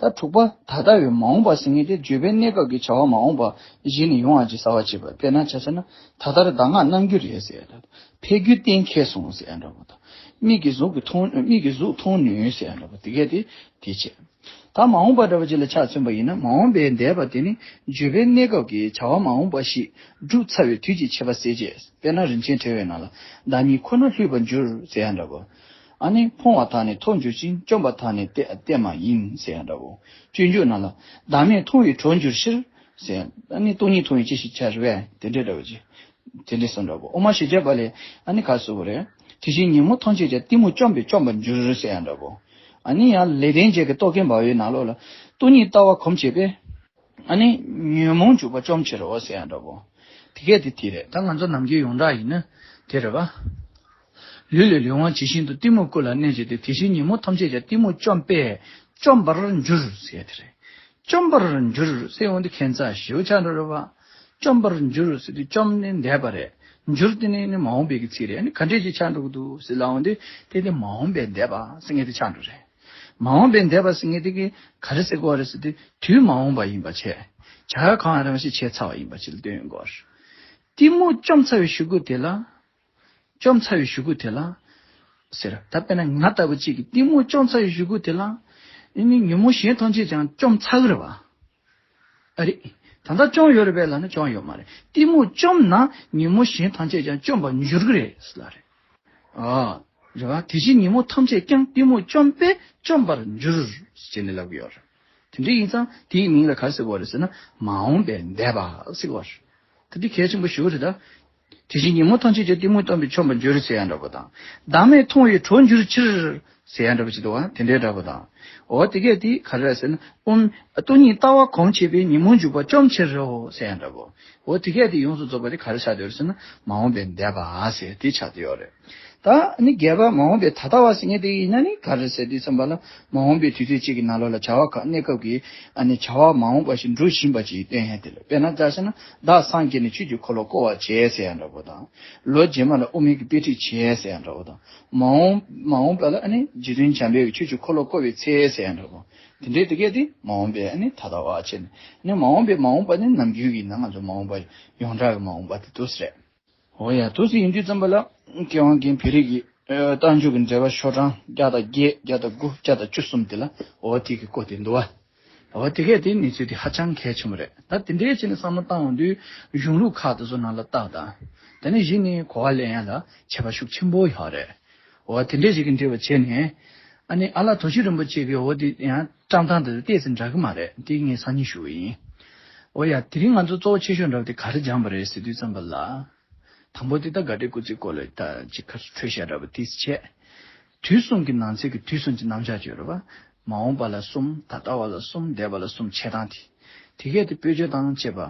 ད་དྲུག་པ་ད་ལྟ་བའི་མ་འོངས་པ་ཟེར་མཁན་དེ་བརྗོད་པའི་གནས་སྐབས་ཀྱི་བྱ་བ་མ་འོངས་པ་གཞི་ནས་ཡོང་བ་ཅིག་གསལ་བར་བྱེད་པ། དཔེར་ན་ཆ་བཞག་ན་ད་ལྟར་གདམས་ངག་གནང་རྒྱུ་རེད་ཟེར་ཡ་ད། ཕས་རྒྱུད་གཏན་འཁེལ་སོང་ཟེར་ཡ་འདྲ་པོ་དང་། མིག་གིས་གཟུགས་ཀྱི་མཐོང་མིག་གིས་གཟུགས་མཐོང་ནུས་ཟེར་ཡ་འདྲ་པོ་དེ་གས་དེ་དེ་བྱེད། ད་མ་འོངས་པ་འདྲ་བ་ཅིག་ལ་ཆ་མཚོན་པ་ཡིན་ན་མ་འོངས་པའི་འདས་པ་དེ་ནི་བརྗོད་པའི་གནས་སྐབས་ཀྱི་བྱ་བ་མ་འོངས་པ་ཞིག་སྒྲུབ་ཚར་བའི་དུས་ཀྱི་ཁྱད་པར་གསལ་བྱེད། དཔེར་ན་རིན་ཆེན་ཕྲེང་བའི་ནང་ལ་བདག་ཉིད་ཁོ་ན་བསླུས་པར་འགྱུར་ཟེར་ཡ་འདྲ་པོ། ཨ་ནི་ཕོངས་པ་དག་ནི་མཐོ་འགྱུར་ཞིང་བཅོམ་པ་དག་ནི་གཏད་གཏད་མ་ཡིན་ཟེར་ཡ་འདྲ་པོ། སྤྱོད་འཇུག་ནང་ལ་བདག་མེད་མཐོང་བའི་གྲོགས་འགྱུར་ཕྱིར་ཟེར། ཨ་ནི་སྟོང་ཉིད་མཐོང་བའི་ཅི་ཞིག་བྱ་རུང་བས་དེ་འདྲའི་འདྲ་བོ་ཅིག་དེ་འདྲའི་གསུངས་འདྲ་པོ། དབུ་མ་བཞི་བརྒྱ་པ་ལས་ཨ་ནི་ག་རེ་ཟེར་དགོས་རེད། དེ་བཞིན་ཉོན་མོངས་ཐམས་ཅད་ཀྱང་གཏི་མུག་བཅོམ་པས་བཅོམ་པར་འགྱུར་ཟེར་ཡ་འདྲ་པོ། ཨ་ནི་ཡང་ལེགས་ལྡན་འབྱེད་ཀྱི་རྟོག་གེ་འབར་བའི་ནང་ལོགས་ལ་སྟོང་ཉིད་ལྟ་བ་གོམས་བྱས་པས། ཨ་ནི་ཉོན་མོངས་འཇུག་པ་བཅོམ་ཕྱིར་རོ་ཟེར་ཡ་འདྲ་པོ། དེ་གས་དེ་དེ་རེད། ད་ང་ཚོ་ནམ་རྒྱུན་ཡོངས་གྲགས་ཡིན་ན་དེ་རེད་པ། ལུས་ལས་ལུས་དབང་ཇི་བཞིན་དུ་གཏི་མུག་ཀུན་ལ་གནས་བྱས་ཏེ་དེ་བཞིན་ཉོན་མོངས་ཐམས་ཅད་ཀྱང་གཏི་མུག་བཅོམ་པས་བཅོམ་པར་འགྱུར་ཟེར་ཡ་དེ་རེད། བཅོམ་པར་འགྱུར་ཟེར་འོང་དུས་ཁྱད་མཚར་ཞེ་པོ་ཆགས་འགྲོ་རེད་པ། བཅོམ་པར་འགྱུར་ཟེར་དུས་བཅོམ་ནི་འདས་པ་རེད། འགྱུར་དེ་ནི་ནི་མ་འོངས་པའི་གི་ཚིག་རེད། ཨ་ནི་ག་འདྲས་ཅིག་ཆགས་འགྲོ་གི་འདུག་ཟེར་ལབ་འོང་དུས་དེ་ནི་མ་འོངས་པའི་འདས་པ་ཟེར་མཁན་དེ་ཆགས་འགྲོ་རེད། མ་འོངས་པའི་འདས་པ་ཟེར་མཁན་དེ་གི་ག་རེ་ཟེར་དགོས་རེད་ཟེར་དུས་དུས་མ་འོངས་པ་ཡིན་པ་བྱས། བྱ་གང་རང་ཞིག་བྱས་ཚར་བ་ཡིན་པ་ཅིག་ལ་སྟོན་ཡོང་གི་རེད། གཏི་མུག་བཅོམ་ཚར་བའི་གཞུག་གུ་དེ་ལ། བཅོམ་ཚར་བའི་གཞུག་གུ་དེ་ལ། ཟེར། ད་དཔེར་ན་ང་ལྟ་བུ་གཅིག་གིས་གཏི་མུག་བཅོམ་ཚར་བའི་གཞུག་གུ་དེ་ལ། ཨ་ནི་ཉོན་མོངས་གཞན་ཐམས་ཅད་ཀྱང་བཅོམ་ཚར་གི་རེད་པ། ཨ་རེད། ད་ལྟ་བཅོམ་ཡོད་རེད་པས་ལབ་ན་བཅོམ་ཡོད་མ་རེད། གཏི་མུག་བཅོམ་ན་ཉོན་མོངས་གཞན་ཐམས་ཅད་ཀྱང་བཅོམ་པར་འགྱུར་གི་རེད་ཟེར་ལབ་རེད། ཨ། རེད་པ། དེ་བཞིན་ཉོན་མོངས་ཐམས་ཅད་ཀྱང་གཏི་མུག་བཅོམ་པས་བཅོམ་པར་འགྱུར། ཟེར་ནས་ལབ་ཀྱི་ཡོད་རེད། དེ་འདྲ་ཡིན་ཙང་དེའི་མིང་ལ་ག་རེ་ཟེར་དགོས་རེད་ཟེར་ན་མ་འོངས་པའི་འདས་པ་ཟེར་གྱི་ཡོད་རེད། ད་འདི་གལ་ཆེན་པོ་ཞེ་པོ་རེད་ད། དེ་བཞིན་ཉོན་མོངས་ཐམས་ཅད་ཀྱང་གཏི་མུག་བཅོམ་པས་བཅོམ་པར་འགྱུར་ཟེར་ཡ་འདྲ་པོ་དང་། བདག་མེད་མཐོང་བའི་གྲོགས་འགྱུར་ཕྱིར། ཟེར་ཡ་འདྲ་པོ་ཅིག་འདུག་པ། དེ་འདྲའི་འདྲ་པོ་དང་། འོ་དེ་གས་དེ་ག་རེ་རེད་ཟེར་ན། ཨོམ། སྟོང་ཉིད་ལྟ་བ་གོམས་བྱས་པས་ཉོན་མོངས་འཇུག་པ་བཅོམ་ཕྱིར་རོ། ཟེར་ཡ་འདྲ་པོ། འོ་དེ་གས་དེ་ཡོངས་སུ་རྫོགས་པ་དེ་ག་རེ་ཆགས་བསྡད་ཡོད་རེད་ཟེར་ན་མ་འོངས་པའི་འདས་པ་ཟེར་དེ་ཆགས་བསྡད་ཡོད་རེད། ད་ནི་བརྒྱད་པ་མ་འོངས་པའི་ད་ལྟ་བ་ཟེར་མཁན་དེ་ཡིན་ན་ནི་ག་རེ་ཟེར་དུས་ཙམ་པ་ལ། མ་འོངས་པའི་དུས་ཚོད་གཅིག་གི་ནང་ལོགས་ལ་བྱ་བ་ཁག་གནས་སྐབས་ཀྱི་ཨ་ནི་བྱ་བ་མ་འོངས་པ་ཞིག་འགྲོ་བཞིན་པ་ཅིག་སྟོན་ཡ་དེ་ལ། དཔེར་ན་ཆ་བཞག་ན་བདག་སངས་རྒྱས་ནས་ཆོས་ཀྱི་འཁོར་ལོ་བསྐོར་བར་བྱེད་ཟེར་ཡ་འདྲ་པོ་དང་། ལོ་རྗེས་མ་ལ་དབུ་མའི་གི་དཔེ་ཁྲིད་བྱེད་ཟེར་ཡ་འདྲ་པོ་དང་། མ་འོངས་མ་འོངས་པ་ལ་ཨ་ནི་རྗེ་བཙུན་འཇམ་དཔལ་གྱི་ཆོས་ཀྱི་འཁོར་ལོ་བསྐོར་བའི་ཚེ་ཟེར་ཡ་འདྲ་པོ། དེ་འདྲའི་དེ་གས་དེ་མ་འོངས་པའི་ཨ་ནི་ད་ལྟ་བ་བྱས་ནས། ཨ་ནི་མ་འོངས་པའི་མ་འོངས་པ་ནི་ནམ་རྒྱུན་གྱི་ནང་ང་ཚོ་མ་འོངས་པ་ཡོངས་གྲགས་ཀྱི་མ་འོངས་པ་དེ་འདུག་ཟེར། འོ་ཡ། དུས་སུ་ཡིན་དུས་ཙམ་པ་ལ་མཁས་དབང་རྒན་བོད་རིགས་ཀྱི་ཨ་རྟགས་འཇུག་གི་འགྲེལ་པ་ཤོག་གྲངས་བརྒྱ་དང་བརྒྱད། བརྒྱ་དང་དགུ། བརྒྱ་དང་བཅུ་གསུམ་དེ་ལ་འོ་དེ་གི་སྐོར་དེ་འདུག་བ། འོ་དེ་གས་དེ་གནས་ཚུལ་དེ་ཧ་ཅང་གལ་ཆེན་པོ་རེད། ད་དེ་འདྲའི་བྱས་ནས་བསམ་བློ་བཏང་འོང་དུས་གཞུང་ལུགས་ཁག་དེ་ཚོ་ནང་ལ་བལྟ་དང་། དེ་ནས་གཞི་ནས་གོ་བ་ལེན་ཡ་ལ་ཁྱད་པར་ཤུགས་ཆེན་པོ་ཡོད་རེད། འོ་དེ་འདྲའི་ཞིག་གི་འགྲེལ་པ་བྱས་ནས། ཨ་ནི་ཨ་ལ་དོ་ཤལ་རིན་པོ་ཆེ་གིས་འོ་དེ་ཡང་བཀྲམ་སྟངས་དེ་ཏོག་ཙམ་འདྲ་གི་མ་རེད། དེ་ངས་སང་ཉིན་ཞུ་གི་ཡིན། འོ་ཡ། དེ་རིང་ང་ཚོ་གཙོ་བོ་ཆེ་ཤོས་འདྲ་བ་དེ་ག་རེ་སྦྱངས་པ་རེད་ཟེར་དུས་ཙམ་པ་ལ། དང་པོ་དེ་ད་དགའ་བྲལ་སྐུལ་ཚིག་སྐོར་ལ་ད་ཅིག་ཁ་འཕྲོད་བཤད་འདྲ་བ་དེ་བྱས། དུས་གསུམ་གྱི་ནང་ཚན་གྱི་དུས་གསུམ་གྱི་རྣམ་གཞག་བརྗོད་རེད་པ། མ་འོངས་པ་ལ་གསུམ། ད་ལྟ་བ་ལ་གསུམ། འདས་པ་ལ་གསུམ། བྱེད་སྟངས་དེ། དེ་གས་དེ་དཔེ་བརྗོད་དང་བཅས་པ།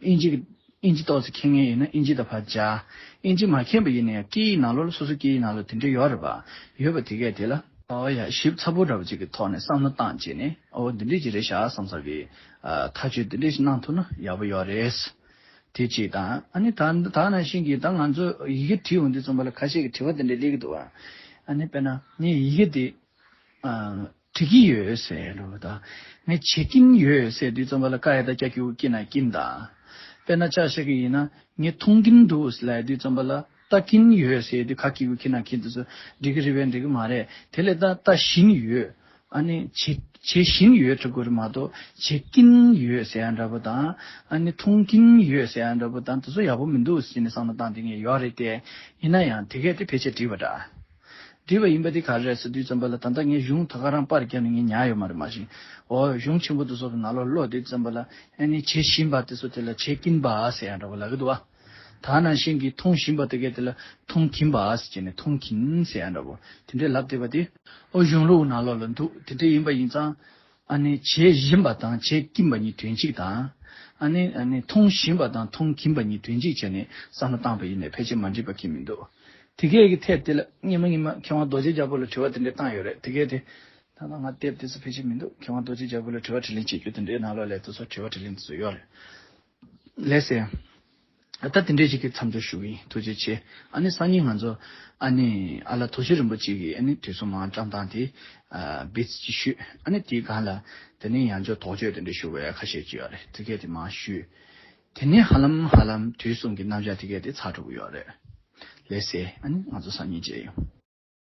ཨིན་ཇི་གི་ཨིན་ཇི་ཏོག་ཙམ་མཁྱེན་མཁན་ཡིན་ན་ཨིན་ཇི་ད་ཕར་སྦྱར། ཨིན་ཇི་མ་མཁྱེན་པ་ཡིན་ན་ཡང་སྐད་ཡིག་ནང་ལོགས་ལ་སོ་སོ་སྐད་ཡིག་ནང་ལོགས་དེ་འདྲ་ཡོད་རེད་པ། ཡོད་པ་དེ་གས་དེ་ལ། ཨོ་ཡ། ཞིབ་ཚགས་པོ་འདྲ་བ་ཅིག་གི་ཐོག་ནས་བསམ་བློ་བཏང་བྱས་ནས། ཨོ་འདི་འདྲས་ཅིག་རེད་ཤག་བསམ་ས་གི་ཨ་ཐག་གཅོད་འདི་འདྲས་ཤིག་གནང་ཐུབ་ན་ཡག་པོ་ཡོད་རེད། དེ་གཅིག་དང་། ཨ་ནི་ད་ད་ནང་བཞིན་གྱི་ད་ང་ཚོ་ཡི་གེ་བྲིས་འོང་དུས་ཙམ་པ་ལ་ཁ་ཤས་ཀྱིས་དྲི་བ་འདི་འདྲས་སླེབས་ཀྱི་འདུག་བ། ཨ་ནི་དཔེར་ན་ངས་ཡི་གེ་འདི་ཨ་འབྲི་གི་ཡོད་ཟེར་ལབ་པ་དང་། ངས་བྱེད་ཀྱིན་ཡོད་ཟེར་དུས་ཙམ་པ་ལ་ཀ་ཡ་བཏགས་ཀྱ་གི་གུ་ཀྱི་ན་ཀྱིན་དང་། དཔེར་ན་ཆ་བཞག་གི་ཡིན་ན་ངས་འཐུང་གིན་འདུག་ལབ་དུས་ཙམ་པ་ལ་ལྟ་གིན་ཡོད་ཟེར་དུས་ཀ་གི་གུ་ཀྱི་ན་ཀྱིན་དེ་ཚོ་འགྲིག་གི་རེད་པས། འགྲིག་གི་མ་རེད། དེ་ལས་ད་ལྟ་བཞིན་ཡོད། ཨ་ནི་བྱེད་བྱེད་བཞིན་ཡོད་འབྲི་དགོས་རེད་མ་གཏོགས་བྱེད་ཀྱིན་ཡོད་ཟེར་ཡ་འདྲ་པོ་དང་། ཨ་ནི་འཐུང་གིན་ཡོད་ཟེར་ཡ་འདྲ་པོ་དང་དེ་ཚོ་ཡག་པོ་མི་འདུག་ཟེར་ནས་བསམ་བློ་བཏང་བསྡད་མཁན་ཡོད་རེད་དེ། ཡིན་ན་ཡང་དེ་གས་དེ་ཕལ་ཆེར་འགྲིག་པ་འདྲ། འགྲིག་པ་ཡིན་པ་དེ་ག་རེ་རེད་ཟེར་དུས་ཙམ་པ་ལ། ད་ལྟ་ངས་གཞུང་ད་ག་རང་པར་བརྒྱབ་ནས་ངས་ཉར་ཡོད་མ་རེད། མ་གཞི་འོ་གཞུང་ཆེན་པོ་དེ་ཚོ་གི་ནང་ལོགས་ཀློག་དུས་ཙམ་པ་ལ། ཨ་ནི་བྱེད་བཞིན་པ་དེ་ཚོ་དེ་ལ་བྱེད་ཀྱིན་པ་ཟེར་ཡ་འདྲ་པོ་ལབ་ཀྱི་འདུག་བ། ད་ནང་བཞིན་གྱི་འཐུང་བཞིན་པ་དེ་གས་དེ་ལ་འཐུང་གིན་པ་ཟེར་བྱས་ནས་འཐུང་གིན་ཟེར་ཡ་འདྲ་པོ་དེ་འདྲས་ལབ་བསྡད་པ་དེ། ཨོ་གཞུང་ལུགས་ནང་ལོགས་ལ་འདུག་དེ་འདྲས་ཡིན་པ་ཡིན་ཙང་། ཨ་ནི་བྱེད་བཞིན་པ་དང་བྱེད་ཀྱིན་པ་གཉིས་དོན་གཅིག་དང་། ཨ་ནི་ཨ་ནི་འཐུང་བཞིན་པ་དང་འཐུང་གིན་པ་གཉིས་དོན་གཅིག་བྱས་ནས་བསམ་བློ་བཏང་པ་ཡིན་ནའི་ཕལ་ཆེར་མ་འགྲིག་པ་གི་མི་འདུག་དེ་གས་ཀྱི་ཐད་དེ་ལ་སྔོན་མ་སྔོན་མ་མཁས་དབང་རྡོ་རྗེ་རྒྱལ་པོ་ལ་དྲི་བ་དེ་འདྲས་བཏང་ཡོད་རེད། དེ་གས་དེ་ད་ལྟ་ང་དེབ་དེ་ཚོ་ཕལ་ཆེར་མི་འདུག་མཁས་དབང་རྡོ་རྗེ་རྒྱལ་པོ་ལ་དྲི་བ་དྲིས་ལན་བྱེད་རྒྱུ་དེ་འདྲའི་ནང་ལོགས་ལ་དེ་ཚོ་དྲི་བ་དྲིས་ལན་དེ་ཚོ་ཡོད་རེད། ལགས་སེ། ད་དེ་འདྲའི་ཞིག་གི་མཚམས་འཇོག་ཞུ་གི་ཡིན། ཐུགས་རྗེ་ཆེ། ཨ་ནི་སང་ཉིན་ང་ཚོ་ཨ་ནི་ཨ་ལ་དོ་ཤལ་རིན་པོ་ཆེ་གི་ཨ་ནི་དུས་གསུམ་མང་བཀྲམ་སྟངས་དེ་ཨ་བིས་ཅིག་ཞུས། ཨ་ནི་དེའི་སྒང་ལ་དེ་ནས་ཡང་བསྐྱར་དོགས་གཅོད་དེ་འདྲ་ཞུ་དགོས་ཡ་ཁ་ཤས་ཅིག་ཡོད་རེད། དེ་གས་དེ་མར་ཞུས། དེ་ནས་ཧ་ལམ་ཧ་ལམ་དུས་གསུམ་གྱི་རྣམ་གཞག་དེ་གས་དེ་ཚར་འགྲོ་གི་ཡོད་རེད། ལགས་སེ། ཨ་ནི་ང་ཚོ་སང་ཉིན་མཇལ་ཡོང་།